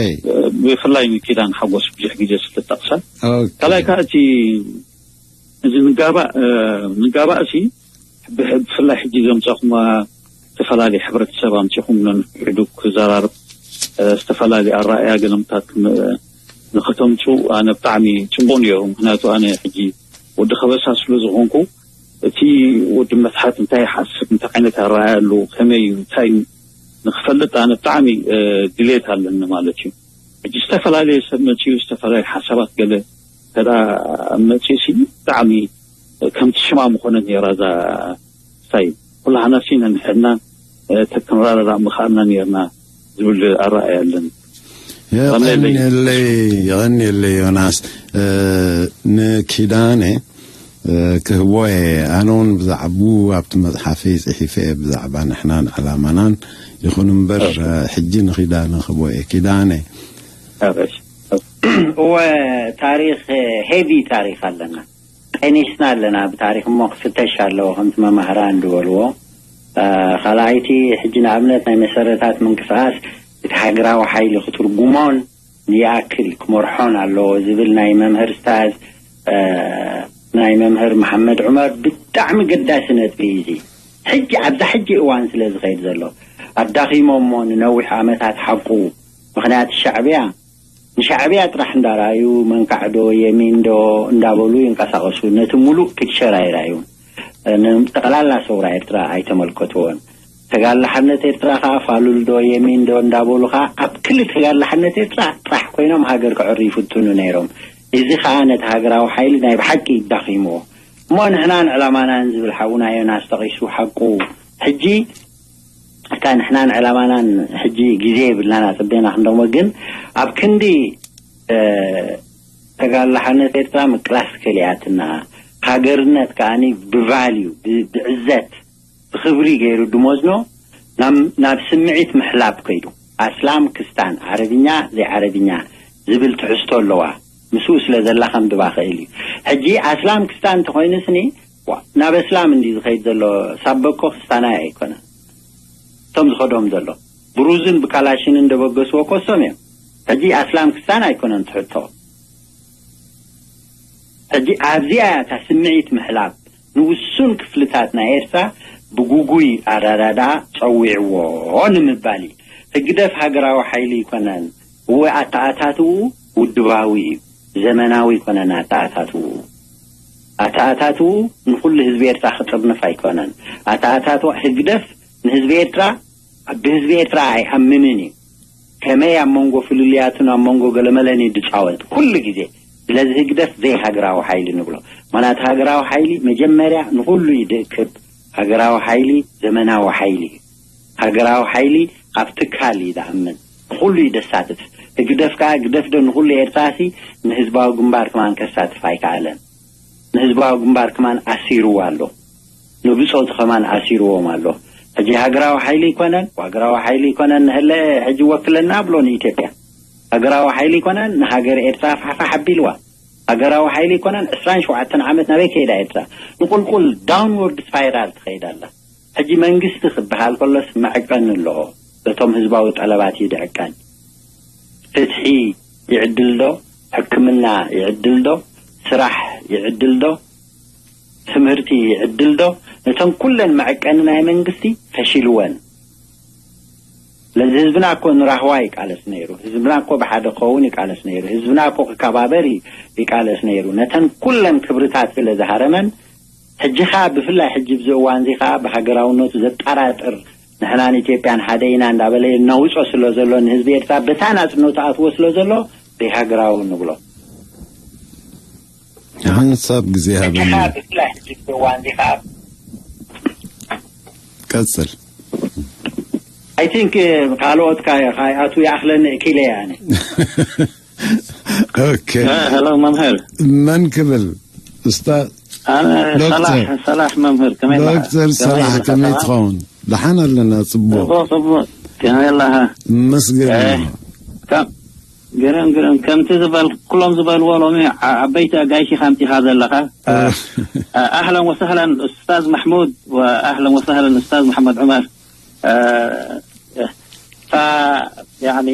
ብፍላይ ንኪዳን ሓጎስ ብዙሕ ግዜ ስለጠቕሳ ካልኣይ ከዓ እቲ እዚ ምጋባእ ምጋባእ ሲ ብፍላይ ሕጂ ዘምጻኹም ዝተፈላለዩ ሕብረተሰብ ኣምጺኹም ነንሕዱ ክዘራርብ ዝተፈላለዩ ኣረኣያ ገለምታት ንኸተምፁ ኣነ ብጣዕሚ ፅቡቅ ነይሩ። ምክንያቱ ኣነ ሕጂ ወዲ ከበሳ ስለ ዝኾንኩ እቲ ወዲ መትሓት እንታይ ይሓስብ እንታይ ዓይነት ኣረኣያ ኣለዎ ከመይ እዩ እንታይ ንክፈልጥ ኣነ ብጣዕሚ ድሌት ኣለኒ ማለት እዩ። ሕጂ ዝተፈላለየ ሰብ መፅኡ ዝተፈላለየ ሓሳባት ገለ ተዳ መፅኡ ሲ ብጣዕሚ ከምቲ ሽማ ምኾነት ነይራ እዛ ስታይ ኩላህና ሲ ነንሕድና ተክንራዳዳእ ምኽኣልና ነይርና ዝብል ኣረኣያ ኣለኒ። የቐንየለይ የቐንየለይ ዮናስ። ንኪዳነ ክህቦ እየ። ኣነ እውን ብዛዕቡ ኣብቲ መፅሓፈይ ፅሒፈ እየ ብዛዕባ ንሕናን ዕላማናን። ይኹን እምበር ሕጂ ንኪዳነ ክህቦ እየ። ኪዳነ። እወ፣ ታሪኽ፣ ሄቪ ታሪኽ ኣለና። ጠኒስና ኣለና ብታሪኽ እሞ ክፍተሽ ኣለዎ ከምቲ መማህራን ዝበልዎ። ካልኣይቲ ሕጂ ንኣብነት ናይ መሰረታት ምንቅስቃስ እቲ ሃገራዊ ሓይሊ ክትርጉሞን ንይኣክል ክመርሖን ኣለዎ ዝብል ናይ መምህር ስታዝ ናይ መምህር መሓመድ ዑመር ብጣዕሚ ገዳሲ ነጥቢ እዩ እዚ። ሕጂ ኣብዛ ሕጂ እዋን ስለ ዝኸይድ ዘሎ ኣዳኺሞሞ ንነዊሕ ዓመታት ሓቁ ምኽንያት ሻዕብያ ንሻዕብያ ጥራሕ እንዳረኣዩ መንካዕ ዶ የሚን ዶ እንዳበሉ ይንቀሳቀሱ ነቲ ሙሉእ ፒክቸር ኣይረኣዩን። ጠቅላላ ሰውራ ኤርትራ ኣይተመልከትዎን። ተጋድሎ ሓርነት ኤርትራ ከዓ ፋሉል ዶ የሚን ዶ እንዳበሉ ከዓ ኣብ ክሊ ተጋድሎ ሓርነት ኤርትራ ጥራሕ ኮይኖም ሃገር ከዕርዩ ይፍትኑ ነይሮም። እዚ ከዓ ነቲ ሃገራዊ ሓይሊ ናይ ብሓቂ ይዳኺምዎ። እሞ ንሕናን ዕላማናን ዝብል ሓውና ዮናስ ጠቂሱ ሓቁ። ሕጂ እታ ንሕናን ዕላማናን ሕጂ ግዜ የብልናን ኣጸቢቕና ክንደግሞ ግን ኣብ ክንዲ ተጋላሓነት ኤርትራ ምቅላስ ከሊኣትና ሃገርነት ከዓኒ ብቫልዩ ብዕዘት ብኽብሪ ገይሩ ድሞዝኖ ናብ ስምዒት ምሕላብ ከይዱ ኣስላም ክስታን ዓረብኛ ዘይዓረብኛ ዝብል ትሕዝቶ ኣለዋ። ምስኡ ስለ ዘላ ከንብባ ክእል እዩ። ሕጂ ኣስላም ክስታን እንተኾይኑስኒ ናብ እስላም እንዲ ዝኸይድ ዘሎ ሳበኮ ክስታናይ ኣይኮነን። እቶም ዝኸዶም ዘሎ ብሩዝን ብካላሽንን ደበገስዎ ኮሶም እዮም። ሕጂ ኣስላም ክስታን ኣይኮነን ትሕቶ። ሕጂ ኣብዚኣ እያ እታ ስምዒት ምሕላብ ንውሱን ክፍልታት ናይ ኤርትራ ብጉጉይ ኣረዳድኣ ጸዊዕዎ ንምባል እዩ። ህግደፍ ሃገራዊ ሓይሊ ኣይኮነን። እወ ኣተኣታትኡ ውድባዊ እዩ። ዘመናዊ ኣይኮነን ኣተኣታትውኡ። ኣተኣታትውኡ ንኹሉ ህዝቢ ኤርትራ ክጥርንፍ ኣይኮነን። ኣተኣታትዋ ህግደፍ ንህዝቢ ኤርትራ፣ ብህዝቢ ኤርትራ ኣይኣምንን እዩ። ከመይ ኣብ መንጎ ፍልልያቱን ኣብ መንጎ ገለመለን እዩ ዝጻወት ኩሉ ግዜ። ስለዚ ህግደፍ ዘይሃገራዊ ሓይሊ ንብሎ። ማለት ሃገራዊ ሓይሊ መጀመርያ ንኹሉ እዩ ዝእክብ። ሃገራዊ ሓይሊ ዘመናዊ ሓይሊ እዩ። ሃገራዊ ሓይሊ ኣብ ትካል እዩ ዝኣምን። ንኹሉ እዩ ዘሳትፍ። ህግደፍ ከኣ፣ ህግደፍ ዶ ንኹሉ ኤርትራሲ ንህዝባዊ ግንባር ከማን ከሳትፍ ኣይከኣለን። ንህዝባዊ ግንባር ከማን ኣሲርዎ ኣሎ። ንብጾቱ ከማን ኣሲርዎም ኣሎ። ሕጂ ሃገራዊ ሓይሊ ኣይኮነን፣ ሃገራዊ ሓይሊ ኣይኮነን ንህለ ሕጂ ወክለና ብሎ ንኢትዮጵያ። ሃገራዊ ሓይሊ ኣይኮነን ንሃገር ኤርትራ ፋሕፋሕ ኣቢልዋ። ሃገራዊ ሓይሊ ኣይኮነን ዕስራን ሸውዓተን ዓመት ናበይ ከይዳ ኤርትራ? ንቁልቁል ዳውንወርድ ስፓይራል ትኸይድ ኣላ። ሕጂ መንግስቲ ክበሃል ከሎስ መዐቀኒ ኣለዎ። በቶም ህዝባዊ ጠለባት እዩ ዝዕቀን። ፍትሒ ይዕድል ዶ? ሕክምና ይዕድል ዶ? ስራሕ ይዕድል ዶ? ትምህርቲ ይዕድል ዶ? ነተን ኩለን መዐቀኒ ናይ መንግስቲ ፈሺልወን። ስለዚ ህዝብና እኮ ንራህዋ ይቃለስ ነይሩ። ህዝብና እኮ ብሓደ ክኸውን ይቃለስ ነይሩ። ህዝብና እኮ ክከባበር ይ-፣ ይቃለስ ነይሩ። ነተን ኩለን ክብርታት ስለ ዝሃረመን፣ ሕጂ ኸኣ ብፍላይ ሕጂ ኣብዚ እዋን እዚ ኸኣ ብሃገራውነቱ ዘጠራጥር፣ ንሕናን ኢትዮጵያን ሓደ ኢና እንዳበለ ነውጾ ስለ ዘሎ፣ ንህዝቢ ኤርትራ በታ ናጽነቱ ኣትዎ ስለ ዘሎ፣ ዘይሃገራዊ ንብሎ። ሓንሳብ ግዜ ሃበኒ። ቀጽል። I think ካልኦት ካይ ኣቱ ይኣኽለኒ እኪለ ያኒ። ኦኬ። ሄሎ መምህር። መን ክብል? ኡስታዝ ኣነ ዶክተር። ሰላሕ፣ ሰላሕ መምህር፣ ከመይ ኣለኻ? ዶክተር ከመይ ሰላሕ ኣለኻ? ከመይ ትኸውን? ደሓን ኣለና፣ ጽቡቕ። ጽቡቕ፣ ጽቡቕ። ከመይ ኣለኻ? መስገን። እ፣ ከም-፣ ግርም፣ ግርም። ከምቲ ዝበል-፣ ኩሎም ዝበልዎ ሎሚ ዓ-፣ ዓበይቲ ኣጋይሽ ኢኻ ኣምጺኻ ዘለኻ። እ። እ፣ ኣህለን ወሰህለን ኡስታዝ ማሕሙድ ወኣህለን ወሰህለን ኡስታዝ መሓመድ ዑመር። እ፣ እ፣ ፋ-፣ ያኒ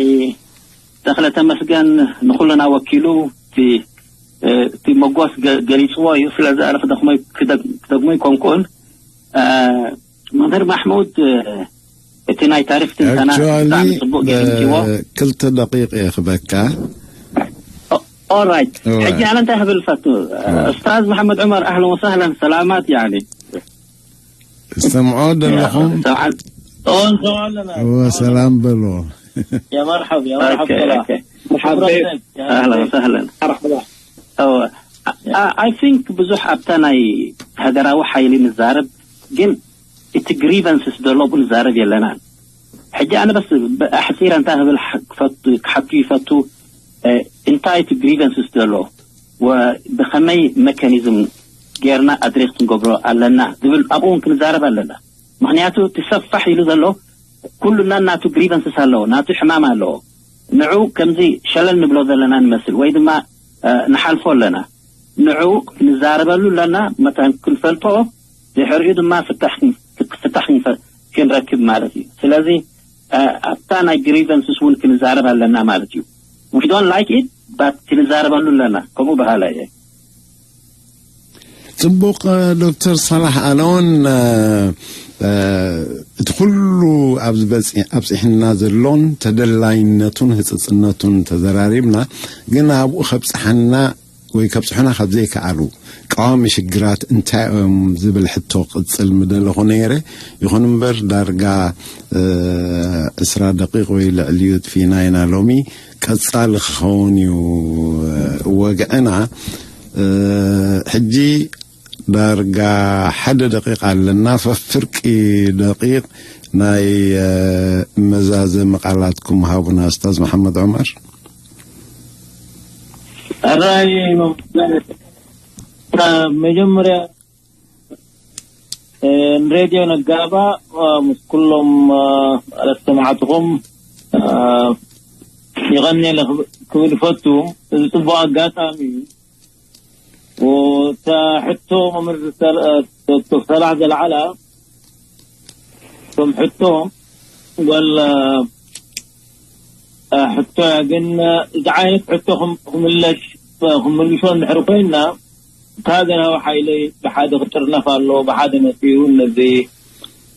ተኽለ ተመስገን ንኹልና ወኪሉ እቲ፣ እ፣ እቲ መጎስ ገ-፣ ገሊጽዎ እዩ። ስለዚ ኣነ ክደግሞ፣ ክደግ-፣ ክደግሞ ኣይኮንኩን። እ፣ መምህር ማሕሙድ፣ እ፣ እቲ ናይ ታሪኽ ትንተና Actually፣ ብጣዕሚ ጽቡቕ ገይሩ ኣምጺዎ። እ፣ ክልተ ደቂቕ እየ ክበካ። ኦ-፣ ኦራይት። ኦራይት። ሕጂ ኣነ እንታይ ክብል ፈቱ? ኦራይት። ኡስታዝ መሓመድ ዑመር፣ ኣህለን ወሰህለን፣ ሰላማት፣ ያኒ። ትሰምዖ ዘለኹም? ሰምዓል-፣ ኦ፣ ንሰምዖ ኣለና። እወ፣ ሰላም በሎ። ያ መርሐብ፣ ያ መርሐብ፣ ኦኬ፣ ሰላም። ኦኬ። መርሐባ። ኣህለን ወሰህለን። መርሐባ። እወ፣ አ-፣ አ-፣ I think ብዙሕ ኣብታ ናይ ሃገራዊ ሓይሊ ንዛረብ፣ ግን እቲ ግሪቨንስስ ዘሎ ኣብኡ ንዛረብ የለናን። ሕጂ ኣነ በስ ብ-፣ ኣሕጺረ እንታይ ክብል ሕ-፣ ክፈቱ፣ ክሓቱ ይፈቱ፣ እ፣ እንታይ እቲ ግሪቨንስስ ዘሎ፣ ወ-፣ ብኸመይ ሜካኒዝም ጌርና ኣድሬስ ክንገብሮ ኣለና ዝብል ኣብኡ እውን ክንዛረብ ኣለና። ምኽንያቱ እቲ ሰፋሕ ኢሉ ዘሎ ኩሉ ናናቱ ግሪቨንስስ ኣለዎ፣ ናቱ ሕማም ኣለዎ። ንዑ ከምዚ ሸለል ንብሎ ዘለና ንመስል ወይ ድማ፣ እ፣ ንሓልፎ ኣለና። ንዑ ክንዛረበሉ ኣለና፣ መታን ክንፈልጦ፣ ድሕሪኡ ድማ ፍታሕ ክን-፣ ፍታሕ ክንፈ-፣ ክንረክብ ማለት እዩ። ስለዚ፣ እ፣ ኣብታ ናይ ግሪቨንስስ እውን ክንዛረብ ኣለና ማለት እዩ። We don't like it, but ክንዛረበሉ ኣለና። ከምኡ በሃላይ እየ። ጽቡቕ፣ ዶክተር ሳላሕ ኣሎን፣ እ፣ እ፣ እቲ ኩሉ ኣብዚ በጺ-፣ ኣብጺሕና ዘሎን ተደላይነቱን ህጽጽነቱን ተዘራሪብና፣ ግን ኣብኡ ከብጽሓና ወይ ከብጽሑና ካብ ዘይከኣሉ ቀዋሚ ሽግራት እንታይ እዮም ዝብል ሕቶ ቅጽል ምደለኹ ነይረ። ይኹን እምበር ዳርጋ፣ እ፣ ዕስራ ደቂቕ ወይ ልዕሊኡ ጥፊእና ኢና ሎሚ። ቀጻሊ ክኸውን እዩ፣ እ፣ ወግዕና። እ፣ ሕጂ ዳርጋ ሓደ ደቂቕ ኣለና። ፈፍርቂ ደቂቕ ናይ፣ እ፣ መዛዘሚ ቃላትኩም ሃቡና፣ ኡስታዝ መሓመድ ዑመር። ሕራይ መጀመርያ እ፣ ንሬድዮ ነጋባ፣ እ፣ ምስ ኩሎም፣ እ፣ ኣሰማዕትኹም፣ እ፣ ይቐንየለ ክብ-፣ ክብል ይፈቱ። እዚ ጽቡቕ ኣጋጣሚ እዩ። ወታ ሕቶ መምህር ሰል-፣ እ፣ ዶክተር ሰላሕ ዘልዓላ፣ እቶም ሕቶ ጓል፣ እ፣ ሕቶ እያ፣ ግን፣ እ፣ እዚ ዓይነት ሕቶ ክም-፣ ክምለሽ፣ ክምልሾ እንድሕር ኮይና፣ እቲ ሃገራዊ ሓይሊ ብሓደ ክጥርነፍ ኣለዎ፣ ብሓደ መጺኡ ነዚ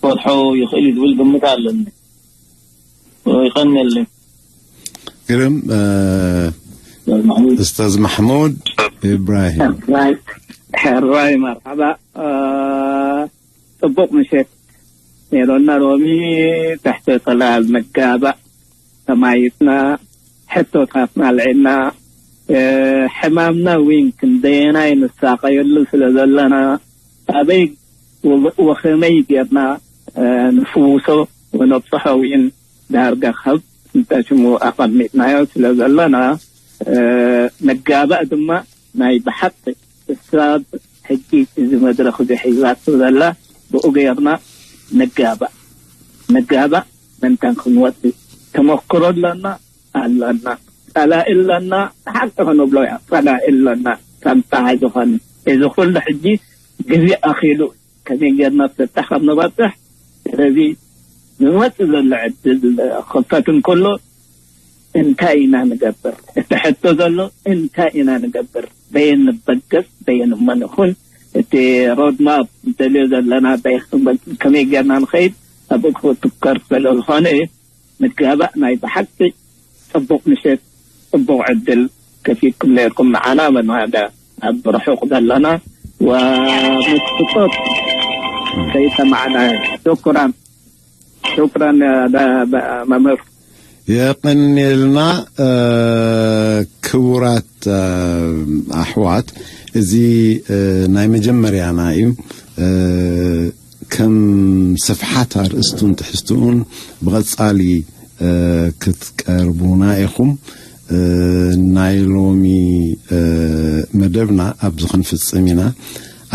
ክፈትሖ ይኽእል እዩ ዝብል ግምት ኣለኒ። ይቐንየለይ። ግርም፣ እ፣ ኡስታዝ ማሕሙድ ኢብራሂም። ሕራይ፣ ሕራይ፣ መርሓባ። እ፣ ጽቡቕ ምሸት ነይሮና። ሎሚ ትሕተ ጽላል መጋባእ ተማይጥና፣ ሕቶታትና ኣልዒልና፣ እ፣ ሕማምና እውን ክንደየናይ ንሳቐየሉ ስለ ዘለና፣ ኣበይ ወ-፣ ወኸመይ ጌርና፣ እ፣ ንፍውሶ ወነብጽሖ እውን ዳርጋ ካብ እንተ ሽሙ ኣቐሚጥናዮ ስለ ዘለና፣ እ፣ መጋባእ ድማ ናይ ብሓቂ እሳብ ሕጂ እዚ መድረኽ እዚ ሒዛቶ ዘላ ብኡ ጌርና ንጋባእ። ንጋባእ ምእንታን ክንወጽእ ተመክሮ ኣለና፣ ኣለና። ጸላኢ ኣለና፣ ሓቂ ክንብሎ እያ። ጸላኢ ኣለና፣ ከም ጸሓይ ዝኾነ። እዚ ኩሉ ሕጂ ግዜ ኣኺሉ ከመይ ጌርና ፍታሕ ከም ንበጽሕ። ስለዚ ዝመጽእ ዘሎ ዕድል ክኸፈት እንከሎ እንታይ ኢና ንገብር? እቲ ሕቶ ዘሎ እንታይ ኢና ንገብር? በየን ንበገስ፣ በየን እሞ ንኹን? እቲ ሮድማፕ ንደልዮ ዘለና እንታይ ክንበ-፣ ከመይ ጌርና ንኸይድ? ኣብኡ ክትከር ክኽእል ዝኾነ እዩ። ንጋባእ ናይ ብሓቂ ጽቡቕ ምሸት፣ ጽቡቕ ዕድል ከፊትኩም ነይርኩም ንዓና፣ መናዳ ኣብ ርሑቕ ዘለና ወምስጦት ከይሰማዕና። ሽኩራን፣ ሽኩራን፣ ዳ-፣ ዳ-፣ መምህር። የቐንየልና፣ እ፣ ክቡራት፣ እ፣ ኣሕዋት፣ እዚ፣ እ፣ ናይ መጀመርያና እዩ። እ፣ ከም ስፍሓት ኣርእስቱን ትሕዝትኡን ብቐጻሊ፣ እ፣ ክትቀርቡና ኢኹም። እ፣ ናይ ሎሚ፣ እ፣ መደብና ኣብዚ ክንፍጽም ኢና።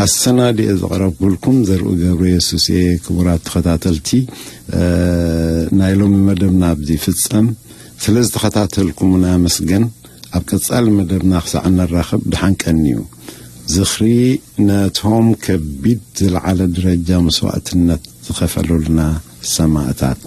ኣሰናዲኤ ዘቕረብኩልኩም ዘርኡ ገብረ የሱስ እየ። ክቡራት ተኸታተልቲ፣ እ፣ ናይ ሎሚ መደብና ኣብዚ ይፍጸም። ስለ ዝተኸታተልኩምና ኣመስገን። ኣብ ቀጻሊ መደብና ክሳዕ እንራኸብ ድሓን ቀንዩ። ዝኽሪ ነቶም ከቢድ ዝለዓለ ደረጃ መስዋእትነት ዝኸፈሉልና ሰማእታት።